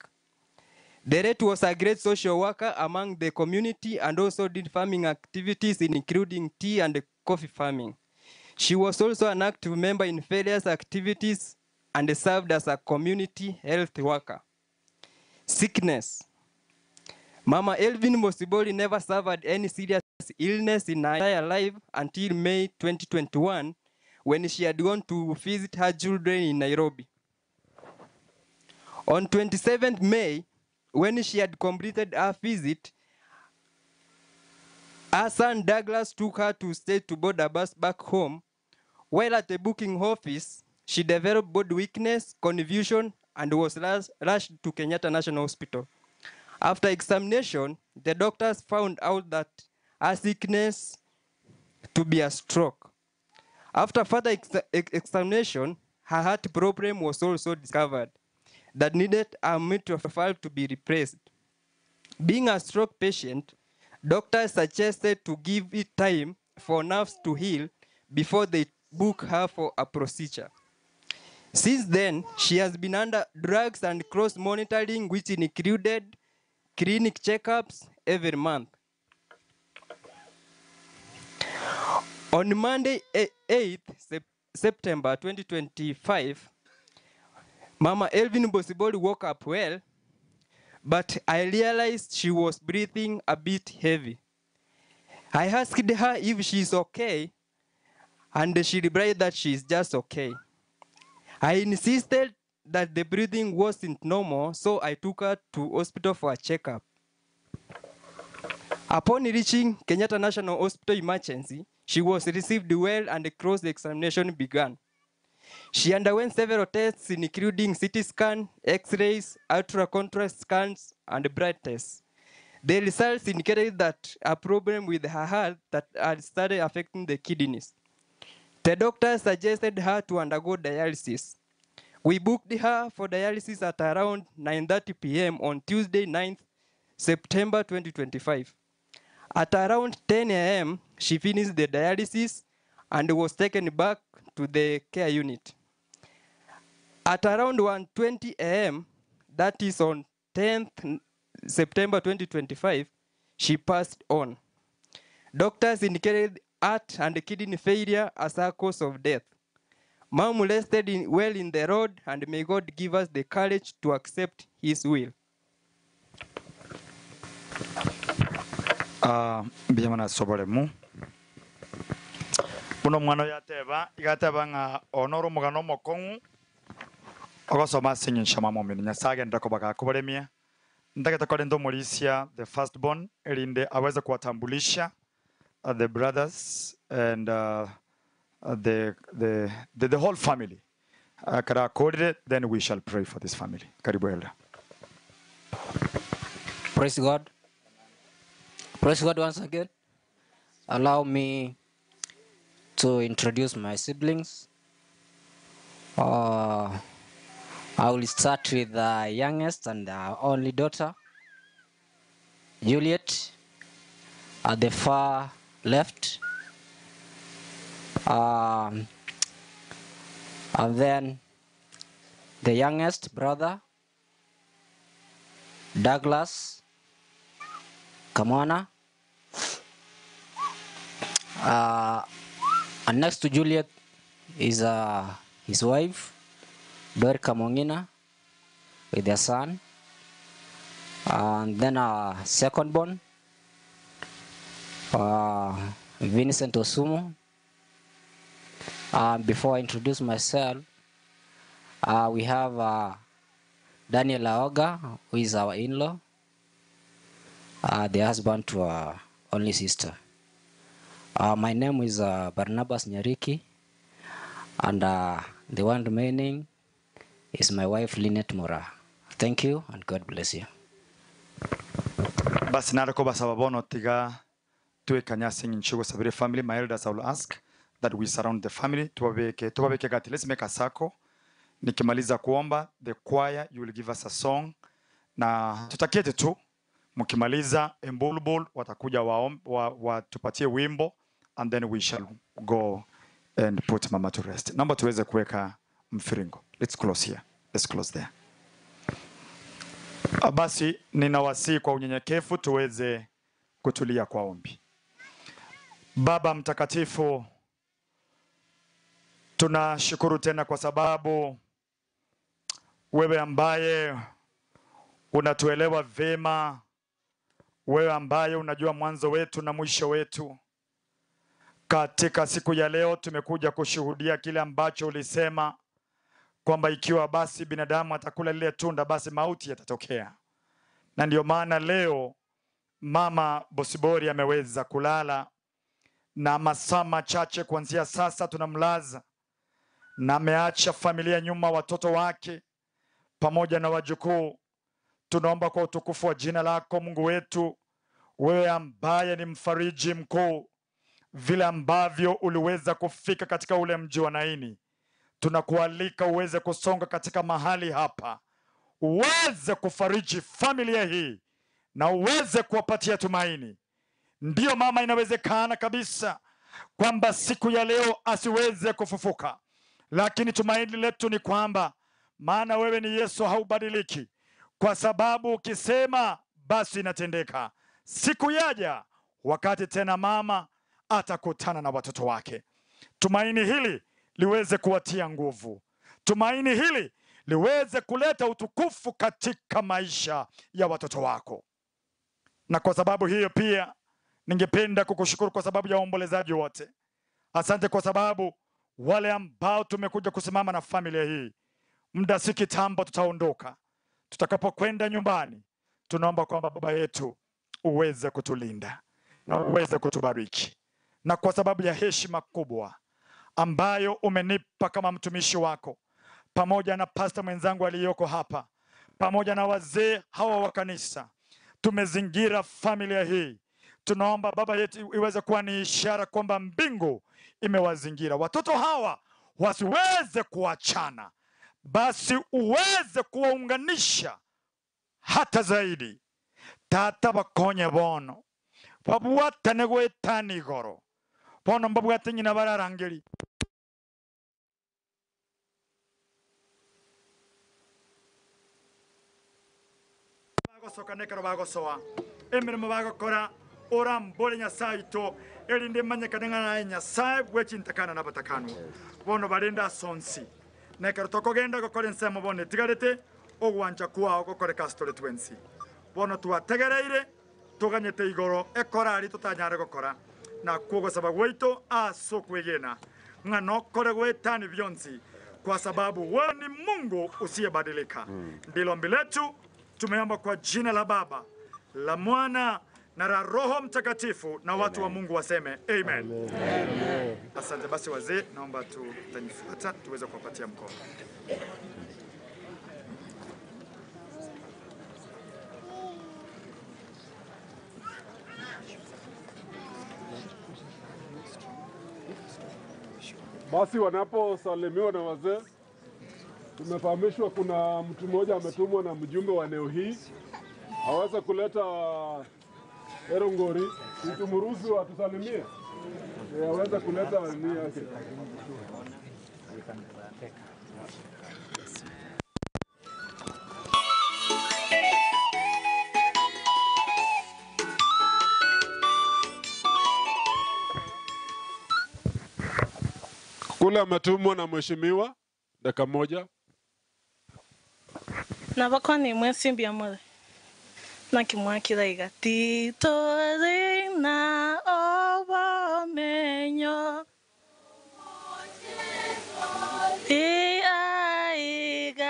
The late was a great social worker among the community and also did farming activities, including tea and coffee farming. She was also an active member in various activities and served as a community health worker. Sickness. Mama Elvin Bosibori never suffered any serious illness in her entire life until May 2021, when she had gone to visit her children in Nairobi. On 27th May, when she had completed her visit, her son Douglas took her to state to board a bus back home. While at the booking office, she developed body weakness, confusion, and was rushed to Kenyatta National Hospital. After examination, the doctors found out that her sickness to be a stroke. After further examination, her heart problem was also discovered that needed a mitral valve to be replaced. Being a stroke patient, doctors suggested to give it time for nerves to heal before they book her for a procedure. Since then, she has been under drugs and close monitoring, which included clinic checkups every month. On Monday, 8th September 2025, Mama Elvin Bosibori woke up well, but I realized she was breathing a bit heavy. I asked her if she's okay, and she replied that she's just okay. I insisted that the breathing wasn't normal, so I took her to hospital for a checkup. Upon reaching Kenyatta National Hospital emergency, she was received well and the cross examination began. She underwent several tests, including CT scan, X-rays, ultra contrast scans, and blood tests. The results indicated that a problem with her heart that had started affecting the kidneys. The doctor suggested her to undergo dialysis. We booked her for dialysis at around 9:30 p.m. on Tuesday, 9th September 2025. At around 10 a.m., she finished the dialysis and was taken back to the care unit. At around 1:20 a.m., that is on 10th September 2025, she passed on. Doctors indicated heart and kidney failure as her cause of death. Mom rested well in the Lord, and may God give us the courage to accept His will. Mbiyamana soboremu. Buno mwana yateba igateba nga onoro mugano mokongu ogosoma sinyin shama momini nyasage ndako bakakuboremia ndaketa kwa ndo Morisia the firstborn erinde aweze kuwatambulisha the brothers and the whole family. Kara kodire, then we shall pray for this family. Karibu elder. Praise God. Praise God once again. Allow me to introduce my siblings. I will start with the youngest and the only daughter, Juliet, at the far left. And then the youngest brother, Douglas Kamwana. And next to Juliet is his wife, Dorika Mongina, with their son. And then our second born, Vincent Osumo. Before I introduce myself, we have Daniel Aoga, who is our in-law, the husband to our only sister. My name is Barnabas Nyariki, and the one remaining is my wife, Lynette Mora. Thank you, and God bless you. Basi narako basababono tiga tuwe kanyasi nchigo sabire family. My elders, I will ask that we surround the family. Tuwabeke gati. Let's make a circle. Nikimaliza kuomba, the choir, you will give us a song. Na tutaketi tu. Mukimaliza embulbul watakuja watupatie wimbo, and then we shall go and put mama to rest. Naomba tuweze kuweka mfiringo. Let's close here. Let's close there. Basi ninawasihi kwa unyenyekevu tuweze kutulia kwa ombi. Baba mtakatifu, tunashukuru tena kwa sababu wewe ambaye unatuelewa vema, wewe ambaye unajua mwanzo wetu na mwisho wetu. Katika siku ya leo tumekuja kushuhudia kile ambacho ulisema kwamba ikiwa basi binadamu atakula lile tunda basi mauti yatatokea. Na ndio maana leo mama Bosibori ameweza kulala, na masaa machache kuanzia sasa tunamlaza, na ameacha familia nyuma, watoto wake pamoja na wajukuu. Tunaomba kwa utukufu wa jina lako Mungu wetu, wewe ambaye ni mfariji mkuu, vile ambavyo uliweza kufika katika ule mji wa Naini, tunakualika uweze kusonga katika mahali hapa, uweze kufariji familia hii na uweze kuwapatia tumaini. Ndiyo mama, inawezekana kabisa kwamba siku ya leo asiweze kufufuka, lakini tumaini letu ni kwamba, maana wewe ni Yesu, haubadiliki, kwa sababu ukisema basi inatendeka. Siku yaja wakati tena mama atakutana na watoto wake. Tumaini hili liweze kuwatia nguvu. Tumaini hili liweze kuleta utukufu katika maisha ya watoto wako. Na kwa sababu hiyo pia ningependa kukushukuru kwa sababu ya waombolezaji wote. Asante kwa sababu wale ambao tumekuja kusimama na familia hii, muda si kitambo tutaondoka. Tutakapokwenda nyumbani, tunaomba kwamba Baba yetu uweze kutulinda na uweze kutubariki. Na kwa sababu ya heshima kubwa ambayo umenipa kama mtumishi wako, pamoja na pastor mwenzangu aliyoko hapa, pamoja na wazee hawa wa kanisa, tumezingira familia hii. Tunaomba Baba yetu iweze kuwa ni ishara kwamba mbingu imewazingira watoto hawa, wasiweze kuachana, basi uweze kuwaunganisha hata zaidi. Tata bakonye bono babuatane gwetani igoro bono mbabwate nyina bararangeri. Bagosoka nekero bagosoa emirimo bagokora orambore Nyasaye ito Erinde manyekane ng'a Nyasaye bwechintakana nabatakano. Bono barenda sonsi. Nekero tokogenda gokora ensemo bono etigarete ogwancha kwao gokoreka ase tore twensi. Bono twategereire toganyete igoro ekorari totanyare gokora. Na kuogosaba gwaito ase okwegena ng'a nokore gwetani byonsi kwa sababu wewe ni Mungu usiyebadilika. Ndilo ombi letu, tumeomba kwa jina la Baba, la Mwana na la Roho Mtakatifu, na watu wa Mungu waseme amen. Amen. Amen. Asante basi wazee, naomba tutanifuata tuweze kuwapatia mkono. Basi wanaposalimiwa na wazee, tumefahamishwa kuna mtu mmoja ametumwa na mjumbe wa eneo hii aweze kuleta erongori, tumruhusu atusalimie, aweze kuleta nia yake. Kule ametumwa na mheshimiwa, dakika moja. Nabakwa ni mwensimbi ya mwele. Nakimwakira titori na obamenyo. Iaiga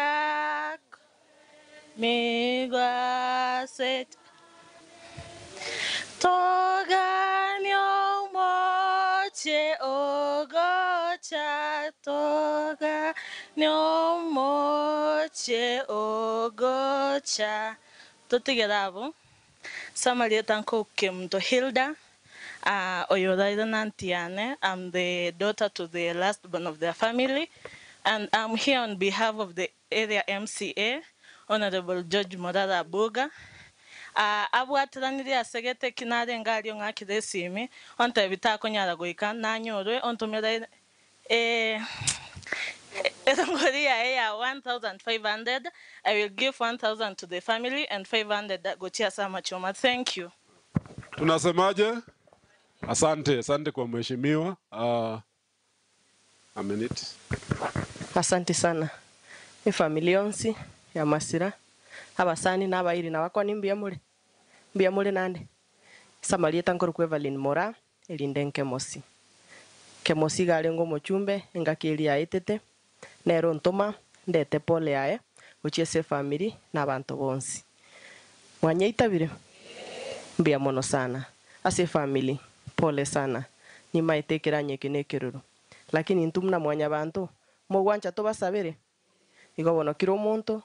migwaset. Toganyo moche ogocha toga nyomoche ogocha. Totigerabo Samaria Tanko Hilda Oyodaida Nantiane. I'm the daughter to the last born of their family, and I'm here on behalf of the area MCA, Honorable George Morara Abuga. Abwatiranire asegete kinare ngario ng'akire esimi onte bitakonyara goika nanyorwe ontumira Erongoria ya 1,500. I will give 1,000 to the family and 500 gochia sama choma. Thank you. Tunasemaje? Asante, asante kwa mheshimiwa. A minute. Asante sana. Ni familia onsi ya Masira. Abasani n'abairi nabakwa ni mbia mule. Mbia mule nande. Samaria tankoro ku Evelyn Mora elinde nkemosi. Kemosi garengo mochumbe engakeli aetete. Nero ntoma ndete pole ae uchiese family na bantu bonsi. Mwanyeitabire mbia mono sana. Ase family pole sana. Ni maitekera nyeke nekeruru. Lakini ntumna mwanya bantu mogwancha tobasabere. Igo bono kiro omonto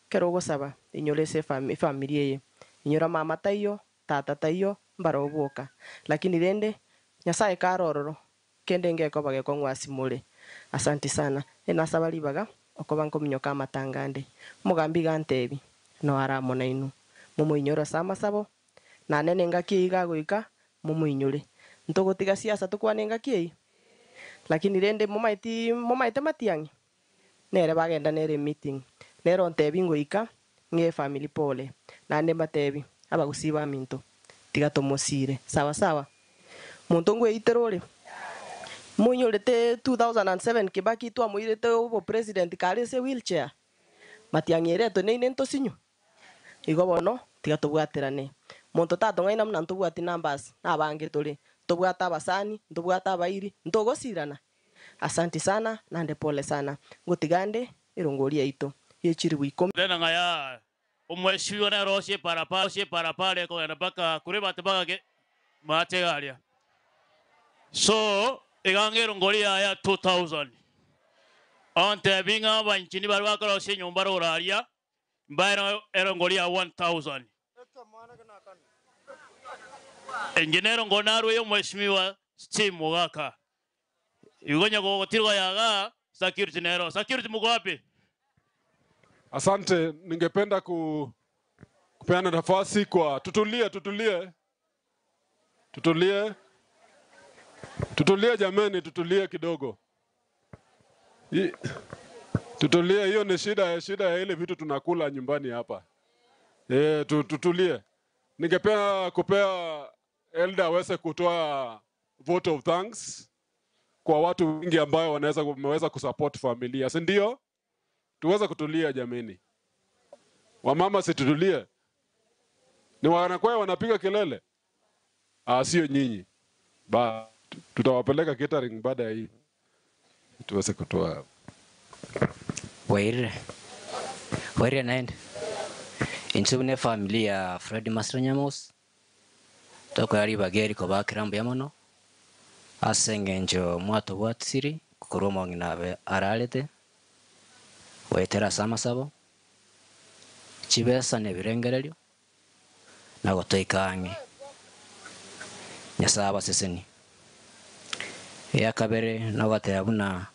kero gosaba inyore se family eye. Inyora mama taiyo tata taiyo mbaroboka. Lakini rende Nyasaye karororo kende ngeko bagekongwa simule. Asante sana. Enasaba libaga okoba nkominyoka amatangande. Mugambi gantebi no aramo na inu. Mumuinyora sama sabo na nene ngaki iga goika mumuinyore. Ntogotiga siasa tukwane ngaki. Lakini rende mumaite matiangi. Nere bagenda nere meeting. Nero ntebi ngoika nge family pole. Na nde matebi abagusiba minto. Tiga tomosire. Sawa sawa. Muntu ngwe iterore. Munyorete 2007 Kibaki twamuirete obo president karese wheelchair. Matiang'eretwe neine ntosinyu. Igo bono tiga tobwaterane. Muntu tatong'aina muna ntobwati numbers nabange tore. Ntobwata abasani, ntobwata abairi, ntogosirana. Asante sana nande pole sana. Ngotigande irongoria ito. Yechiri 10. Tena ngaya omweshiwa na rosie para pale ko na baka kureba tabaka mategalia. So igangero ngoria ya 2000. Ante binga banchini barwa karo se nyumba roraria mbaero erongoria 1000. Engineer ngonaru yo mheshimiwa Steve Mugaka. Yugonya gogotirwa yaga security nero. Security mko wapi? Asante, ningependa kupeana nafasi kwa tutulie. Tutulie jameni, tutulie kidogo. Tutulie, hiyo ni shida ya ile vitu tunakula nyumbani hapa. Tutulie. Ningependa kupea elder aweze kutoa vote of thanks kwa watu wengi ambao wameweza kusupport familia, si ndio? Tuweze kutulia jameni. Wamama situtulie. Ni wanakwaya wanapiga kelele? Ah, sio nyinyi. Ba tutawapeleka catering baada ya hii. Tuweze kutoa. Waire. Waire naende. Inchubune familia Fred Masira Nyamos. Toko yari bageri ko bakirambo yamono. Asengenjo mwato bwatsiri kukoroma nginabe aralete. Wetera sama sabo. Chibesa nebirengerelyo. Nagotoikange. Nyasaba seseni. Ya kabere nagotea buna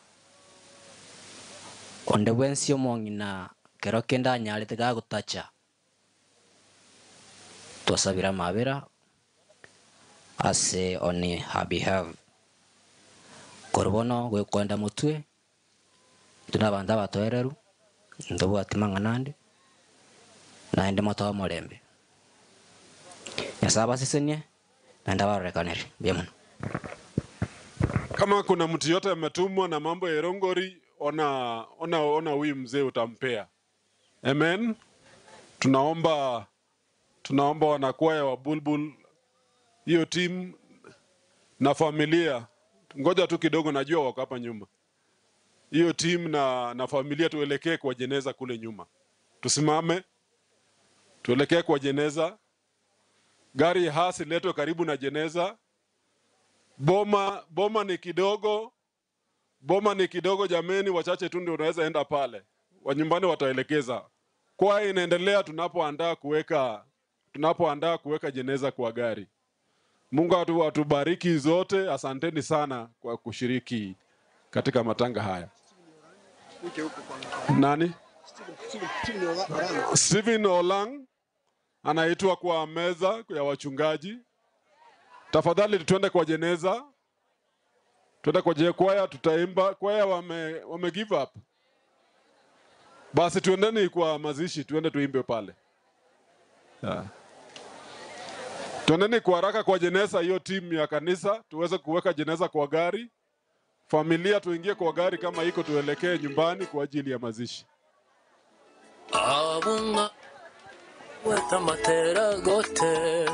onde bwensi omong'ina kero kenda anyarete gagotacha twasabira mabera ase on her behalf korbono gwekwenda mutwe tunabanda batoereru ndobwati mang'anande naende moto morembe Nyasaba sesenie naenda barorekanere bia. Kama kuna mtu yote ametumwa na mambo ya Erongori, ona ona ona huyu mzee utampea. Amen. Tunaomba wanakwaya wa Bulbul, hiyo team na familia. Ngoja tu kidogo, najua wako hapa nyuma. Hiyo team na familia tuelekee kwa jeneza kule nyuma. Tusimame. Tuelekee kwa jeneza. Gari hasi letwe karibu na jeneza. Boma ni kidogo. Boma ni kidogo jameni, wachache tu ndio unaweza enda pale. Wa nyumbani wataelekeza. Kwa inaendelea tunapoandaa kuweka jeneza kwa gari. Mungu atubariki zote. Asanteni sana kwa kushiriki katika matanga haya. Nani? Stephen Olang anaitwa kwa meza ya wachungaji. Tafadhali tuende kwa jeneza. Tuende kwa kwaya, tutaimba. Kwaya wame give up. Basi tuendeni kwa mazishi, tuende tuimbe pale. Yeah. Tuendeni kwa haraka kwa jeneza, hiyo timu ya kanisa, tuweze kuweka jeneza kwa gari. Familia tuingie kwa gari kama iko, tuelekee nyumbani kwa ajili ya mazishi. Abunga wetamatera gote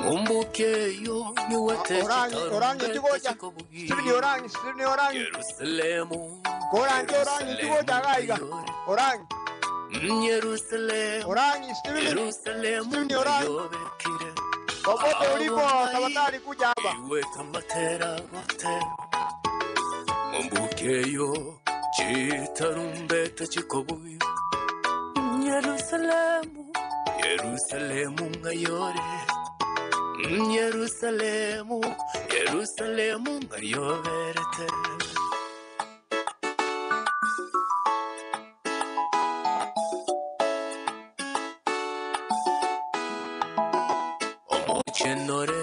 Ngumbukeyo niwete Orangi tigoja. Stephen Orangi, Stephen Orangi. Yerusalemu. Orangi Orangi tigoja gaiga. Orangi. Yerusalemu. Orangi Stephen. Yerusalemu. Stephen Orangi. Popote ulipo tafadhali kuja hapa. Iwetamatera gote. Ngumbukeyo chitarumbeta chikobuyo. Yerusalemu. Yerusalemu ngayore. Yerusalemu, Yerusalemu ngayoberete. Omochenore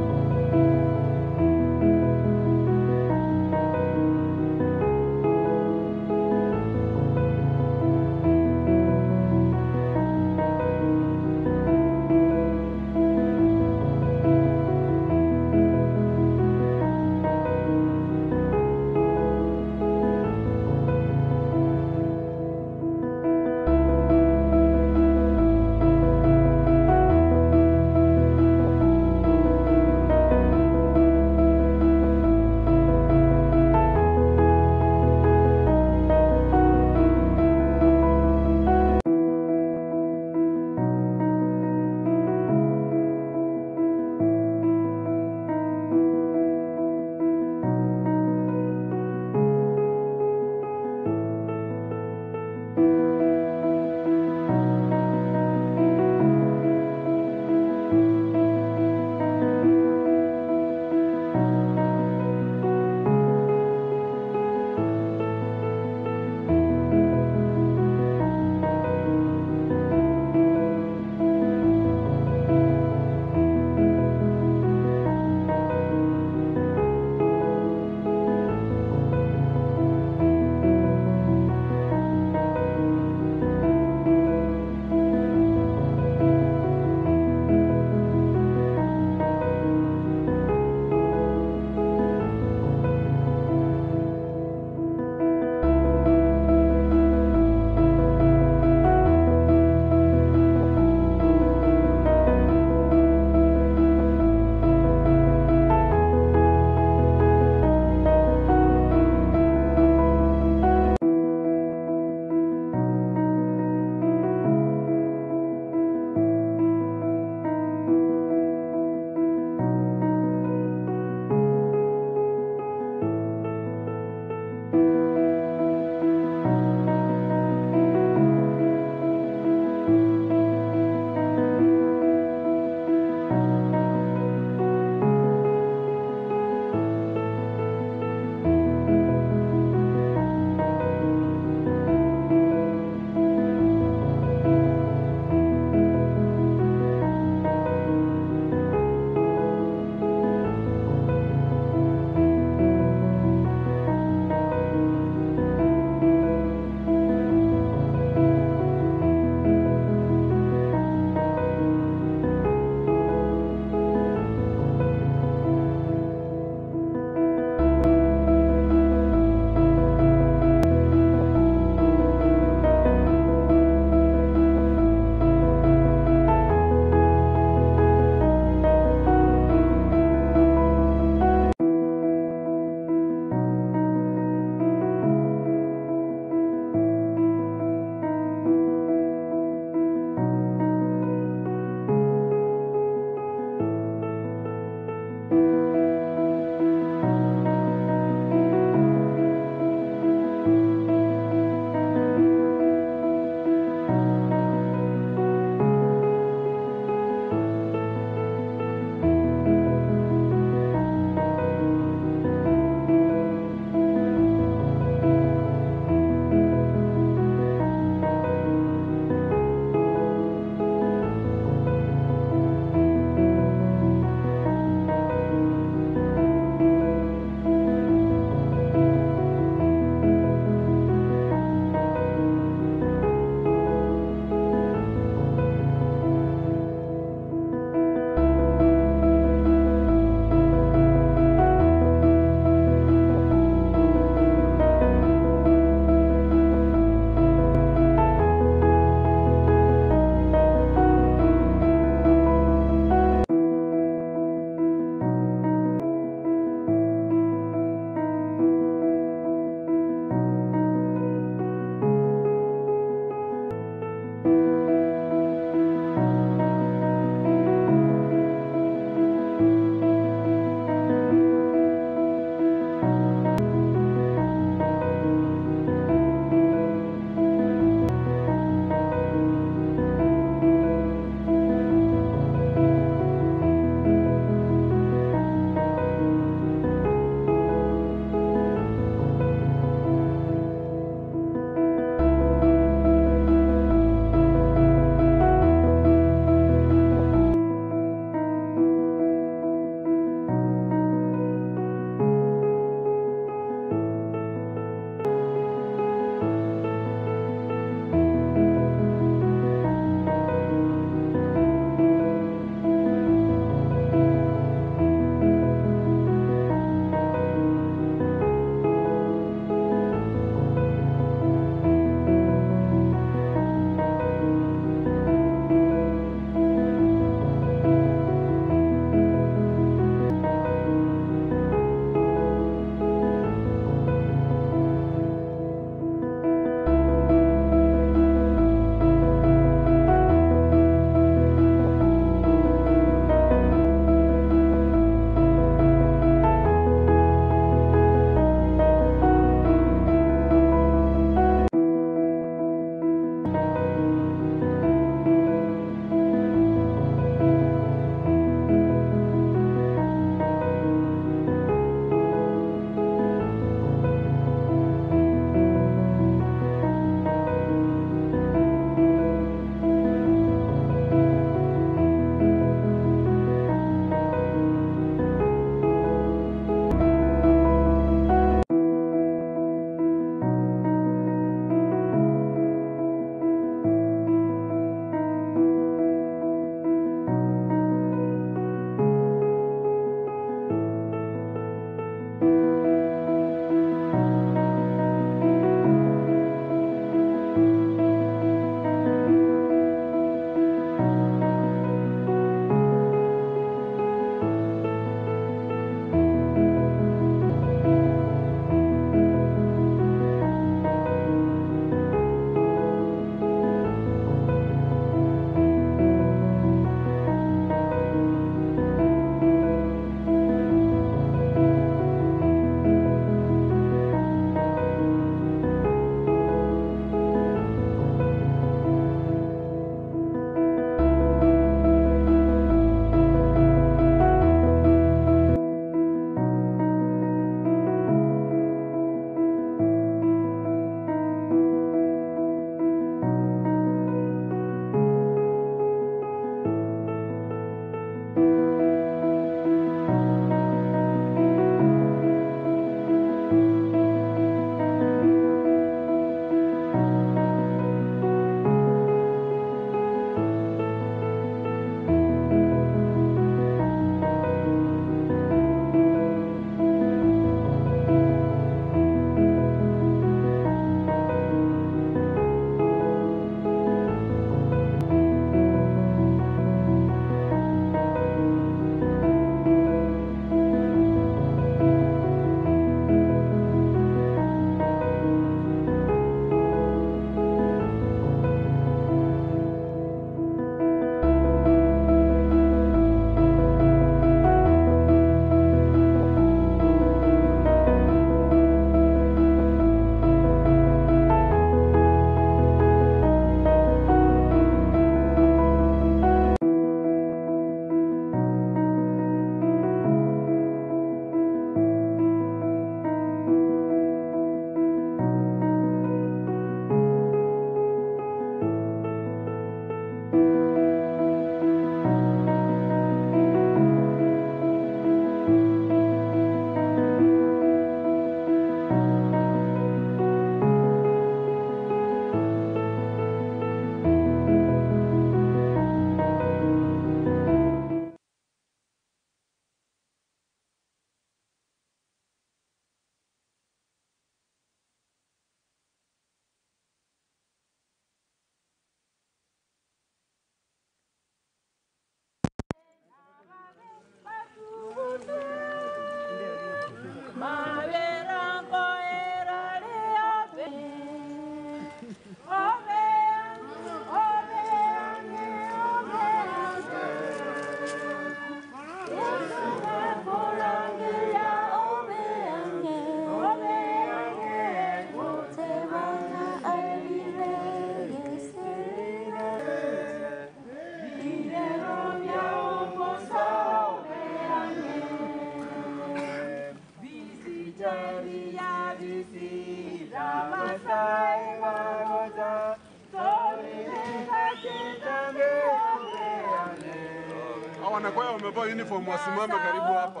Wanakwaya wamevaa uniform wasimame karibu hapa.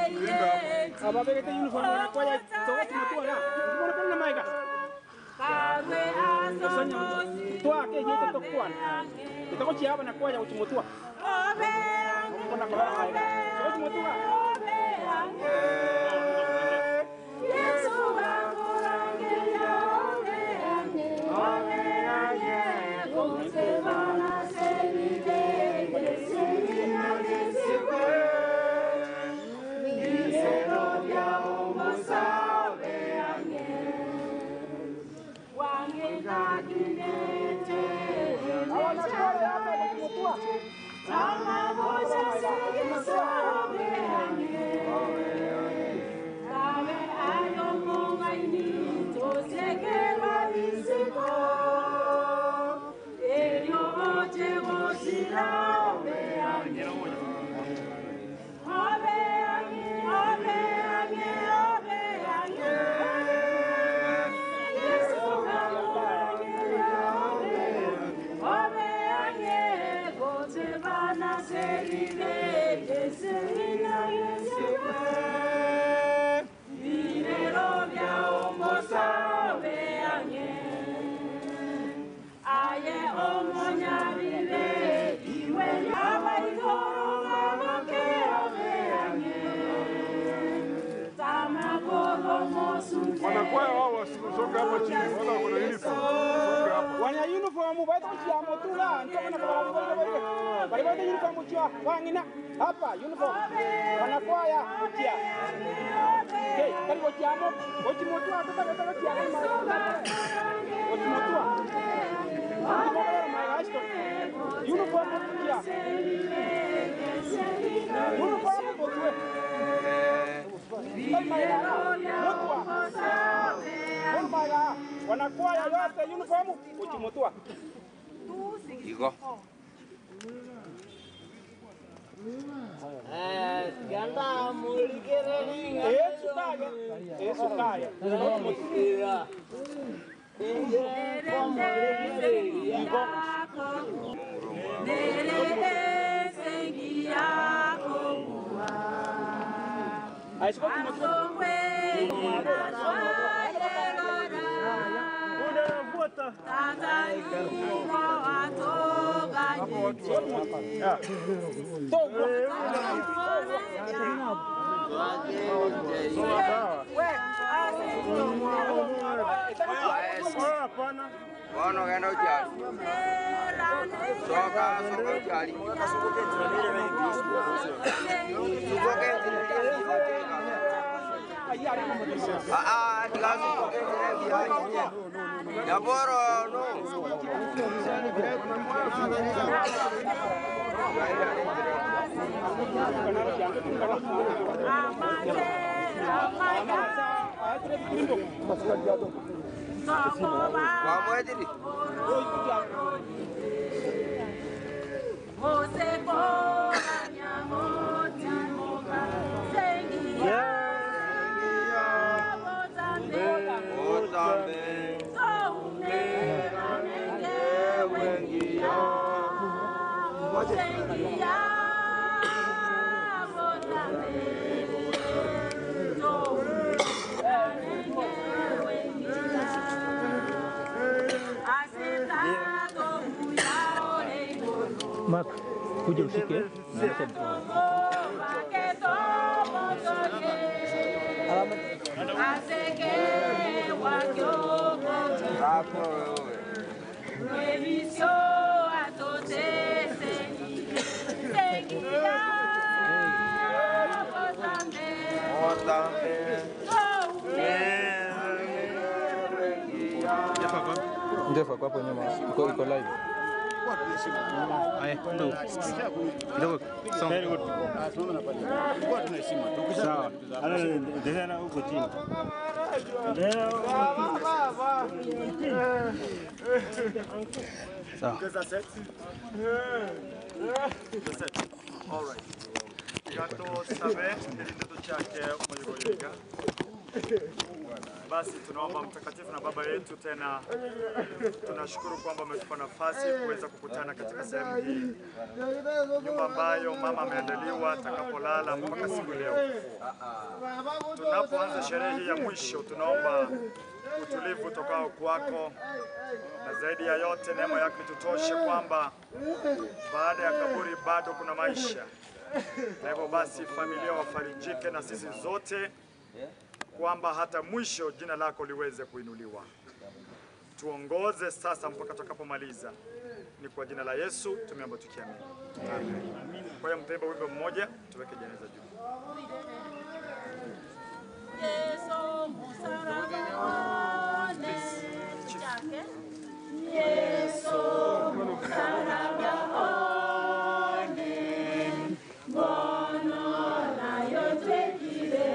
Imba hapo. Ababegete uniform wanakwaya toa tumetua na. Mbona kuna maika? Toa ke yete tokwan. Itako chia wanakwaya uchimutua. Mbona kwa maika? Toa uchimutua. Wanakwaya wao wasonge hapo chini, wala kuna uniform. Wasonge hapo. Wana uniform baita kuchia motula, ntobona kwa bali bali uniform chia wangina hapa uniform. Wanakwaya kuchia. Hey, kali kuchia mo, kuchimotua tuta kata kuchia kama. Kuchimotua. Uniform kuchia. Uniform kuchia. Wanakwaya yote uniform uchimutua. Iko. Ganda muligere Yesu kaya. Yesu kaya. Bono genda ujali. Soka soka ujali. Ah, Yaboro no. Mark, kuja ushike. Ndefu hapo nyuma iko live. Haya, ndo. Kidogo. Very good. Sawa. Endelea huko chini. Sawa. All right. Gato sabe, Basi tunaomba Mtakatifu na Baba yetu, tena tunashukuru kwamba umetupa nafasi kuweza kukutana katika sehemu hii, nyumba ambayo mama ameandaliwa atakapolala mpaka siku leo. Tunapoanza sherehe hii ya mwisho, tunaomba utulivu utokao kwako, na zaidi ya yote neema yako itutoshe kwamba baada ya kaburi bado kuna maisha. Na hivyo basi familia wafarijike na sisi zote kwamba hata mwisho jina lako liweze kuinuliwa. Tuongoze sasa mpaka tutakapomaliza. Ni kwa jina la Yesu tumeomba tukiamini. Amen. Kwa hiyo mtaimba wimbo mmoja tuweke jeneza juu. Yesu msalaba one Yesu msalaba one bono na yote kile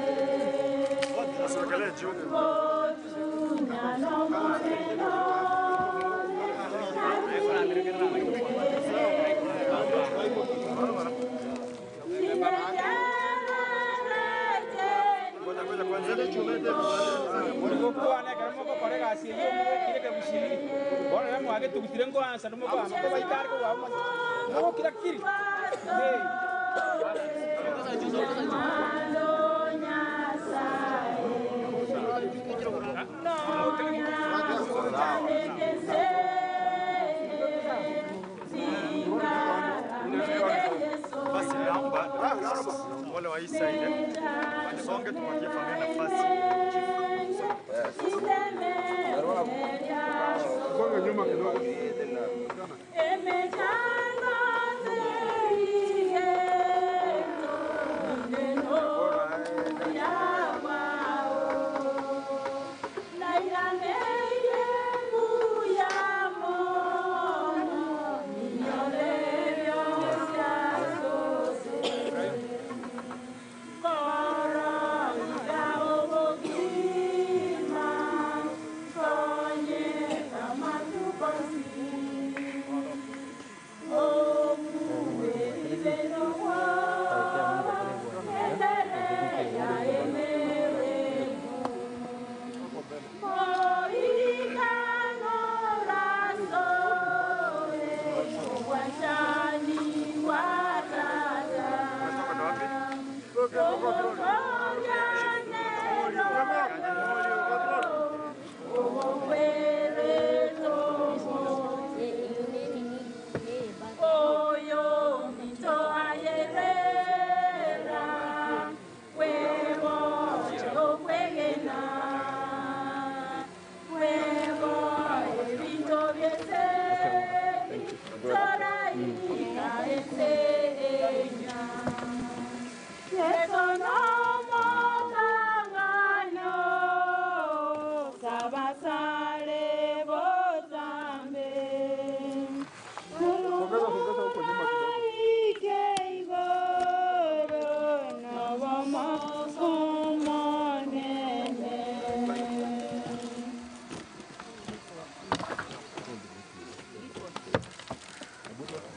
Basi naomba wale wa hii side tusonge, tupatie familia nafasi. Songa nyuma kidogo.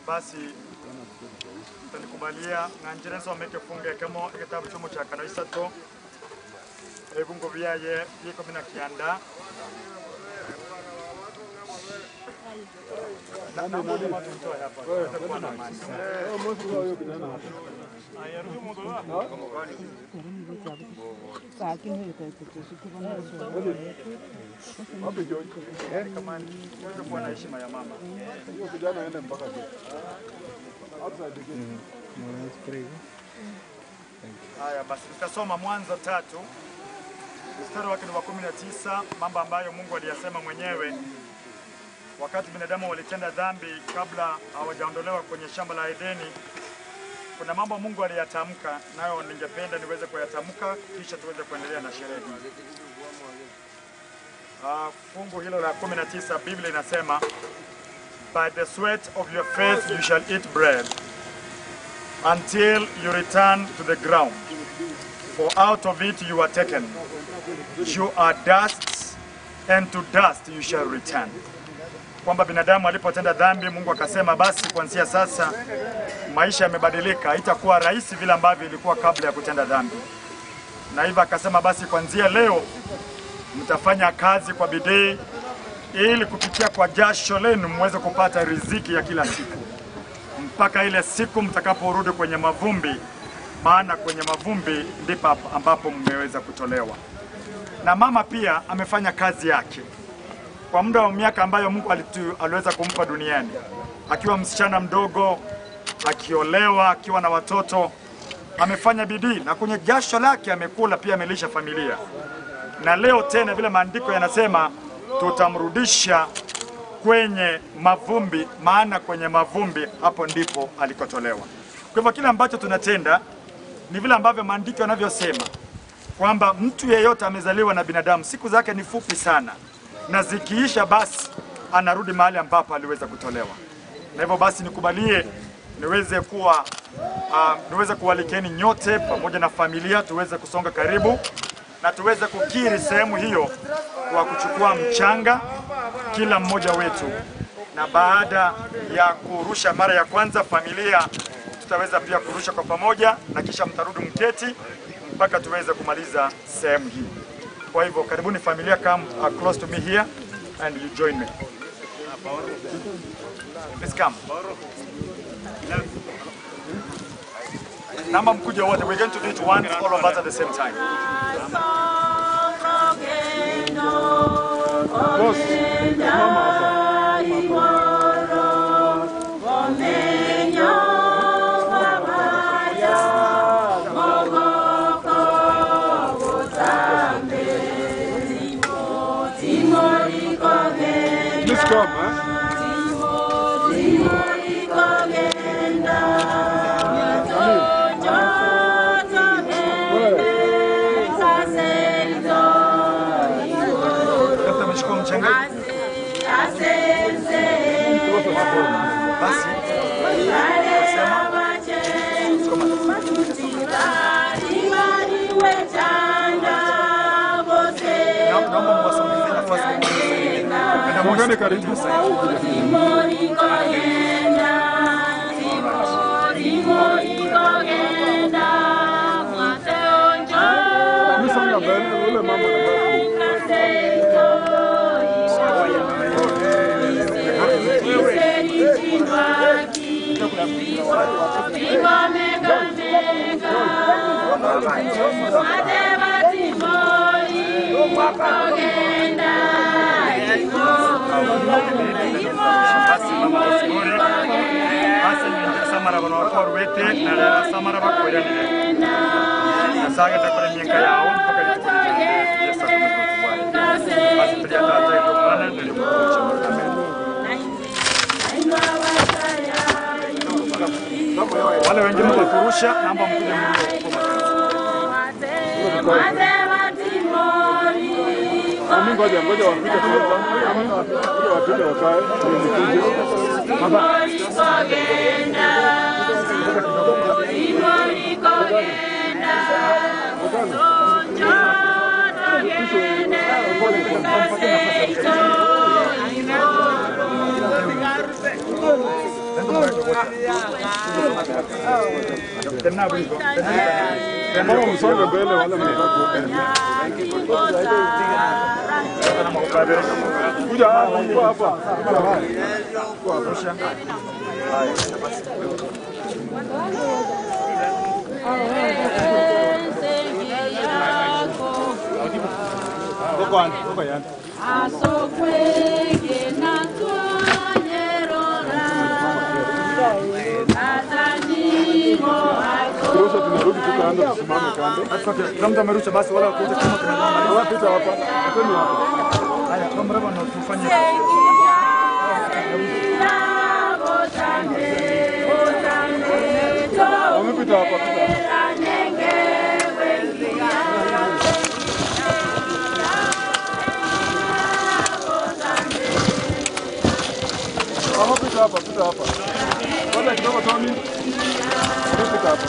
Basi tanikubalia ng'anjire nsomeke funge kemo ekitabu chumo cha kano isato ebungo byaye 19. Haya basi tutasoma Mwanzo 3 mstari wake ni wa 19, mambo ambayo Mungu aliyasema mwenyewe wakati binadamu walitenda dhambi kabla hawajaondolewa kwenye shamba la Edeni. Kuna mambo Mungu aliyatamka, nayo ningependa niweze kuyatamka kisha tuweze kuendelea na sherehe. Fungu hilo la 19, Biblia inasema, by the sweat of your face you shall eat bread until you return to the ground, for out of it you are taken. You are dust, and to dust you shall return. Kwamba binadamu alipotenda dhambi, Mungu akasema basi kuanzia sasa maisha yamebadilika, haitakuwa rahisi vile ambavyo ilikuwa kabla ya kutenda dhambi. Na hivyo akasema basi kuanzia leo Mtafanya kazi kwa bidii ili kupitia kwa jasho lenu muweze kupata riziki ya kila siku, mpaka ile siku mtakaporudi kwenye mavumbi, maana kwenye mavumbi ndipo ambapo mmeweza kutolewa. Na mama pia amefanya kazi yake kwa muda wa miaka ambayo Mungu aliweza kumpa duniani, akiwa msichana mdogo, akiolewa, akiwa na watoto, amefanya bidii na kwenye jasho lake amekula, pia amelisha familia. Na leo tena vile maandiko yanasema tutamrudisha kwenye mavumbi, maana kwenye mavumbi hapo ndipo alikotolewa. Kwa hivyo kile ambacho tunatenda ni vile ambavyo maandiko yanavyosema kwamba mtu yeyote amezaliwa na binadamu, siku zake ni fupi sana, na zikiisha basi anarudi mahali ambapo aliweza kutolewa. Na hivyo basi nikubalie niweze kuwa niweze kuwalikeni nyote pamoja na familia tuweze kusonga karibu na tuweze kukiri sehemu hiyo kwa kuchukua mchanga kila mmoja wetu, na baada ya kurusha mara ya kwanza familia tutaweza pia kurusha kwa pamoja, na kisha mtarudi mketi mpaka tuweze kumaliza sehemu hii. Kwa hivyo karibuni familia, come close to me here and you join me. Please come. Namba mkuje wote, we're going to do it once, all of us at the same time. Boss, mama hapa. Please come, eh? Mungane karibu. Msonga mbele ule mama na baba. Wale wengine mtakurusha, naomba mkuje Mimi ngoja ngoja wapite kwanza. Ngoja wapite wakae ndio nikuje. Baba. Mama msonge mbele wala mnataka. Kuja hapa hapa. Kurusha tunarudi tu kando, tusimame kando. Kila mtu amerusha basi, wala kuja kama tunamaliza. Wapita hapa. Twende hapa. Haya, kama mraba na tufanye. Wamepita hapa, pita. Wamepita hapa, pita hapa. Ngoja kidogo Tony. Wamepita hapa.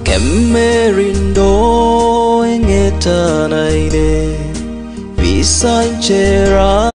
Kemerindo engetanaire visanchera.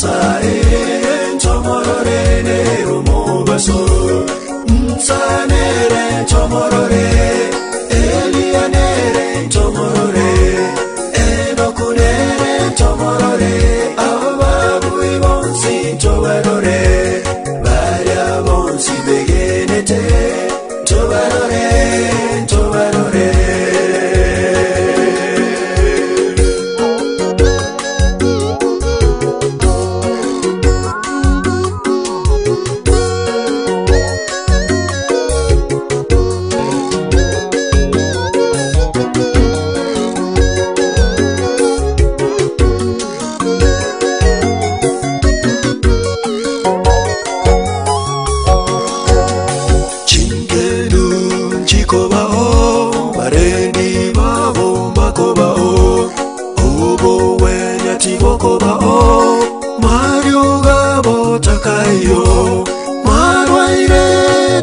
Nyasaye ntomorore nerumobaso Msanere ntomorore Elianere ntomorore Enokunere ntomorore Ababu ibonsi ntobarore Baria bonsi begenete Ntobarore, ntobarore.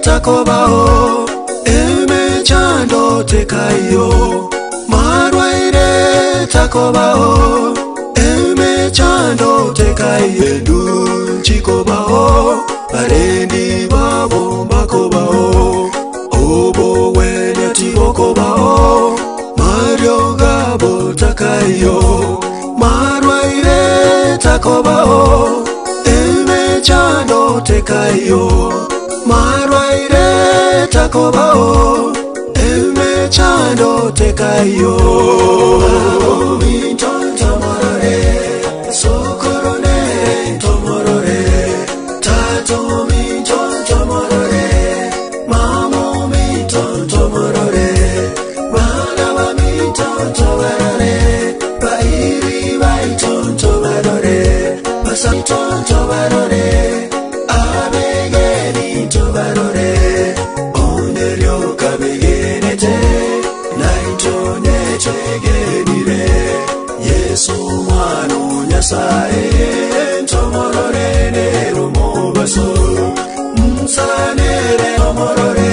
Takobao emechando tekayo marwaire takobao emechando tekayo chikobao barendi babo bakobao obo wenya tibokobao mario gabo takayo marwaire takobao emechando tekayo marwaire takobao emechando tekayo. Tomorore sokorone tomorore tato mi tomorore mamo mi tomorore bana ba mi tomorore bairi bai tomorore basa tomorore abegeni tobarore oneryo kabegenete naitone chegenire Yesu mwana Nyasaye ntomorore nerumobaso msanere tomorore.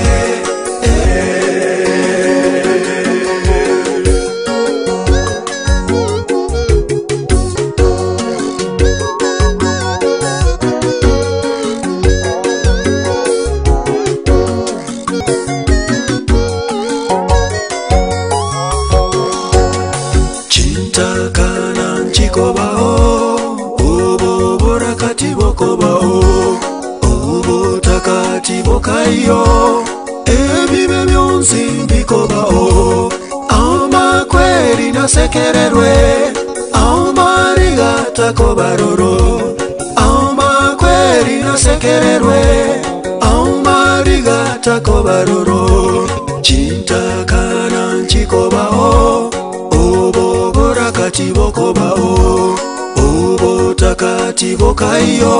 Kayo ebibe byonsi bikobao amakweri nasekererwe amariga takobaroro amakweri nasekererwe amariga takobaroro chintakana nchikobao obobora katibokobao obotakatibokayo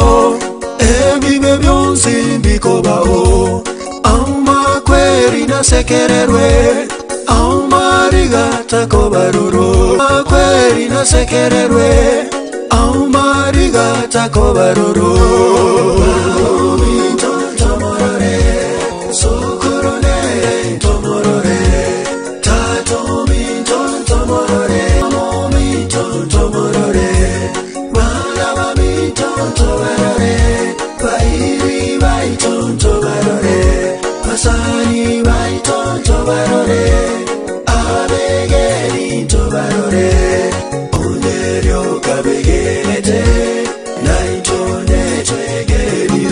ebibe byonsi bikobao amakweri nasekererwe amariga takobaroro amakweri nasekererwe amariga takobaroro. Tomorore sokorone tomorore tato mi tomorore mi tomorore bana ba mi tomorore bairi bai tomorore pasani bai tomorore abegeni tobarore oneryo kabegenete naitone chegenire.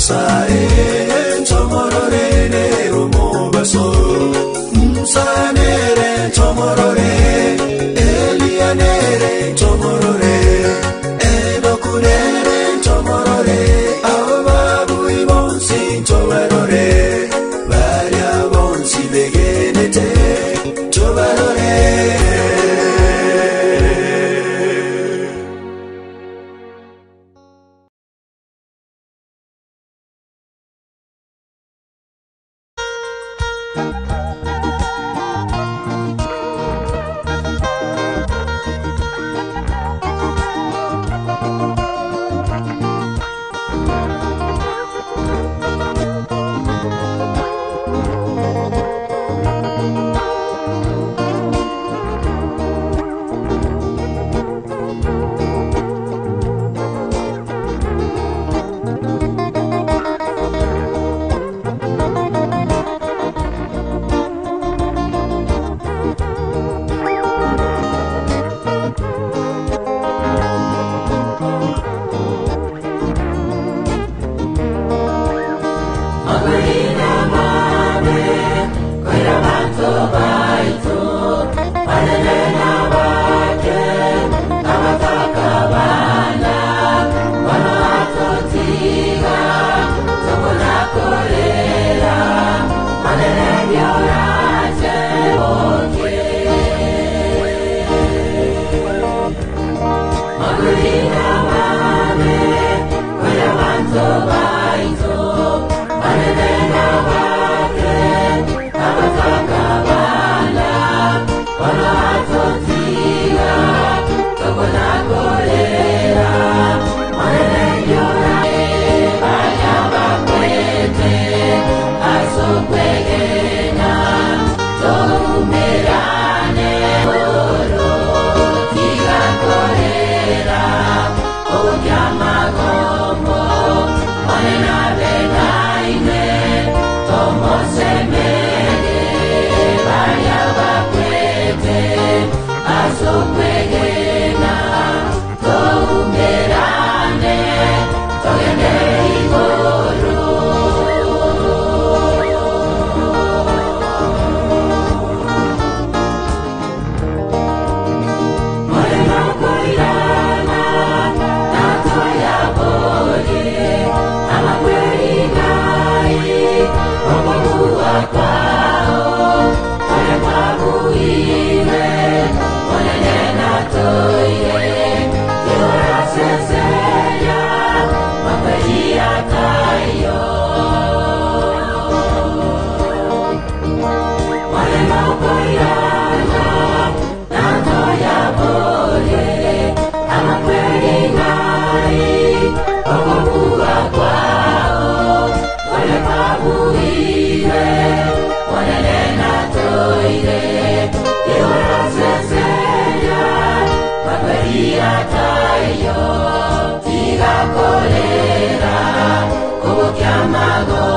Nyasaye ntomorore nero mobaso Msanere ntomorore Elianere ntomorore Enokunere ntomorore Ababu ibonsi ntobarore Baria bonsi begenete tobarore. Tigakolera, kubukyamago.